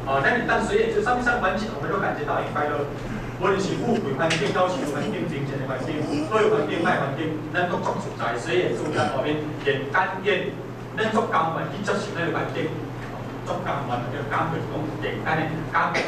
啊，那你当随缘就上上环境，我们都感觉到很快乐。无论是富贵环境、高兴环境、金钱的环境、好环境、歹环境，咱都足自在，随缘自在。后面连甘愿，咱足甘愿去接受那个环境。足甘愿，叫甘就是讲简单的甘，讲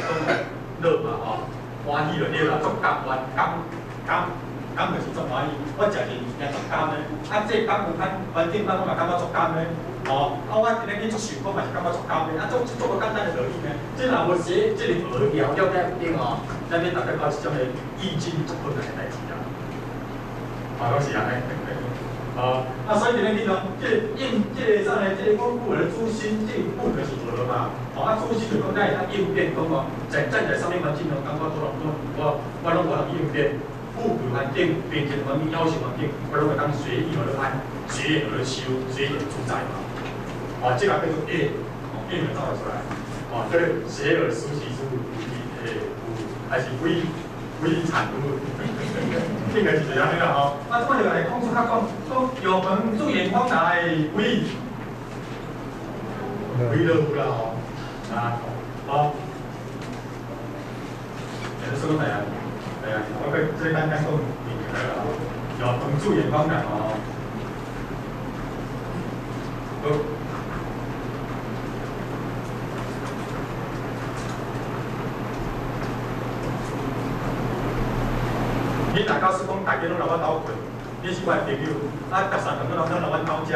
乐嘛吼，欢喜就对啦，足甘愿，甘甘甘就是足欢喜。我食一个物件足甘的，啊，这甘有环环境，我嘛感觉足甘的，吼，啊，我今日去出受苦嘛是感觉足甘的，啊，足足无简单的道理呢。这若无写这个学了了解顶吼，咱要达到这种的意境足困难的代志啊。啊，拢是按呢。啊，啊，所以伫咧你讲，这个应，这个啥呢？这个稳固的主心，这个本就是无了嘛。哦，啊，主心就讲咱会当应变，讲哦，站在啥物环境中，感觉都拢我拢无通应变。富贵环境、贫贱环境、夭寿环境，我拢会当随意而安，随缘而修，随缘自在嘛。哦，这个叫做业，哦，业就走会出来。哦，这个邪恶思其之有诶有，还是鬼产物？应该是这样的啦吼。啊，这摆就来讲出较讲，讲有朋自远方来，不亦乐乎啦吼。啊，好。欸，说讲来啊，来啊，我阁这简单讲明白啦吼。有朋自远方来吼。好。你若假使讲大家拢来阮兜睏，你是我的朋友，啊，逐三顿拢来阮兜食，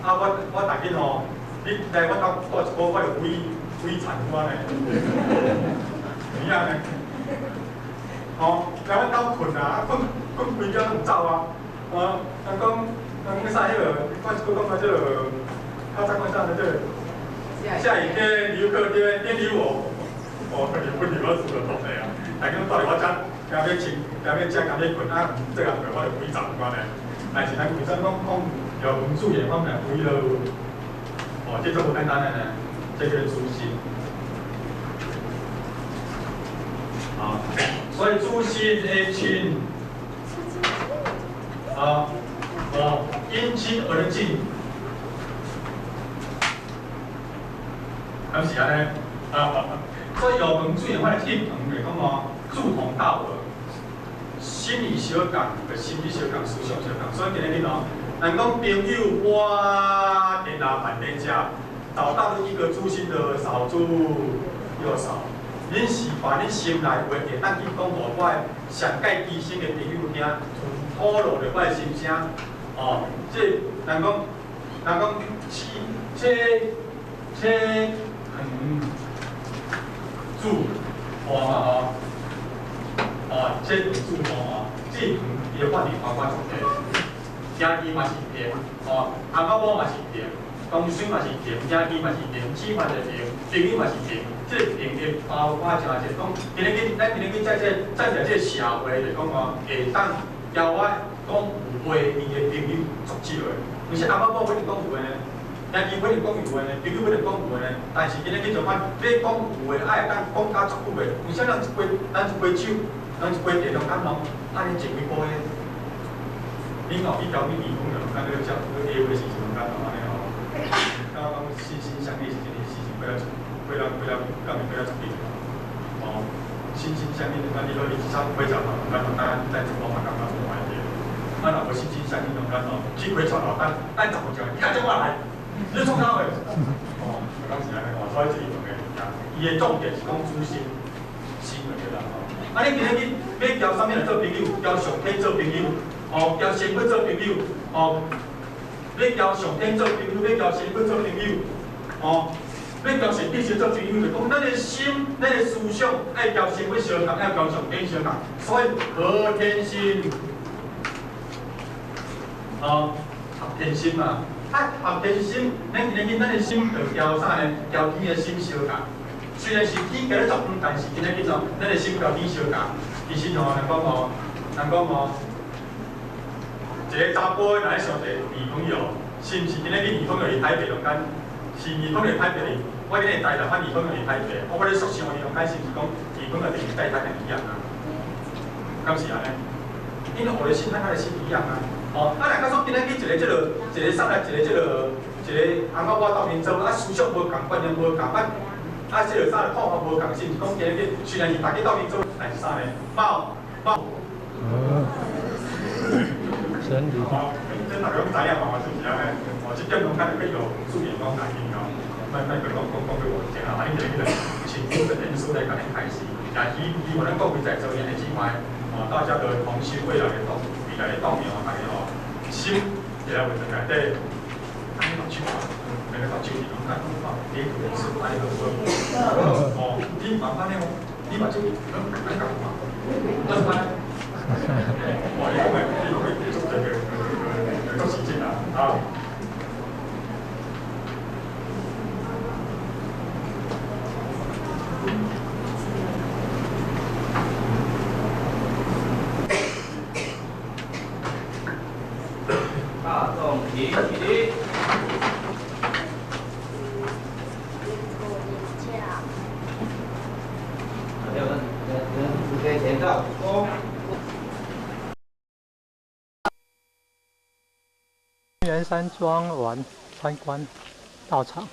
啊，我逐日吼，你来阮兜住一个月，我就鬼残我呢，有影呢？吼，来阮兜睏啊，啊，睏睏规工拢走啊，啊，人讲啥彼个，我一句讲啊，这个，较早讲啥呢？这个，下雨天游客天天理我，哦，你不理我死了懂的啊，大家拢住伫我遮。今欲穿，今欲食，今欲睏，啊，这个我就鬼杂关呢。但是咱为啥讲讲有文字也方面不亦乐乎？哦，这足无简单的呢，这叫誅心。啊，所以誅心的亲，啊，哦，因亲而近，敢是按呢？啊，所以有朋自远方来，近朋就讲哦，志同道合。心意相共，就心意相共，思想相共。所以今日你喏，人讲朋友我天下万天下，找到一个知心的少之又少。恁是把恁心内话会当去讲予我的上界知心的朋友听，吐露著我的心声。哦，这人讲，车车横住大嘛吼，哦，这原子大嘛，这圆伊的范围包括足济，兄弟嘛是平，哦，翁仔某嘛是平，公孙嘛是平，兄弟嘛是平，姊嘛是平，朋友嘛是平，这个平的包括诚济，讲今日去，咱今日去在这站在这个社会，就讲哦，会当交我讲有话伊的朋友足少的，有时翁仔某不一定讲有话呢。兄弟不一定讲有话呢，朋友不一定讲有话呢，但是今日去做番，欲讲有话，爱会当讲甲足久的。有啥人一杯，咱一杯酒，咱一杯茶中间哦，按呢前几杯咧，恁后去交你女朋友，咱咧食咧约会时阵中间哦，按呢吼，敢讲心心相印是这个事情，过了过了过了，敢会过了十几年哦，心心相印，咱你好，你至少过十头，咱咱咱做嘛感觉做歹啲。啊，若无心心相印中间哦，去过十头，等等10分钟，你敢叫我来？你创啥货？哦，讲是按呢哦，所以这个物件，伊的重点是讲誅心，心就对啦吼。啊，你今日去欲交啥物人做朋友？交上天做朋友，哦，交神佛做朋友，哦，欲交上天做朋友，欲交神佛做朋友，哦，欲交神必须做朋友，就讲咱的心，咱的思想爱交神佛相共，爱交上天相共，所以合天心，哦，合天心嘛。啊，合天心，咱今日去咱的心就交啥呢？交天的心相共。虽然是天交咧十远，但是今日去做，咱的心交天相共。其实吼，人讲吼，人讲吼，一个查甫若咧想一个女朋友，是毋是今日去女朋友伫台北中间？是女朋友台北哩？我今日台南，我女朋友伫台北，我咧说想伊中间是毋是讲女朋友伫台北一样啊？敢是按呢？因为我的心和他的心一样啊。哦，啊，若讲说今日去一个这个，一个啥来，一个这个，一个翁仔某斗阵做，啊，思想无仝，观念无仝，啊，啊，这个啥来看法无仝，是毋是讲今日去虽然是大家斗阵做，但是啥呢？猫猫。
真理。
哦，这大家拢知影嘛，是毋是按呢？哦，这点钟较去用注意讲来听哦，莫莫阁讲讲讲过偌济啊，啊，你这个请这个人数来共恁开始，也希希望咱各位在座兄弟姊妹，哦，大家的同心未来的动。未来的栋梁，大家吼心会来画阵内底，按呢目睭啊，按呢目睭是拢讲哦，你是按呢好哦，你慢慢的哦，你目睭拢按讲嘛，那是安呢？哇，你讲的，你讲的足这个，足实际啊，啊。
大众起立。
圆山庄玩参观道场。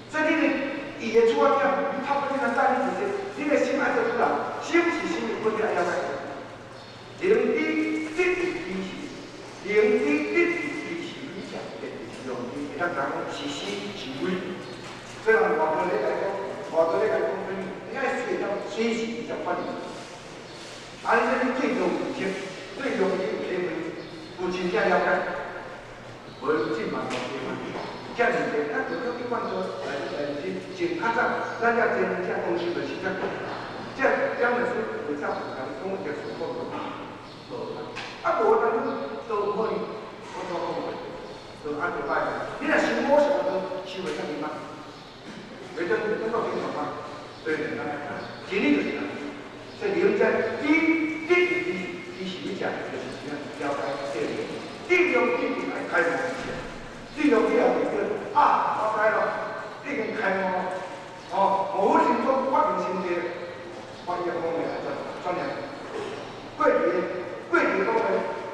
所以你
伊的出发点，你透过这个带你就是，你的心爱做主人，心是心的本质爱了解。灵知得知是，灵知得知是理解，就是用伊会当讲是是是非。虽然外国咧来讲，外国咧来讲，你爱随当随时就反应。啊，你这你对容易对容易有体会，有真正了解，无进嘛无机会。遮尔济，咱就叫一贯道来来是从较早，咱遮真正东西就是遮。这两本书为啥有共你讲历史讲无？啊，无但你都有可能，我怎讲就按就摆。你若想某什么都想袂当伊嘛？袂当袂当到天堂吗？对，真理就是安尼。所以灵在第第第第是你讲，就是怎样了解这个。第六第来开悟，第六第二就啊，我知咯，已经开悟哦，无心中发明心地，发业方面来专专业。过去过去讲的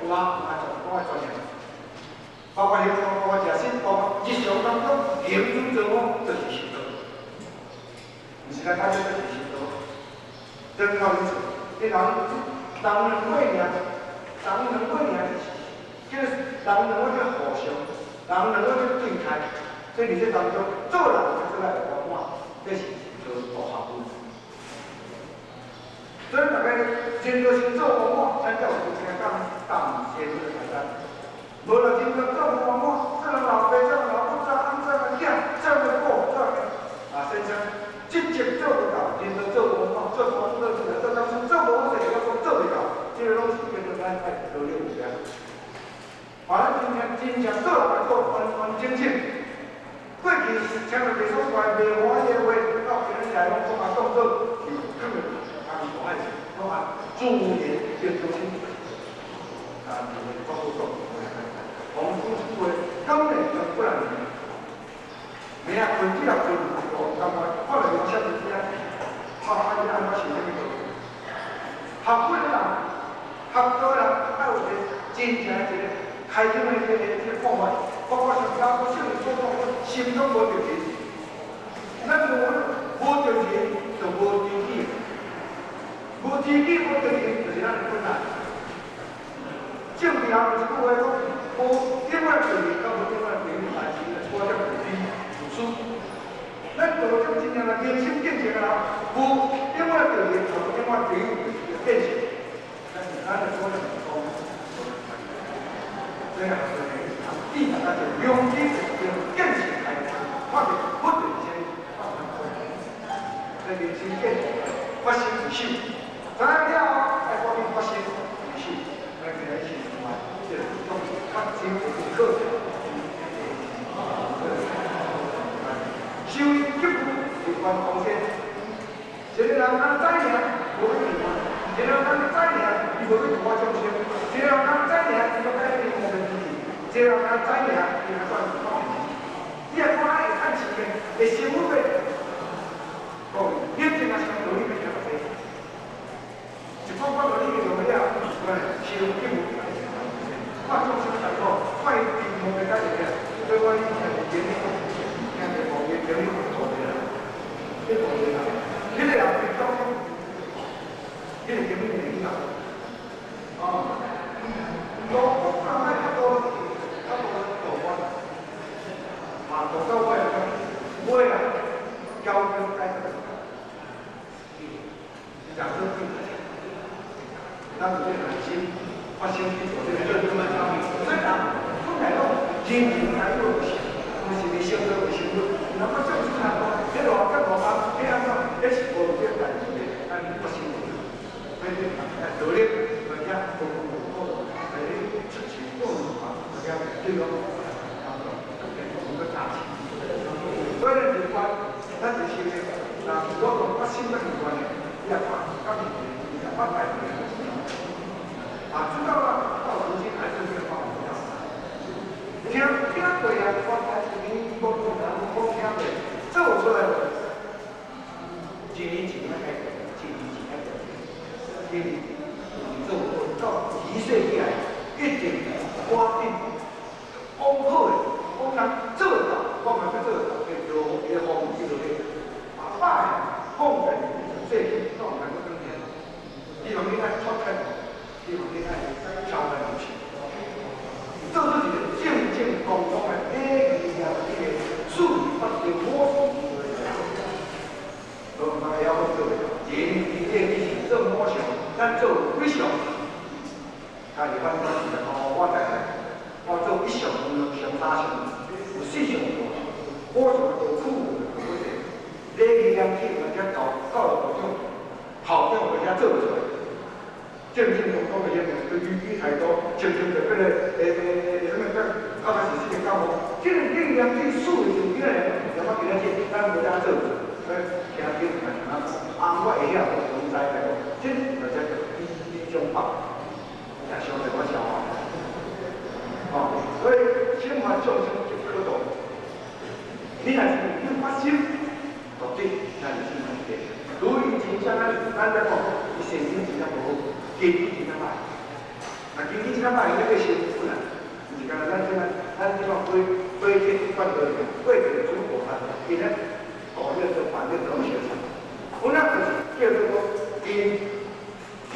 有啊，有啊，我爱专业。包括行动，包括食食，包括日常当中行住坐卧，就是修道。毋是咱讲这就是修道。真靠你做，你人人两个尔，人两个尔，叫人两个叫互相，人两个叫对待，所以伫这当中做人就做来圆满，这是做大学问。所以大家真多先做圆满，咱才有真讲担先这个代志。无啦，真多做圆满，做人老爸，做人老母，做翁，做个囝，做个某，做个啊先生，积极做袂到，真多做圆满，做大做做做当初做无好势，犹阁做袂到，这个拢是叫做咱爱努力有啥。啊，咱真正真正做人来做完完整整。过去听到袂爽快、袂欢喜的话，到今日来拢讲啊，当做是可能啊，无爱是，讲啊，自然变做清啊，就是讲讲。我们讲一句话，当然就不然。明仔困只若困，我感觉看了用啥物听，啊，啊，你按怎想啥物道理？学佛的人，学道的人，爱有一个真正的一个开胸的这个看法。包括像我圣人所讲，我心中无著人，咱无无著人，就无知己，无知己无著人，就是咱的困难。政治人有一句话讲，无永远著人，甲无永远朋友，但是我才自卑自私。咱道种真正来明心见性的人，无永远著人，无永远朋友，就是变性。但是咱的所有讲，这样子。伊大家就良知就见性开，看到不对先放宽在人生见发生为首，知影了后爱赶紧发生为首，来来是嘛？这个讲发生的课程。修因结果是观光线，一个人咱知影无去度，一个人咱知影伊无去度众生，一个人咱知影伊要改变无变自己。这个人知影，伊来管讲。你若看会趁钱的，会生活的，讲你真正想道理要听偌济，一讲讲道理就用了，我修一无看众生大苦，看伊贫穷的解决，所以我以前是研究，听者无研究你大个啦，你大个啦，迄个人是讲，迄个根本就影响，哦，老国人爱较多。啊，到到尾啊，尾啊，交通改革，讲说咱有这个心发生去做这个热所以人本来拢人人来做是，毋是离生做为生活，那么正常来讲，迄偌结偌啊，迄安怎，迄是无这个代志的，咱发生所以道理大家都有来出钱做嘛，大家对讲。所以咱就关，咱就修炼。那如果讲发生咱有关的，你也看，甲面你也发大的。啊，知道了，到如今还是没有办法。听听过啊，我开始你讲讲，讲听过，做出来，一年一年改变，一年一年改变，一年做到一岁以来，一定赶紧讲好的，讲人做会到，我嘛要做会到。有个方记落去，三项，有四项道，五项道苦无济，礼义廉耻嘛才教教育部长、校长嘛才做出来。正正当当的遐个语语态度，正正就彼个欸，啥物叫教甲是四个教无？这个礼义廉耻四个重点咧，了我今仔日咱无遮做，所以听经嘛是安怎啊，我会晓，我拢知来讲，这就叫做依依中法，也相对我笑话。哦，所以心法众生即可度，你若是你发心，到底那是心法对。如伊真正咱咱在讲，伊神经真正无好，根基真正歹。啊，根基真正歹，伊那个辛苦啦，毋是干焦咱这摆，咱这摆飞飞天关落去，飞天诸佛啊，伊咧大热都反正拢相像。我那就是叫做讲根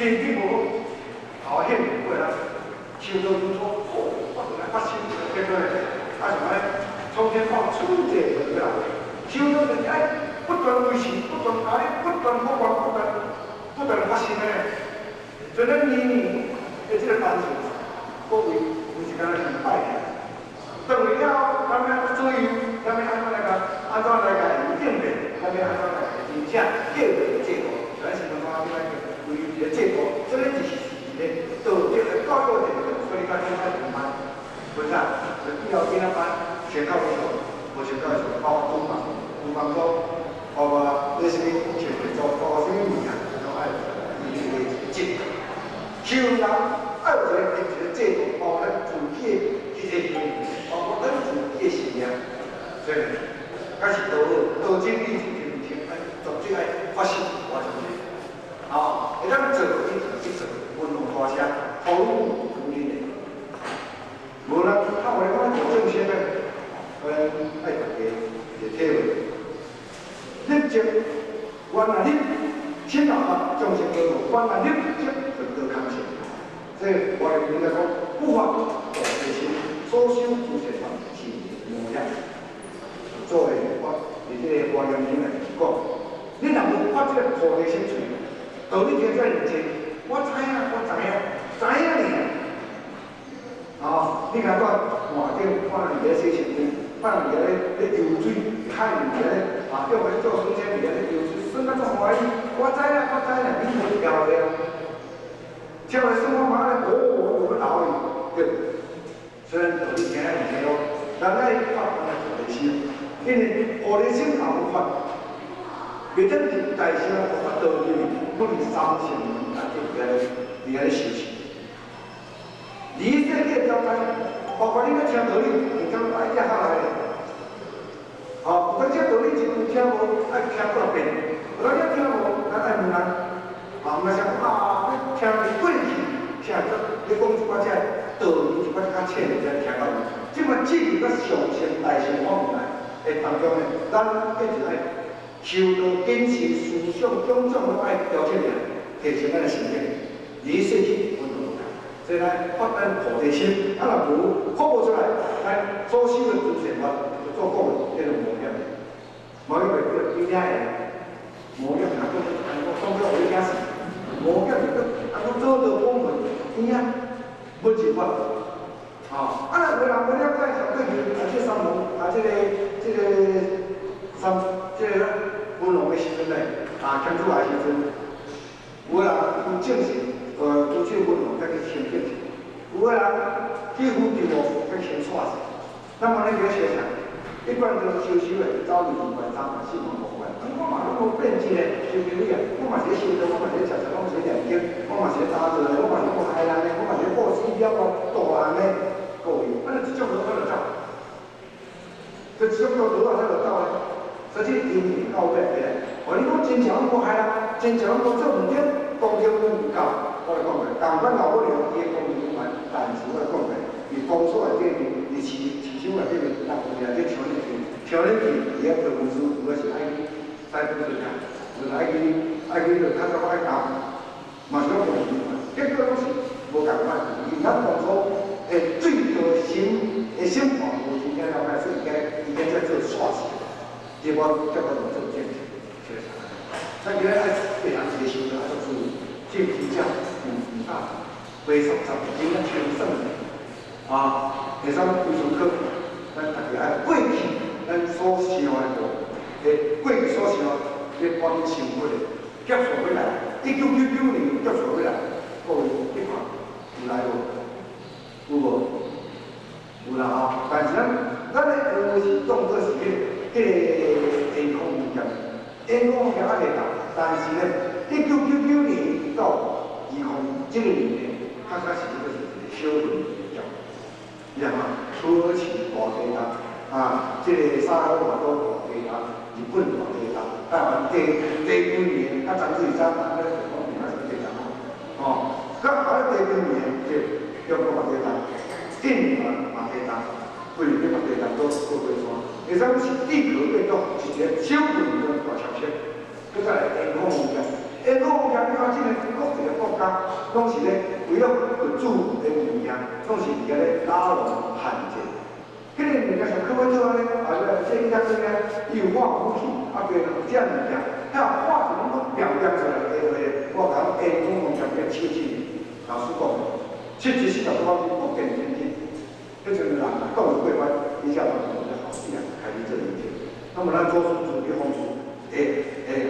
根基无好，头显过来，修道如初，哦，我就来发心，结果咧，啊像安尼，从天宝出界就来，修道就是爱不断维持，不断加力，不断不断不断不断发心咧。所以咱年年的这个班数，各位毋是干焦上拜尔，转去了后，咱要注意，咱要按怎来共，按怎来共应变，咱要按怎来真正建立制度，咱是讲怎样维持一个制度，这个就是一个道德的教育制度，所以讲咱爱上班，为啥？以后囡仔班先教育所，无先教育所，包括厨房、厨房组，包括你啥物清洁组，包括啥物物件，拢爱维持一个制度。修人爱有一个一个制度，包括咱自己的这个行为，包括咱自己的信念，所以，开始道道真理真真爱绝对爱发心，我相信。哦，会当做你就去做，温柔大声，投入如林的。无咱较话讲做正心的，所以爱大家一个体会。立即原来你心若发众生得无，原来立即就得空性。这华严经来讲，不发菩提心，所修诸善法是无量。作为我伫这个华严经内讲，你若无发这个菩提心出来，道理听遮尔济，我知影，我知影，知影尔。哦，你若在岸顶看人伫咧洗身躯，看人伫咧咧游水，海伫咧啊，叫个做水仙伫咧游水，耍甲足欢喜。我知影，我知影，你无了了。将来生活嘛咧，哦，我要老去，对。虽然道理听尔济咯，咱爱发咱的菩提心，因为菩提心若无发，袂当伫大乘无法度入去，拢是三乘门内底伫遐咧伫遐咧修行。离世界了解，包括你咧听道理，会感觉爱听下来。吼，有当时道理一句听无，爱听几遍；有当时听无，咱爱问人，啊，毋是讲啊，你听过去，听做你讲一寡这道理，一寡较浅的才听到。这马进入到上乘大乘法门来的当中呢，咱一直爱修道、谨慎、思想种种拢爱调整起来，提升咱的心境，离世去。所以咱发咱菩提心，啊若无发无出来，咱所修的诸善法就做讲的，叫做无业。无业就叫有影的，无业若讲按讲讲做有影事，无业就讲按讲做道讲门，有影无一法。吼，啊若有人无了解，像过去啊这三门啊这个这个三这个文龙的时阵咧，啊天主来时阵，有人有正信。拄去文龙才去签证，有个人去福州哦，才签煞去。那么咱叫学啥？一般就是修修的，走2万、3万、4万、5万。我嘛拢无变质咧，修修啊，我嘛是咧修道，我嘛是咧食食，我嘛是咧念经，我嘛是咧打坐咧，我嘛是过海人咧，我嘛是咧布施了哦，度人咧，各位，啊，这种路我就走，这种路路啊，才就走咧。所以这个因缘到尾来，哦，你讲真正拢无害人，真正拢无做毋对，功德拢有够。我来讲过，共款老母娘伊的功德有但是我来讲过，伊公所内底面，伊市市场内底面，人有掠去抢入去，抢入去，伊遐做文书，有的是爱去使本出来，有爱去爱去就较早爱教，嘛是拢无共款，结果拢是无共款。因咱当初会对道心的心法无真正了解，所以伊该伊该才做煞事，结果结果就做正事，是啥？咱今日爱别人一个修道爱做注意，这真正有有大非常十真正清爽的啊！第三非常课，咱大家愛過去咱所想的無，過去所想，你趕緊想過來，結束回來，1999年結束回來，各位你看有來無？有無？有啦吼，但是咱的話是當作是彼個健康物件，健康物件還袂到，但是呢，1999年到20這個年呢，確實是這個是一個小問題的。你看嘛，土耳其大地震，啊，這個沙烏地大地震，日本大地震，台灣第幾年，啊，張水山啊，那個講名是地震吼，哦，佮後來第幾年，這中國大地震，印尼嘛地震，菲律賓嘛地震，都過山，會使講是地殼變動，是一個小問題大消息。閣再來健康物件，健康物件，你看這個各一個國家，攏是咧為了物主的物件，攏是佇遐咧拉攏限制。彼個物件上可要做安尼，啊，這個這個，伊有化武器，啊，別人有這物件，遐化一攏表現出來的話，我講健康物件變手指，老師講，70、40公分不變天天，彼陣人啊，講有過關，伊才嘛比較好，自然開始這一切。那麼咱祖師祖的方式，會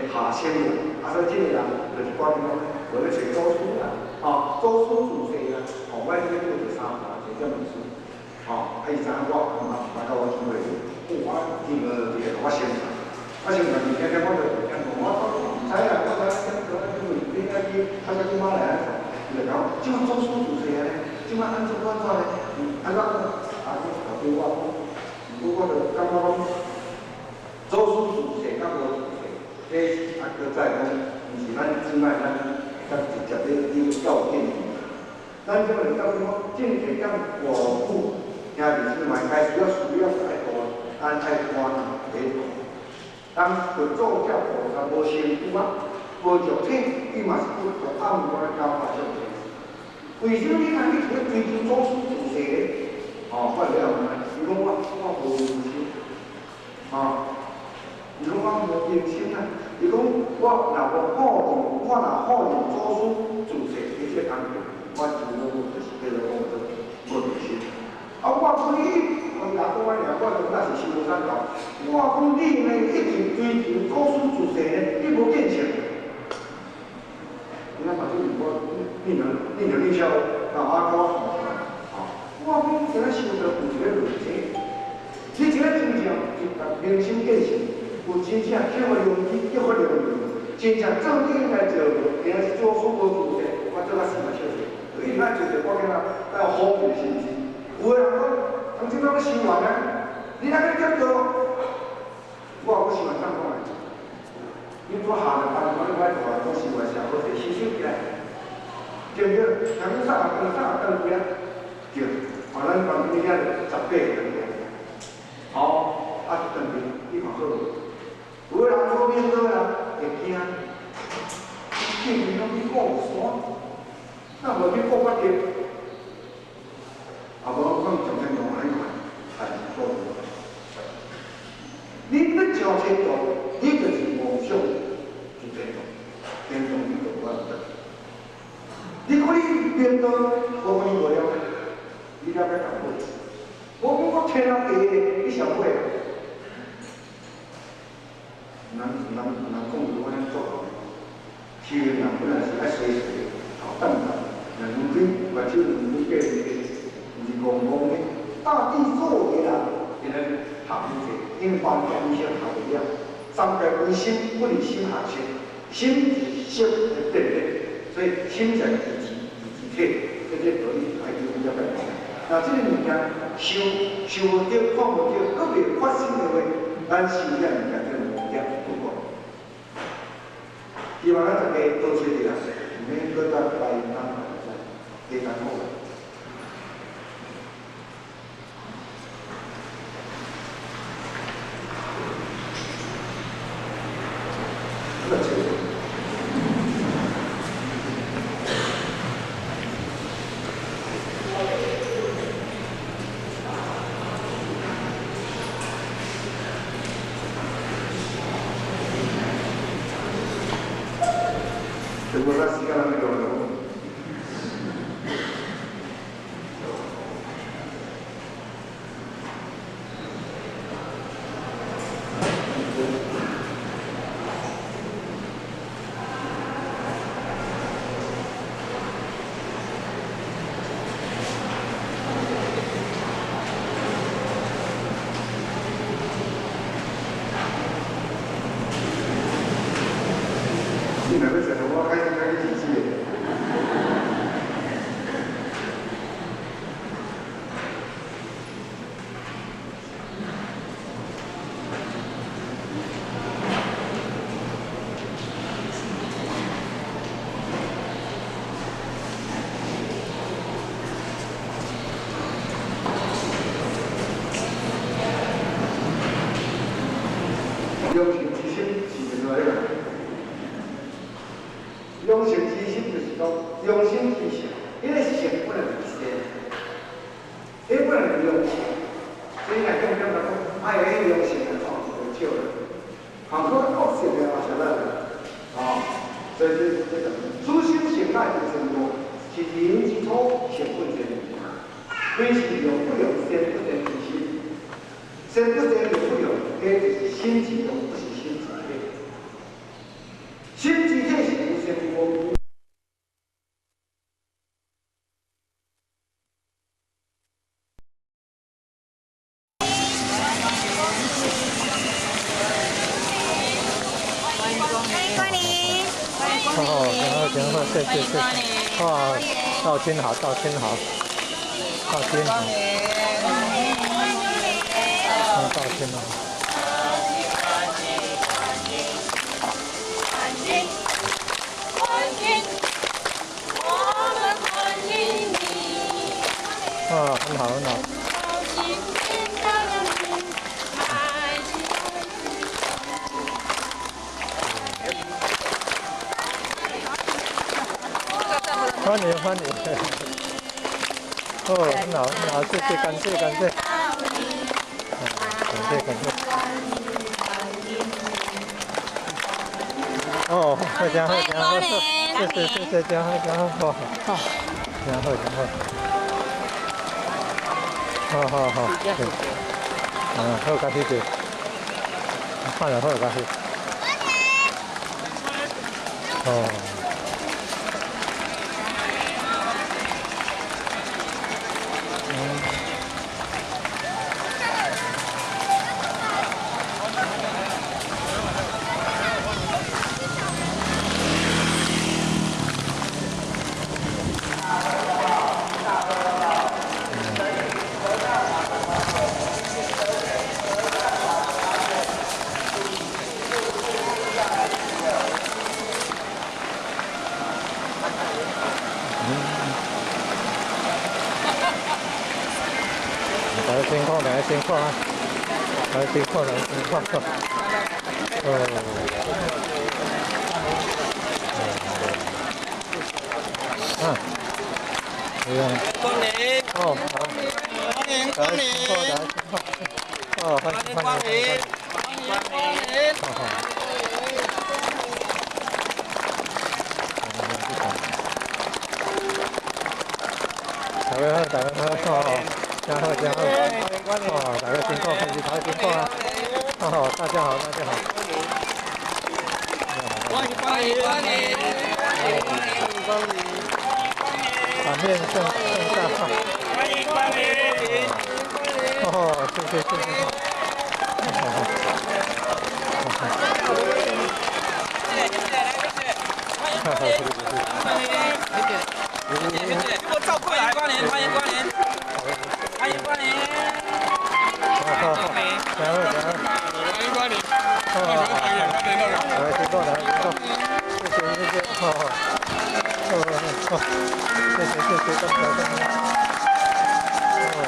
下仙的，啊，所以這個人就是趕緊講，無咧找祖師啦，吼，祖師自細啦，吼，我這個叫做三盤這點物事，吼，啊，伊知影我毋捌到我機會，我伊無伫咧共我宣傳，啊，宣傳物件，我就聽講，我毋知啦，我知影點做，因為你愛去，啊，才去馬來亞，伊就講，這馬祖師自細安尼，這馬按怎按怎咧，按怎啊，我頭拄我講，毋過我就感覺講，祖師自細甲無自細，這啊，閣再講，毋是咱姊妹咱較直接咧去教見。咱這個教見講，正體甲外父兄弟姊妹，該需要需要愛大，咱愛看下當佛祖教菩薩無成就啊，無肉體，伊嘛是不斷暗暗咧教化眾生。為什麼你看你去追求祖師自細咧？哦，我了問伊講我無明心，啊，伊講我無明心啊。伊講我若無否認，我若否認祖師自細的這個工作，我就無就是叫做講做無明心。啊，我講你，我若講安尼，我就那是修无三道。我講你呢，一直追求祖師自細呢，你無見性。你看把這個我，你能你能你曉，那阿高啊，我講這個修道有一個逻輯，你這個真正就明心見性，有真正克服良知，克服良知，真正正應該做，今仔是祖師無自細，我做到死嘛笑死，一直愛做做，我感覺要好的心智。有的人講，當這拢修完啊，你若去得道，我有修完怎講啊？你拄下了班，我你我大都修完上好势，收收起來，對不對？人講啥啊？啥啊？轉幾啊？對，啊，咱房間遐18個轉去，好，啊，轉去，你看好無？有的人做面道啦，會驚，見面攏去過山，那無去過北極？啊，無講上天堂安尼看，哎，做無。你欲上天堂，你就是妄想上天堂，天堂你就無法度。你講你明道，我講你無了解，你了解淡薄。我講我天啊地，你想買？人人人講有安尼做，修行人本來是愛隨隨，頭等等，兩腿目睭兩腿過去。是戆戆的，大地做的人，今日学不济，因为凡间医生学不了。三界唯心，不离心下心，心是色的变化，所以心在自自自体，这个道理爱去了解。那这个物件修修无著，看无著，阁未发生的话，咱修遐物件叫无业不过。希望咱大家多找著啊，毋免阁再拜当拜当好。无啥时间，咱用。良善之心是怎样？良善之心就是讲良心之善，彼个善本来就是善，彼本来就是良善，所以若讲感觉讲，爱彼良善的吼就少啦，看讲恶性的嘛是啦，哦，所以这个此心善爱无善无，是人之初性本善，非是良不良，善不善之心，善不善良不良，彼就是心之良，不是心之体。心之体是无善无。
哦，然后，谢谢谢谢，哇，道亲好，道亲好，道亲好，道亲好。啊，很好很好。欢迎欢迎，哦，很好很好，谢谢感谢感谢，感谢感谢。哦，好真好真好，谢谢谢谢，真好真好，好，真好真好。好好好，对，嗯，好，感谢谢，看了好，感谢。哦。辛苦，大家辛苦啊！大家辛苦，大家辛苦。哦。啊。
光临。
哦，好。
欢迎光临。
哦，欢迎
光临。欢迎光临。
好好。大家好，大家好，真好，真好。哦，大家辛苦，平时大家辛苦啊！哦，大家好，大家好。
欢迎光临，欢迎光临，
光临。版面盛大。
欢迎光临。
哦，谢谢谢谢。好好。
谢谢谢谢，来谢谢。欢迎光临，欢迎谢谢谢谢，给我照过来，光临，欢迎光临，欢迎光临。
好好，加油加油！
欢迎光临。
好，来辛苦来辛苦，谢谢谢谢，好好，好，谢谢谢谢，感谢感谢。哦。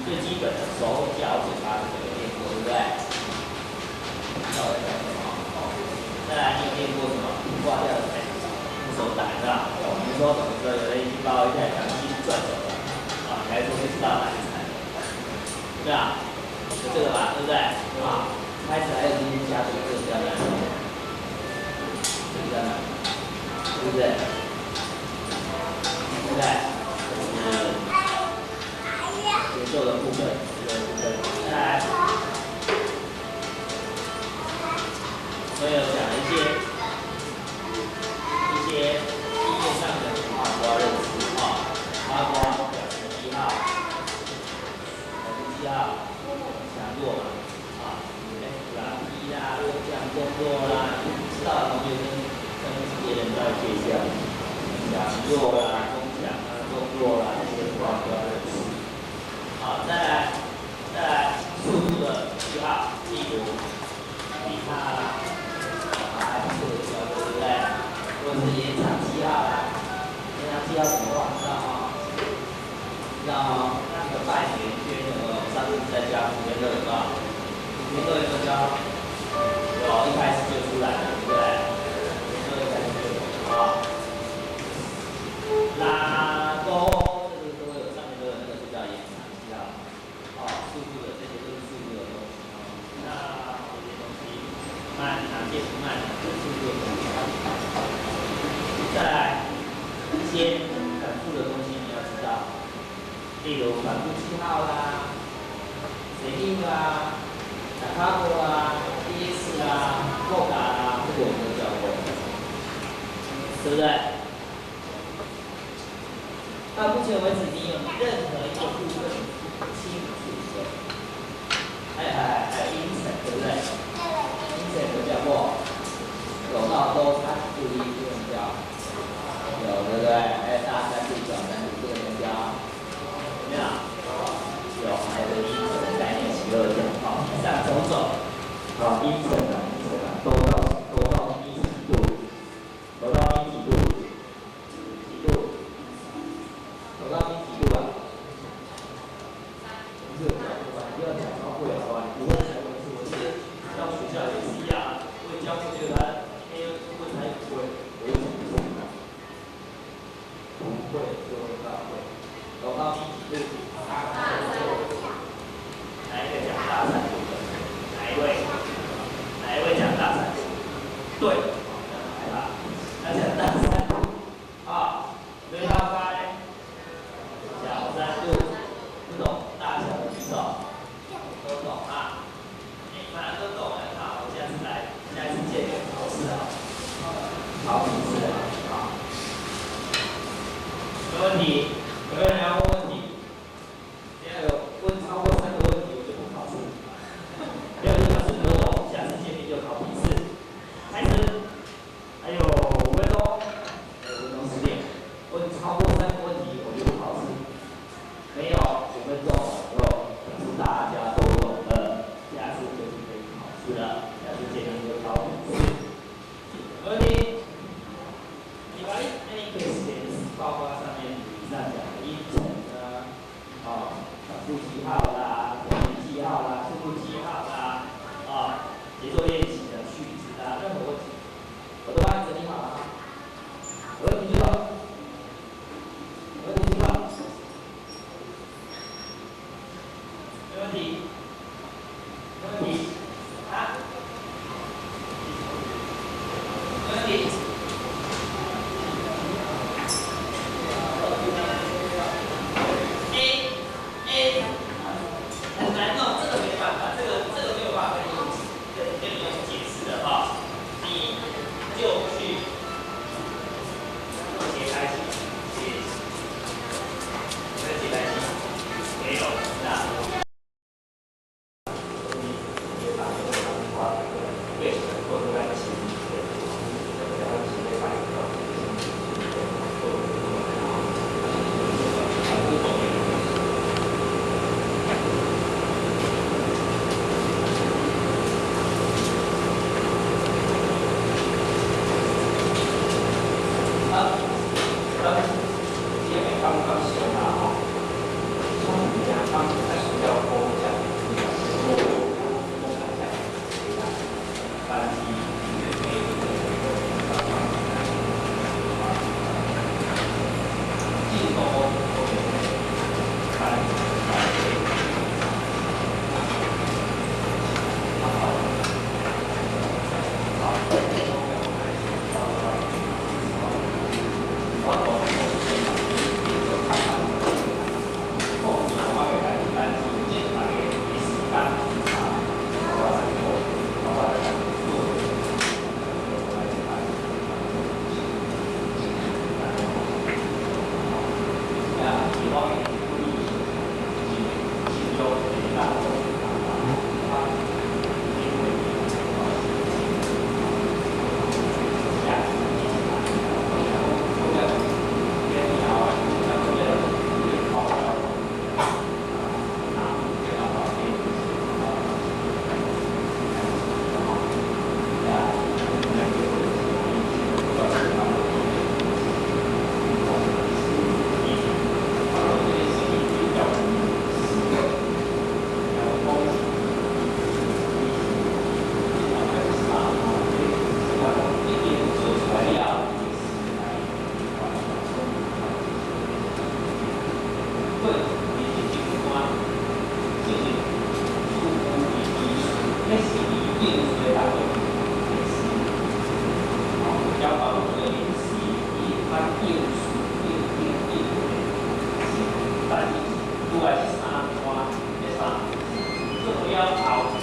最基本的手脚嘴巴这个有练过，对不对？道我在讲什么。再来，你有练过什么？挂掉的拍子，用手打是吧？比如说懂的时候，有人已经把我一台钢琴转走了，啊，你还说不知道哪里踩？对啊，就这个吧，对不对？啊，拍子还有今天加这个，这个比较难，这个比较难，对不对？对不对？这是节奏的部分，节奏的部分。再来，我有讲一些音乐上的符号都要认识啊，包括表情记号、表情记号、强弱嘛，啊，F 啦、P 啦、中降、中弱啦，你不知道的同学跟别人都要借一下，强弱啦、中强啊、中弱啦这些符号都要认识。好，再来速度的记号，例如比它啦。还不错的教过，对不对？或者是延长记号啦，延长记号怎么画？知道吗？知道吗？那个半圆圈有没有？上次在教古天乐有没有？古天乐有没有教？有，一开始就出来了，对不对？古天乐一开始就有啊。拉哆，这个都有，上面都有那个就叫延长记号。哦，速度的这些都是速度的东西哦。那这些东西慢哪些不慢？这是速度的东西。再来一些反复的东西你要知道，例如反复记号啦、谁定啦、打卡过啦、DS 啦、扣打啦，这个我们都教过，对不对？到目前为止，你有任何一个部分不清楚的？还有音程，对不对？音程有教过，有到哆差几度音这个教，有对不对？还有大三度、小三度这个没教，有没有？有，还有音程的概念，我都有讲。好，以上种种，好，音程啊，音程啊，哆到咪几度？哆到咪几度？几度？哆到咪几度啊？不是有教过吗？你不要讲超过好吧？你不会才问是，我是教学校也是一样，我也教过这个他，哎，问他也不会，我又讲不出来。不会就会到会，哆到咪几度？哪一个讲大三度的？哪一位？哪一位讲大三度？对，害怕，他讲大三度，啊，对到开，小三度，不懂大小的举手，都懂啊？你反正都懂很好，我下次来，下一次见面考试啊，考笔试啊，好，没问题，有没有人要问问题？只要有问超过3个问题，我就不考试。没有就表示你都懂，下次见面就考笔试。开始，还有5分钟，还有5分钟10点，问超过3个问题我就不考试。没有5分钟，就表示大家都懂了，下次就是可以考试了。下次见面就考笔试。没问题。你把你可以写包括上面以上讲的音程啊，哦，反复记号啦，表情记号啦，速度记号啦，啊，节奏练习的曲子啊，任何问题，我都帮你整理好了。有问题举手。有问题举手。没问题。没问题。啊？没问题。A A。另外這三段，這三做了後，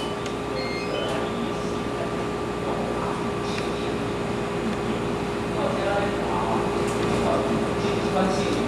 關係，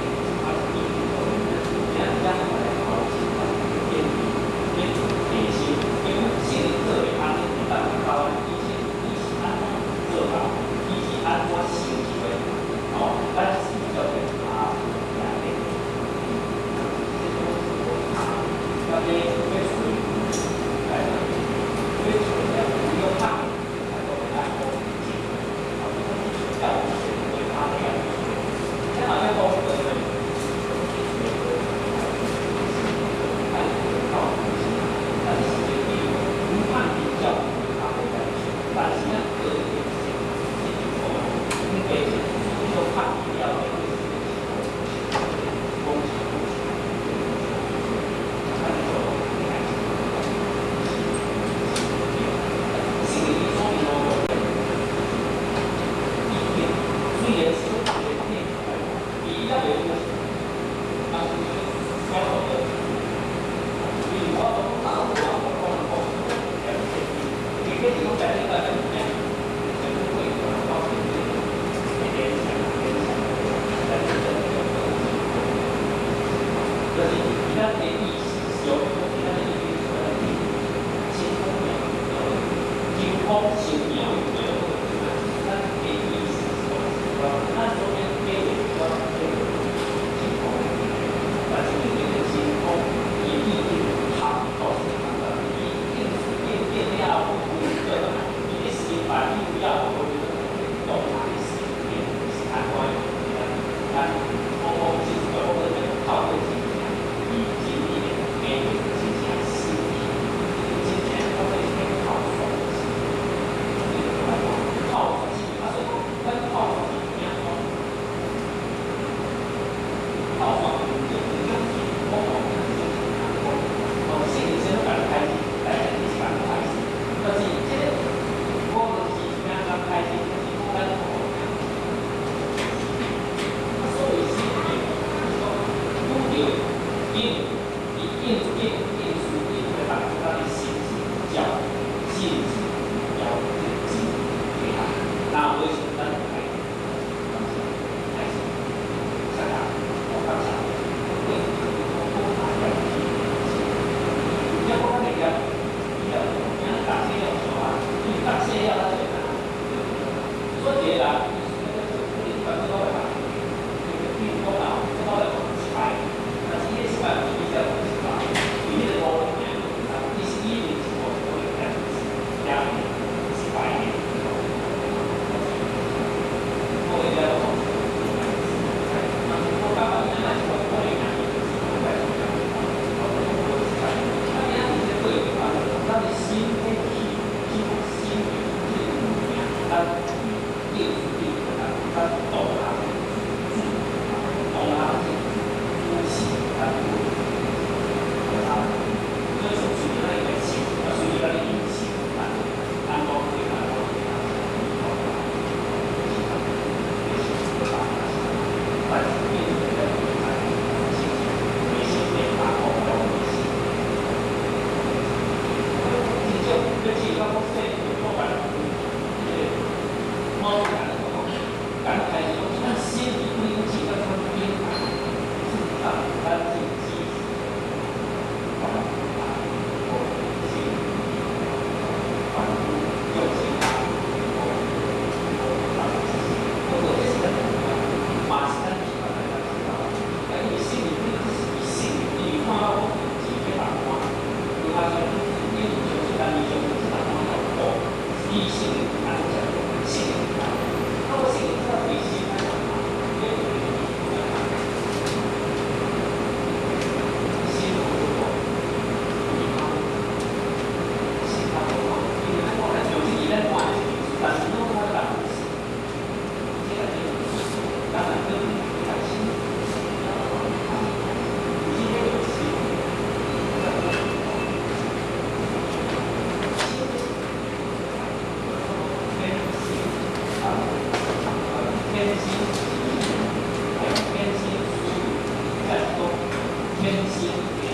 天心。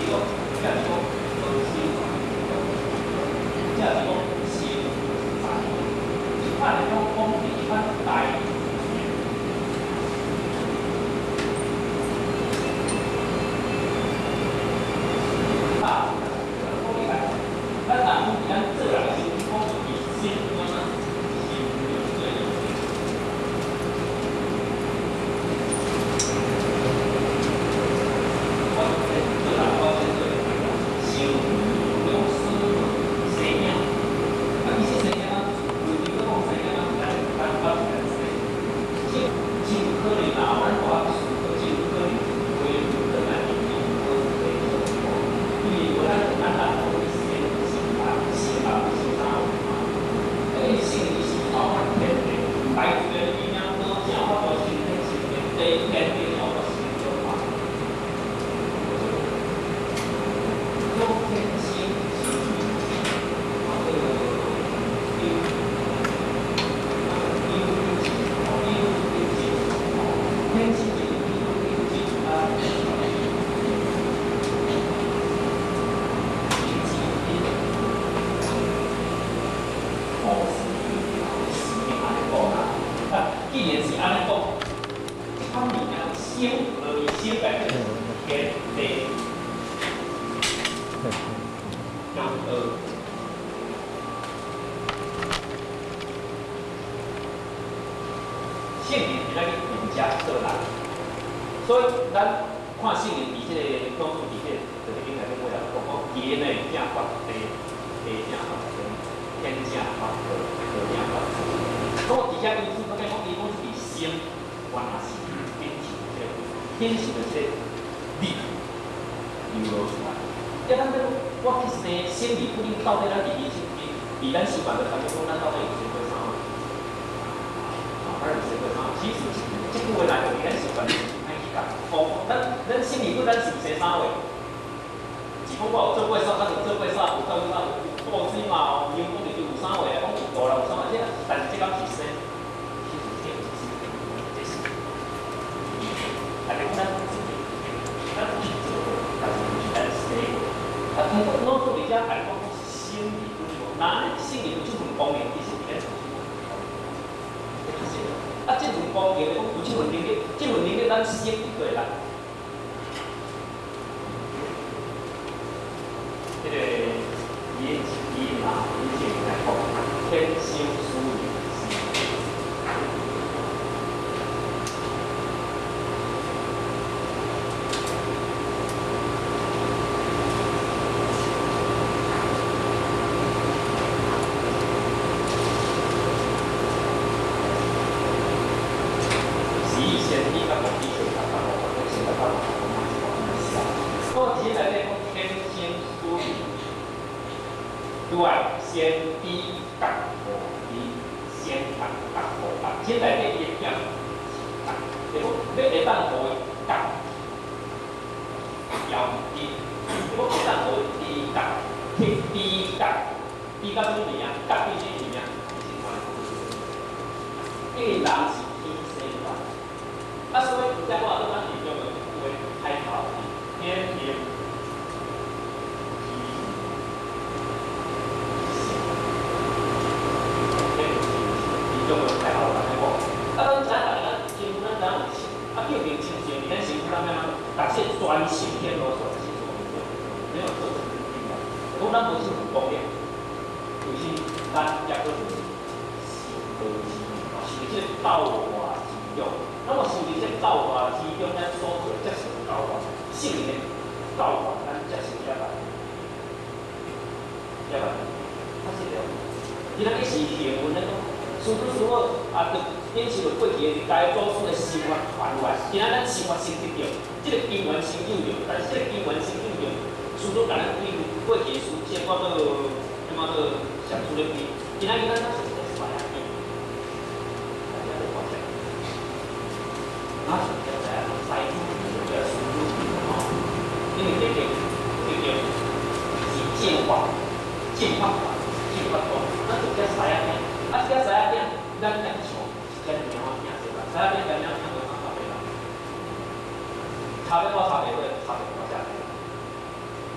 差别我差别过，差别我下。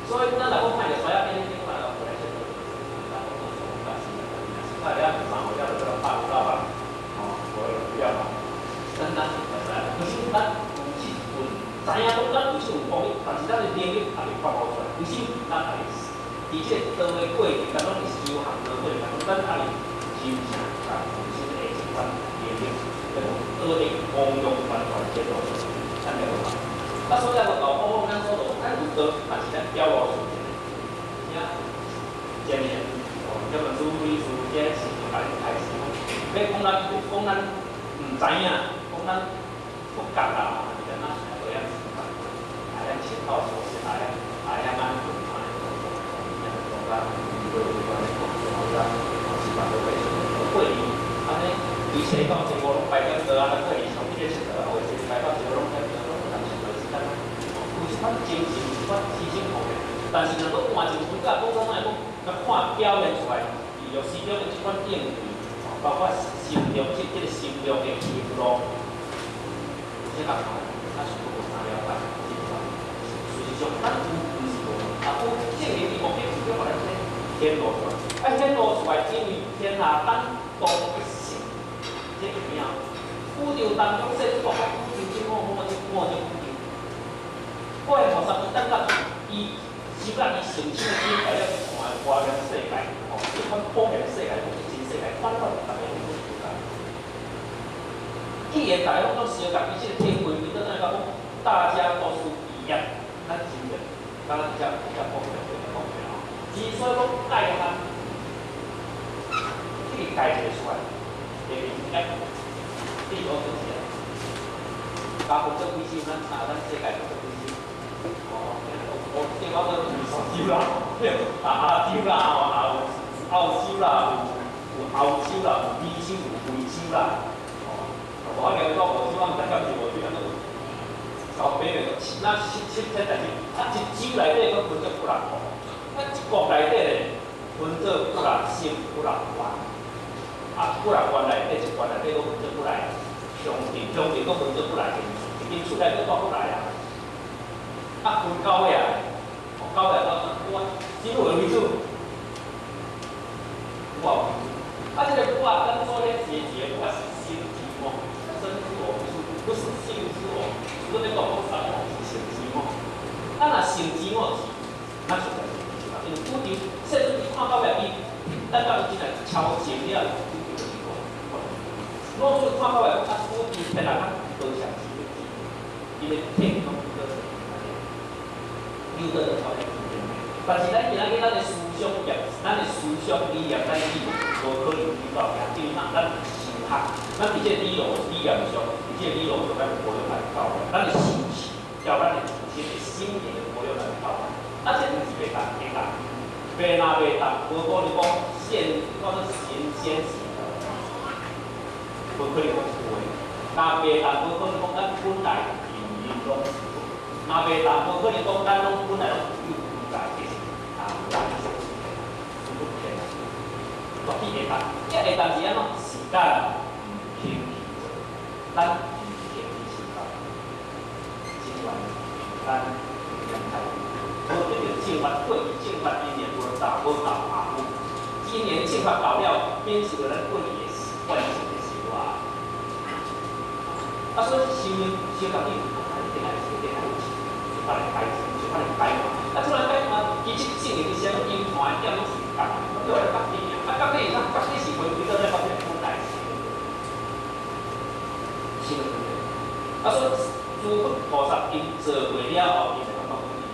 所以咱若讲看著衰仔变咧，看著过来佚佗，咱讲做啥物事，看了三五了就叫拍有老啊，吼，无就不要嘛。咱咱会知，其实咱有这份，知影讲咱有这份功力，但是咱的能力还未发挥出来。其实咱还是伫这个道的过程当中，伫修行的过程当中，咱还是真正甲自身的这款能力，叫做学的应用完全这路，咱来讲。啊，所以我搞讲咱所做，咱有道，但是咱表露出来，听，真的，哦，这本书秘书这是就甲恁开始讲，欲讲咱讲咱毋知影，讲咱不觉啦，是咱哪会晓示范，会晓切到所学，会晓按怎看的动作，动作，示范都会过年，按呢，对西到这五拢排点多啊，过年上这个佚佗，或者排到这五拢点多，拢有当时无时间。有这款精神，有这款牺牲奉献，但是若阁换一个分甲，讲讲莫讲，甲看表现出来，伊就始终的这款应对，包括心中这个心中的喜怒，有这共款，咱是无啥了解，这款。事实上，咱有毋是无，啊有证明伊目的是叫予咱显露出来，啊显露出来，因为天下咱同一性，这有影。宇宙当中，说讲宇宙这五五这五种宇宙，我的菩萨伊等到伊收咱伊成圣的境界了，去看外面世界，吼，这款普遍世界，讲真世界，款款逐个拢无共。既然大家拢拢相共，伊这个天规规矩等于讲，大家都是一样，咱真正，咱比较比较普遍，比较普遍吼。之所以讲界限，这个界一个出来，下面一。比如讲就是啊，包括做几首，咱啊咱世界做几首，哦，我对我讲有洲啦，对，啊亚洲啦，啊有澳洲啦，有欧洲啦，有美洲，有非洲啦，哦，我讲讲五洲，我毋知敢是五洲，安怎小白的，那七七天代志，啊一洲内底阁分做几若国，啊一国内底咧分做几若省、几若县。啊，几若县内底，一县内底阁分做几若乡镇，乡镇阁分做几若间厝，一间厝内阁住几若人。啊，分到尾啊，哦，到尾到我，以我为主，我为主。啊，这个我咱做咧一个一个，我是心之我，身之我，不是性之我。除了讲讲啥物是性之我。咱若性之我是，咱实在是毋是啦？因为宇宙，世尊伊看到尾，伊咱到伊真来超前了。老师看到来讲，啊，宇宙天人较多相是的，伊的体拢多有得超前。但是咱今仔日咱的思想业，咱的思想理念，咱是无可能去到遐，因为咱修学，咱伫这个理路理念上，伫这个理路上，咱无用来到，咱的修持，叫咱的自身的心灵的无用来到。啊，这毋是袂当，会当，袂若袂当，无可能讲现，讲做神仙是。无可能讲是有的，若袂当无可能讲咱本来人人拢是佛，若袂当无可能讲咱拢本来拢有自在的是啊，咱是不天，绝对会当，这会当是按怎？是咱毋肯去做，咱毋肯去修道，真悬咱两态，无得到正法，过去正法因缘无到，无到阿母，因缘正法到了，变成咱过去的习惯性。啊，所以修修到底，一定爱一定爱有一款的开始，一款的开端。啊，这款开端其实证明是啥物？因看的点拢是共的，对来觉体啊，觉体是啥？觉体是回归到咱觉体本来是。是毋是？啊，所以诸佛菩萨𪜶做过了后，𪜶就感觉讲伊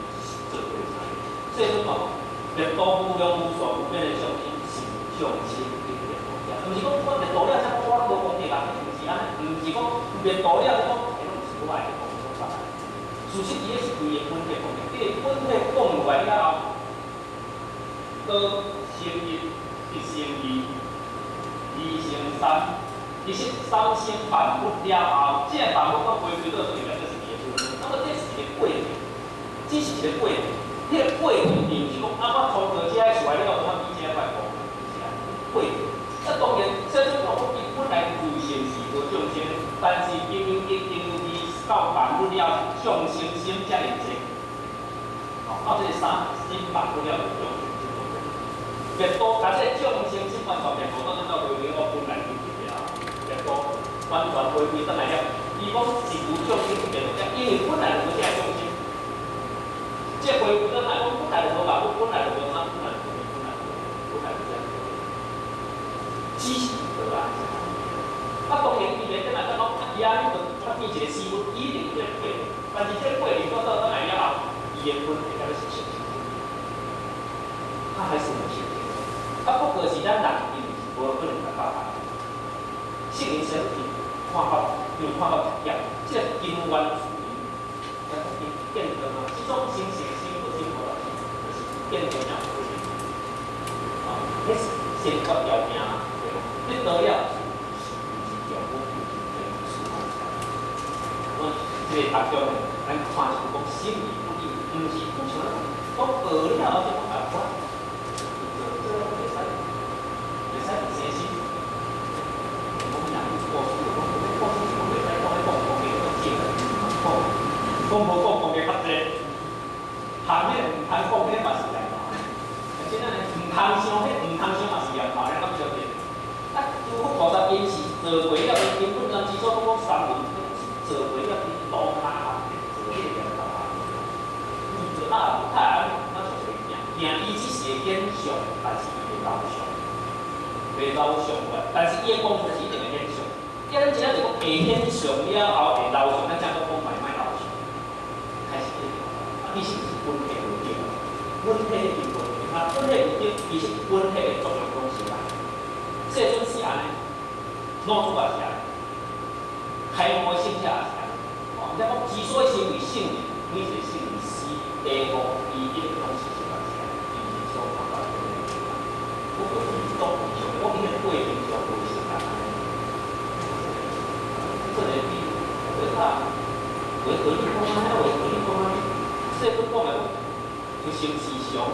做过啥？所以讲哦，灭度无量无数无边的众生，是众生得灭度者，毋是讲我灭度了，才讲我拢无功德啊，毋是按呢，毋是讲灭度了，就讲，彼拢是我的功德法。事实伊迄是规个本体功德，这个本体讲落来了后，道成一，一成二，二成三，其实三生万物了后，这个万物阁回归到对面，就是伊的本体。那么这是一个过程，只是一个过程。这个过程并毋是讲啊，我通过这个出来了，我比这个快，不是按呢，过程。那当然，世尊讲伊本来自性是无众生，但是因为伊因为伊到万物了，众生心遮尔济，哦，啊，這個三心縛不了就眾生這種。滅度，把這個眾生心完全滅度，當咱到回歸我本來就對啊。滅度完全回歸轉來了。伊講是無眾生滅度，因為本來就無這個眾生。這回歸轉來講，本來就無爸母，本來就無媽，本來就無本來就本來就這樣。只是得來。啊，當然伊袂轉來，講啊，伊安尼就發變一個死物，伊一定有這個過程。但是這個過程到到轉來了後，伊的本體敢若是清楚，他還是很清楚。啊，不過是咱人因為是無可能來辦法。聖人身體看法，因為看法一點，這個根源處理，來講變變動啊，這種心性心不心無啦，就是變動了。啊，彼是先決條件啊，對無？你得了是是丈夫，我這個當中呢，咱看是講心意不一，毋是不像講學了後就講啊，我這這袂使，袂使生心。講人故事，講故事是講袂使講咧講講嘅講正，講講無講講嘅較濟，行迄個毋通講彼嘛是來講。真正呢，毋通想彼毋通想嘛是念頭，咱敢相信？啊，諸佛菩薩因是做過了，因根本咱之所以講三輪做過了，因路跤做彼個念頭啊。伊做啊，太安尼，咱就是行行，伊只是會現象，但是伊袂留相，袂留相的。但是伊的功夫是一定會現象。啊，咱真正就講會現象了後會留相，咱才講講賣莫留相。開始變，啊，其實是本體無對，本體已經無對，啊，本體無對，其實本體的作用攏是來。世尊是按呢，老子也是按呢，開悟的聖者也是按呢。哦，你講之所以成為聖人，每一個聖人死地獄伊一個攏是是按呢，伊毋是所看到的。不過是當上，我伫個過程上無時間按呢。這個比為啥？為何你講按呢？為何你講按呢？世尊講的講，就成是常，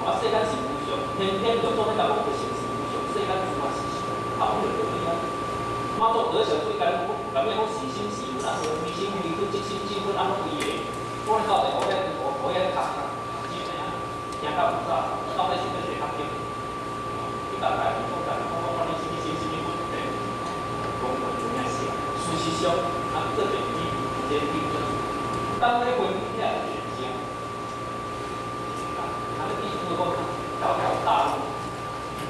啊，世間是無常，偏偏就做咧甲講就成是無常，世間諸嘛是常，啊，有彼個道理啊。媽祖得小最簡單，講咩講是心是佛啊，非心非佛，即心即佛啊，攏規個。我咧到底我咧我我咧讀讀讀經的啊，聽到有早，到底是欲誰較對？你逐摆講逐講講你啥物心啥物佛，對，講講真正是，事實上，啊，做一個比，一個比較，當咧回歸起來就是啥？啊，你意思講條條大路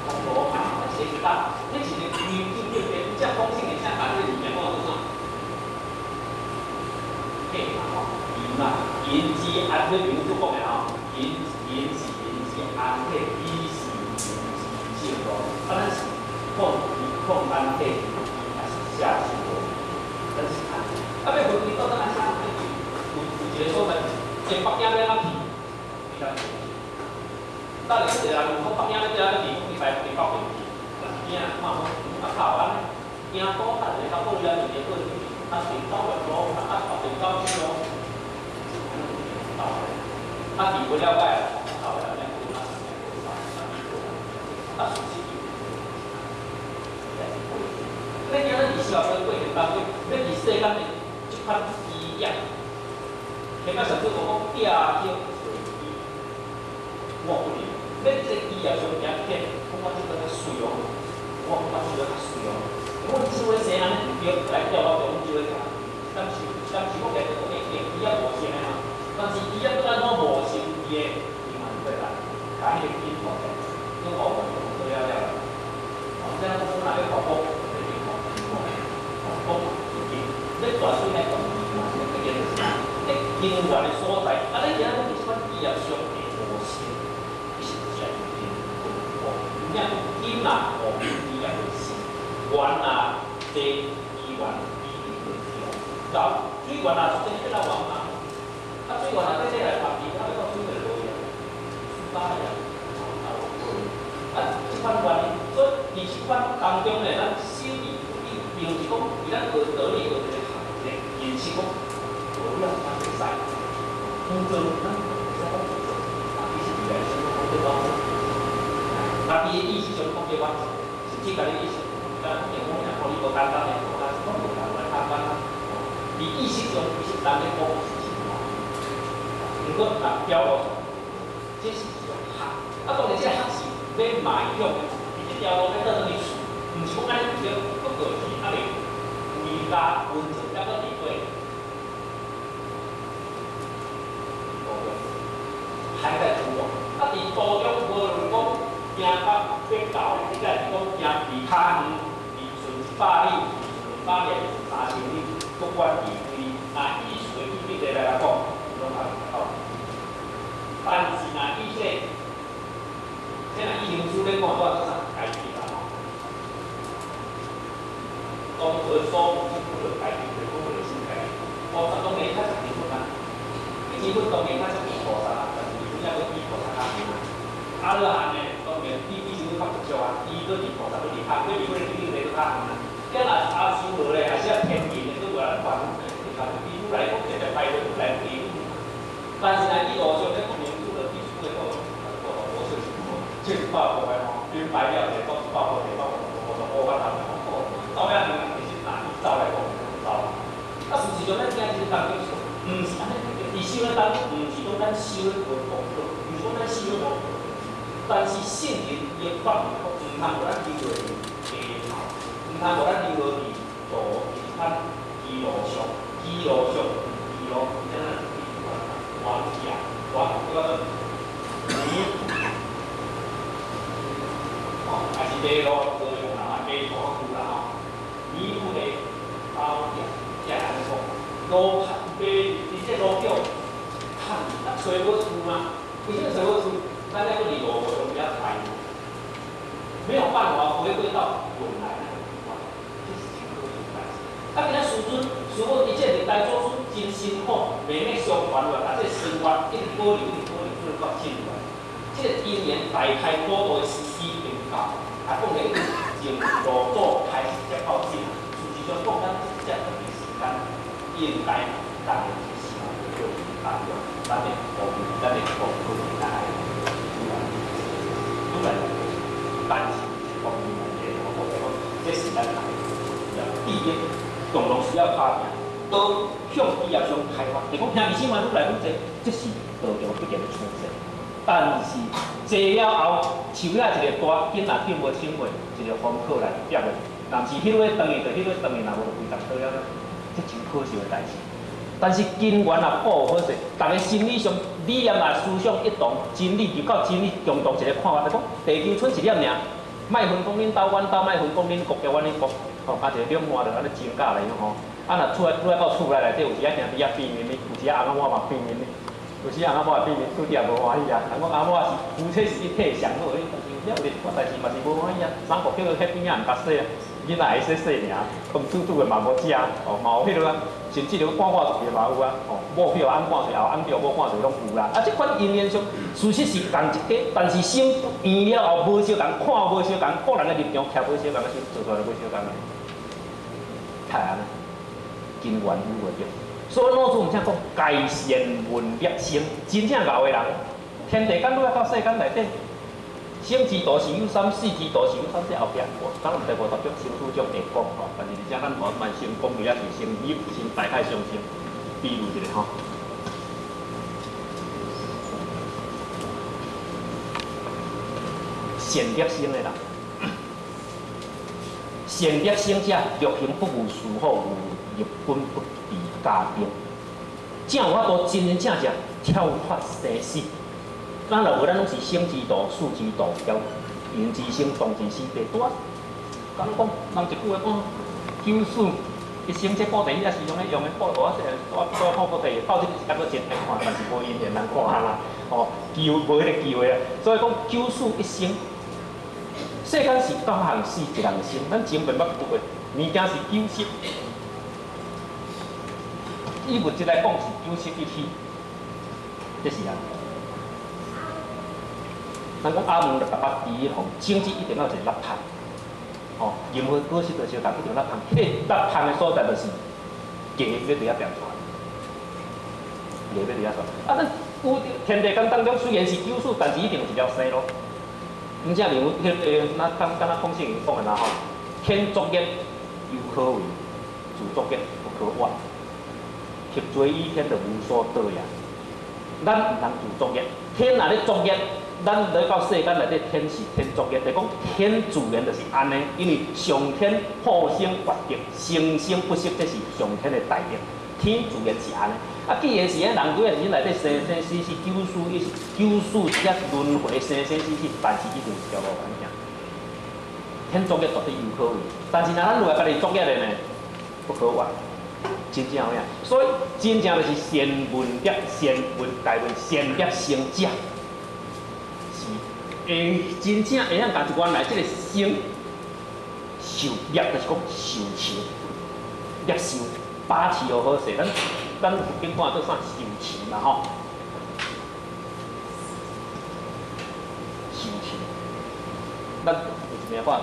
通羅馬，寫大，那是個規定對不對？這講性的，這把這個物件講做啥？嘿嘛吼，因嘛，因之安體，比如講的吼，因因是因之安體，伊是因之正路，啊，咱是控控安體，還是下修羅？咱是安，啊，欲回歸到咱啥？有有一個所在，從北京欲按怎去？你敢知？等下一個人講北京欲按怎去？講伊來佇北邊去，但是驚看講啊靠安呢？驚倒等下到過了就過去，啊是走袂路，啊啊是走去咯，啊伫無了解，走袂了，啊事實你今日伫社會過程當中，你佇世間的這款基業，前擺上次我講寄託隨機，我不靈，你這個基業上行天，講我這個較水哦，我感覺這個較水哦，我只會生按呢唔對，來調我中只會較，但是但是我家己講會會基業無成的嘛，但是基業閣按怎無成伊的，伊嘛是過來，共彼個基因來，攏我我做了了，哦，這樣講若欲發福。你大水來講，你個就是你根源的所在。啊，你今仔講這款基業上下無成，你是真真困苦。有影金啊，無基業的是源啊，济伊源伊伊就水源啊，出这变来源嘛。啊，水源啊，这来旁边，啊，欲到水就落去啊，水打呀，啊，啊，這款原因，所以佇這款當中呢，咱心意不一，並毋是講佇咱學道理學一個學一個認識講，學了咱會使，工作咱會使講工作，啊，其實未來是講這我做，家己的意識上講這我做，甚至家己意識，敢若講我若看你無簡單的，我是講無簡單，較簡單。佇意識上，其實人咧講是真吼，毋過若表露这是一种学。啊，当然这个学是欲迈向的，伫这条路欲倒转去厝，毋是讲按呢对，不过是犹未回家温泉，犹阁伫过途中，还在途中。啊，伫途中无论讲行到北到，或者是讲行伫较远，离顺100里、离顺200里、离顺3000里，不管伫对若以随比例来讲，拢也会到。但是若以这，这若以行书咧看，我做啥改变啦吼？当做所有的改变，就讲个新改变。菩萨当然较十二分啊，二分当然较接近菩萨啊，但是二分抑阁比菩萨较远啊。阿罗汉呢，当然比二分较不足啊，伊阁离菩萨阁离较，阁离彼个境界阁较远啊。今若阿修罗咧，还是天人咧，阁无咱凡夫，比愈来讲，直接排落愈来愈远。但是呢，伊路上咧讲明主就必须会讲，我是70步的吼，恁白了者讲100步，100步，五十五法头吼，走遐远，其实若伊走来讲，走。啊，事实上咱今日当中，毋是按呢，伫修咧当中，毋是讲咱修咧无功德，毋是讲咱修咧无功德，但是圣人伊的法门，毋通予咱留落伫地头，毋通予咱留落伫路，伫咱基路上，基路上，基路，咱往下，往这个泥，哦，还是马路高雄啦，马路区啦吼，泥土的包夹，遮按呢讲，路马伫这路叫探，啊，找无厝嘛？为啥物找无厝？咱抑阁伫路上比较排，没有办法回归到本来那个地方，这是真可惜的代志。啊，今仔师尊，师父伊这历代祖师真辛苦，慢慢相传落来，啊，这个生活一直保留，一直保留，做到这来。这个因缘大开普度的时机已经到，啊，讲咧已经从路祖开始接到这，事实上讲咱这段时间应该逐个是做当中，咱的保护，咱的保护来，愈来愈但是方面来讲，我讲这是咱来第一，共同需要拍拼，多向企业商开发，就讲兄弟姊妹愈来愈济，这是道场必然的趋势。但是济了后，树仔一个大，囡仔并无请过一个风口来接的，若毋是彼个转去，就彼个转去，若无就规重倒了了，这真可惜的代志。但是根源若布好势，逐个心理上理念啊思想一同，真理就到真理共同一个看法，就讲地球村一粒尔，莫分讲恁兜阮兜，莫分讲恁国家阮恁国，吼，啊一个两岸就按呢真假来吼。啊若出来出来到厝内内底，有时仔兄弟仔变面呢，有时仔翁仔某嘛变面呢，有时翁仔某也变面，拄也无欢喜啊。人讲翁仔某是夫妻是一体上好，但是了有一寡代志嘛是无欢喜啊。三国叫做彼边仔毋敢洗啊，囡仔会洗洗尔，讲煮煮的嘛无食，哦，嘛有彼落啊，甚至连赶挂出去嘛有啊，哦，某去予翁赶出去，后翁去予某赶出去拢有啦。啊，这款因缘上事实是仝一家，但是心圆了后无相仝，看无相仝，个人的立场徛无相仝，时做出来无相仝啊。太安尼，根源有无对？所以老子毋正讲，该善闻业生，真正𠢕的人，天地间愈来到世间内底，生之道是有三，死之道是有三，这后壁我咱毋知无代表生死将会讲吼，但是而且咱慢慢先讲，也是先入先大概相先比如一下吼。善业生的人，善业生者，欲行不务事好，有业本不离家庭，才有法度真真正正跳脱生死。咱若无，咱拢是生之道、死之道，交缘之生、动之死，地拄啊。敢讲，人一句话讲，九死一生，这布袋戏也是用咧用的布袋，啊，拄啊看布袋戏，到这个时间阁真爱看，但是无因缘人看啦，吼，机会无彼个机会啊。所以讲，九死一生，世间是九项死一人生，咱前面捌讲过，物件是九十。以物质来讲是91起，这是啊。咱讲阿门68第一红，种子一定要有一个立判，吼，任何果实都相共，一定立判。彼个立判的所在就是芽欲伫遐变出来，芽欲伫遐出来。啊，咱有天地间当中虽然是九死，但是一定有一条生路。毋正认为彼个那刚刚刚孔圣人讲的啦吼，天作业犹可为，自作业不可活。合罪于天，就无所得也。咱毋通自作业。天若咧作业，咱来到世间内底，天是天作业，就讲天自然就是按呢，因为上天破生决定，生生不息，这是上天的大德。天自然是按呢。啊，既然是按人几个时内底生生死死，九死一九死才轮回生生死死，但是一定是条路安行。天作业绝对有可为，但是若咱落来家己作业的呢，不可为。真正有影，所以真正就是善闻业、善闻大闻、善业成者，是会真正会晓家一原来这个生受业，就是讲受持业受把持好好势。咱佛经看做啥受持嘛吼，受持，咱有一名看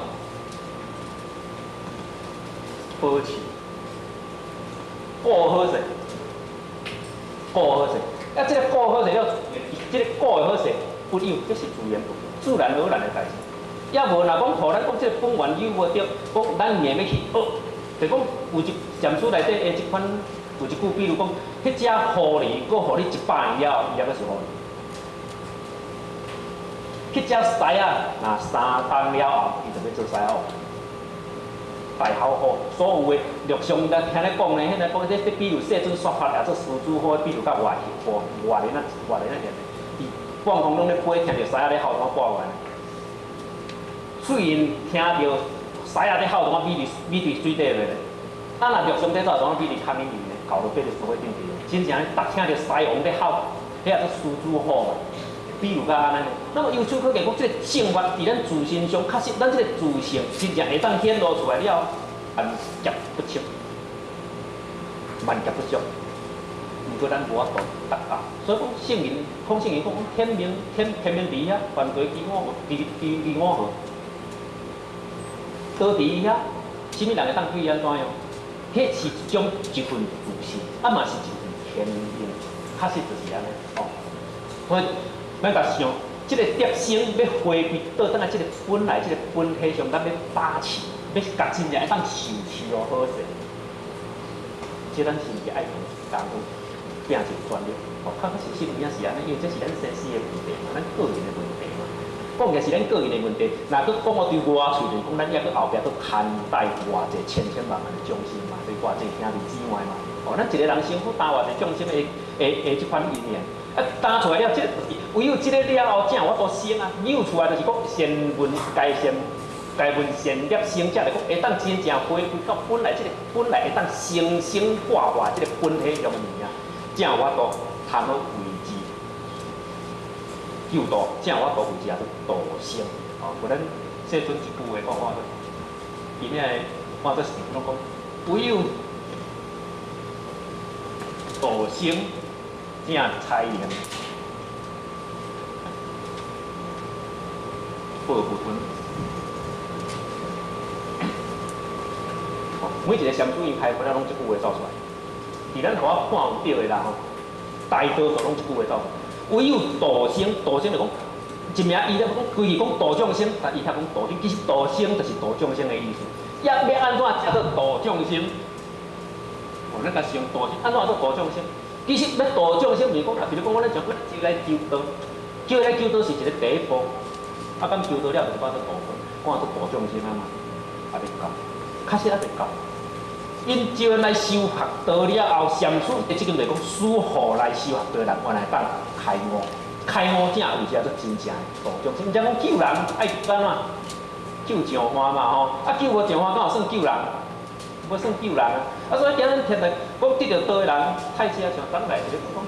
保持。顾好势，顾好势，啊，这个顾好势了，这个顾的好势，不有，这是自然，自然而然的代志。也无若讲，予咱讲这个本源有无著，讲咱硬欲去学，就讲有一禅师内底的这款有一句，比如讲，彼只狐狸，阁予你100年了后，伊犹阁是狐狸。彼只狮仔，若3冬了后，伊就欲做狮仔王。大好好，所有的陆上咱听咧讲呢，彼个讲这比如世尊说法，也做狮子吼，比如较外外外咧那外咧那点，伫半空拢咧飞，听著狮仔咧吼，怎挂完？虽然听著狮仔咧吼，怎美伫水底咧？啊，若陆上底怎怎美伫空里面呢？搞到八十四岁顶伫，真正逐听著狮王咧吼，彼也做狮子吼嘛。比如甲按呢，那么由此可见，讲这个正法伫咱自身上，确实咱这个自性真正会当显露出来了，万劫不失，万劫不失。毋过咱无法度达到，所以讲圣人，孔圣人讲天命天天命伫遐，凡过其我其其其我何？倒伫伊遐，啥物人会当对伊按怎样？彼是一种一份自信，啊嘛是一份天命，确实就是按呢哦。所以。咱共想，这个德生欲回归倒转来，这个本来这个本体上，咱欲把持，欲共真正会当受持哦好势。这咱是毋是爱用功夫拼一个全力？哦，确确实实有影是按呢，因为这是咱生死的问题嘛，咱个人的问题嘛。讲起来是咱个人的问题，若阁讲我对外喙，就是讲咱犹阁后壁阁牵带偌济千千万万的众生嘛，对偌济兄弟姊妹嘛。哦，咱一个人身躯担偌济众生的这款因缘。啊，担出来了，这唯有这个了后，才有法度生啊。扭出来就是讲善闻该善，该闻善业生者，就讲会当真正回归到本来这个本来会当生生化化这个本体上的物件，才有法度谈好为之救度，才有法度为之啊做度生。哦，无咱世尊一句话讲看做，伊遐看做是拢讲，唯有度生。正才能报不分。每一个禅师伊开发了，拢这句话走出来。伫咱予我看有对的啦吼，大多数拢这句话走出来。唯有度生，度生就讲一名伊咧讲，规气讲度众生，但伊遐讲度生，其实度生就是度众生的意思。要欲按怎才做度众生？哦，咱共想度生，按怎做度众生？其实欲度众生，毋是讲啊，比如讲，我咧像我招来求道，招来求道是一个第一步。啊，讲求道了，就是讲做度，讲做度众生啊嘛，也袂够，确实也袂够。𪜶招来修学道了后，禅师伫这间就讲，师父来修学道的人，原来当开悟，开悟才有才做真正的度众生。毋才讲救人爱按怎？救上岸嘛吼，啊救无上岸，敢有算救人？无算救人啊！啊，所以今日听来讲得著道的人，太济啊，像昨来一个讲，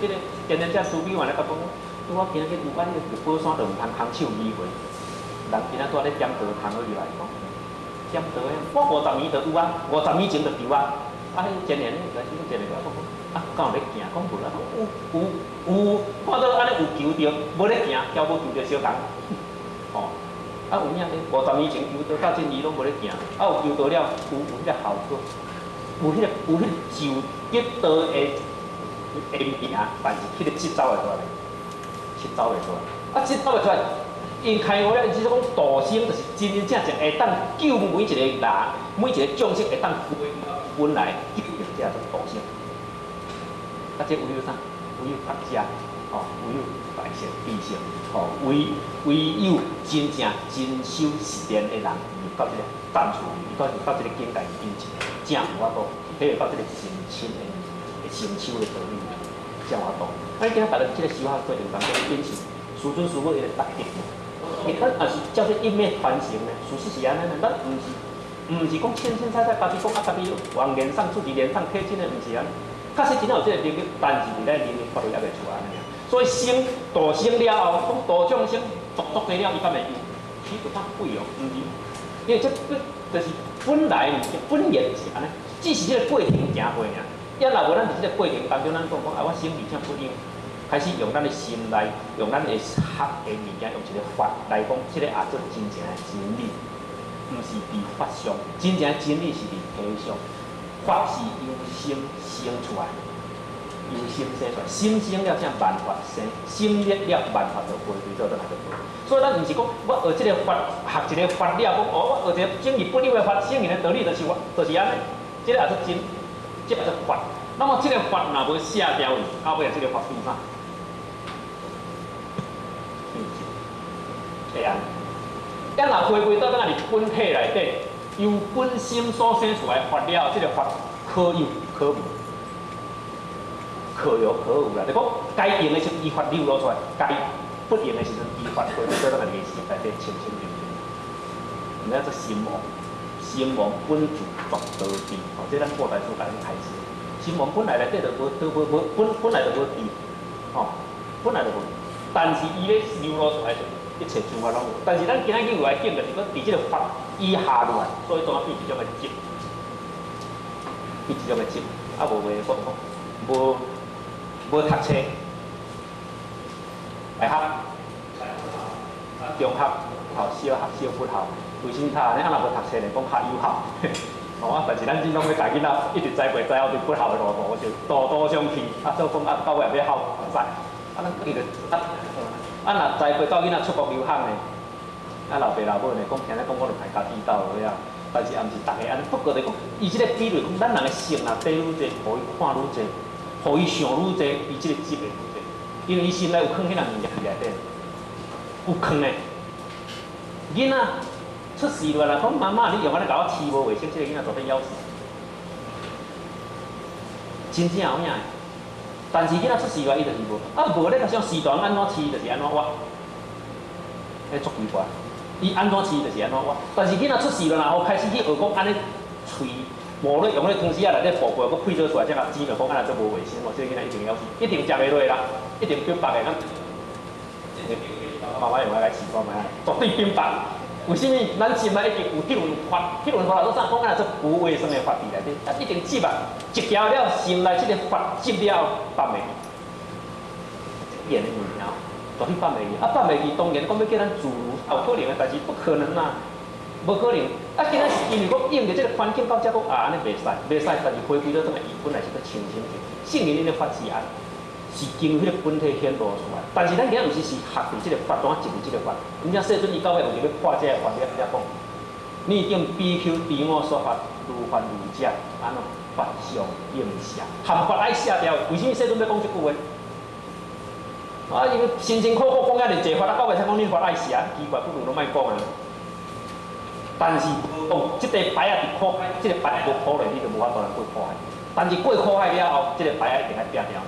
彼个天天遮慈悲员咧甲讲，拄仔今仔去有关迄个宝山就毋通空手而回，人今仔拄仔咧点道通好入来，讲点道的，我50年就有啊，50年前就有啊。啊，彼前年来时阵前年讲讲，啊，敢有咧行？讲无啦，有有有，看到按呢有求著，无咧行，交无求著相共，吼。啊，有影咧，50年前求道到今伊拢无咧行，啊有求道了，有彼个效果，有彼个就得道的物件，但是彼个质走会出来，质走会出来。啊，质走会出来，𪜶开悟了，只是讲度生，就是真真正正会当救每一个人，每一个众生会当归本来救这做度生。啊，这为了啥？唯有佛者，吼，唯有大乘必胜，吼，唯有真正真修实练的人，入到這個層次，伊到這個境界頂一正有法度體會到這個深深的成就的道理，才有法度。啊，你今仔逐日這個修學過程當中，秉持師尊師母伊的德行，咱也是叫做一脈傳承呢。事實是按呢，咱毋是講凊凊彩彩，家己講啊，家己往臉上自己臉上貼金的，毋是按呢。確實真正有這個能力，但是佇咱能力發揮猶未出來按呢。所以生度生了後，講度眾生度度濟了，伊敢會有？其實較貴哦，毋是，因為這就是本來物件本源是按呢，只是這個過程行過爾。抑若無咱佇這個過程當中，咱講講啊，我心而且不用，開始用咱的心內，用咱的學的物件，用一個法來講，這個也做真正的真理，毋是佇法上，真正的真理是佇體上。法是由心生出來，由心生出來，心生了才萬法生，心滅了萬法就回歸做倒來就無。所以咱毋是講我學這個法，學一個法了，講哦，我學一個正義不有的法，聖人的道理就是我，就是按呢。這個也做真，這個做法。那麼這個法若無卸掉去，到尾這個法變啥？變執。會按呢。咱若回歸到咱佇本體內底。由本心所生出來法了，這個法可有可無，可有可無啦。就講該用的時陣，伊法流露出來；該不用的時陣，伊法回歸到咱個心內底清清淨淨。毋知做心王，心王本自覺道智，吼，這咱郭大師共咱開示。心王本來內底就無，都無無本本來就無智，吼，本來就無。但是伊咧流露出來時，一切諸法攏有。但是咱今仔日有來見，就是講佇這個法以下落來，所以總啊變一種的執，變一種的執。啊，無話講講，無讀冊，大學、中學、吼小學、小佛校，為啥物讀按呢？啊，若無讀冊咧，講較有效。吼啊！但是咱這攏欲共囡仔一直栽培栽後佇佛校的路途上，路途上去，啊，所以講啊，到尾也欲孝在。啊，咱伊就啊，啊，若栽培到囡仔出國留學呢？啊，老爸老母呢，講聽咧講，我就歹家己鬥落啊。但是也毋是逐个按呢，不過就講，伊這個比例講，咱人的性若底愈濟，予伊看愈濟，予伊想愈濟，伊這個執會愈濟。因為伊心內有囥彼項物件佇內底，有囥的。囡仔出世落來，講媽媽，你用按呢共我飼無衛生，這個囡仔絕對枵死。真正有影。但是囡仔出世落來，伊就是無，啊無咧，共想時代按怎飼，就是按怎活，彼足奇怪。伊按怎飼就是按怎活。但是囡仔出世了，然後開始去學講按呢喙磨咧，用咧湯匙仔內底薄薄，閣配做出來，才共煎就講按呢做無衛生哦，這個囡仔一定枵死，一定食袂落啦，一定變白的。咱媽媽用來來試看覓，絕對變白。為啥物？咱心內已經有彼輪法，彼輪法做啥？講按呢做無衛生的法佇內底，啊，一定執啊，一條了心內這個法執了，放袂去，變的物件，絕對放袂去。啊，放袂去，當然講欲叫咱自如，有可能的代誌，不可能啊，無可能。啊，今仔是因為講應著這個環境到遮講啊，按呢袂使，袂使，但是回歸到轉來，伊本來是閣清清淨，聖人的法是按，是經彼個本體顯露出來。但是咱今仔毋是是學佇這個法，怎執佇這個法？毋知世尊伊到尾有伫欲破這個法了，才講，你定比丘知我說法如幻如假，按怎法相應捨，含法愛捨掉。為啥物世尊欲講這句話？啊，因為辛辛苦苦講遐爾濟法，啊，到尾才講恁法愛捨，奇怪，不如攏莫講啊。但是講這塊牌仔佇苦海，這個牌仔無苦落，你就無法度來過苦海。但是過苦海了後，這個牌仔一定愛摒掉。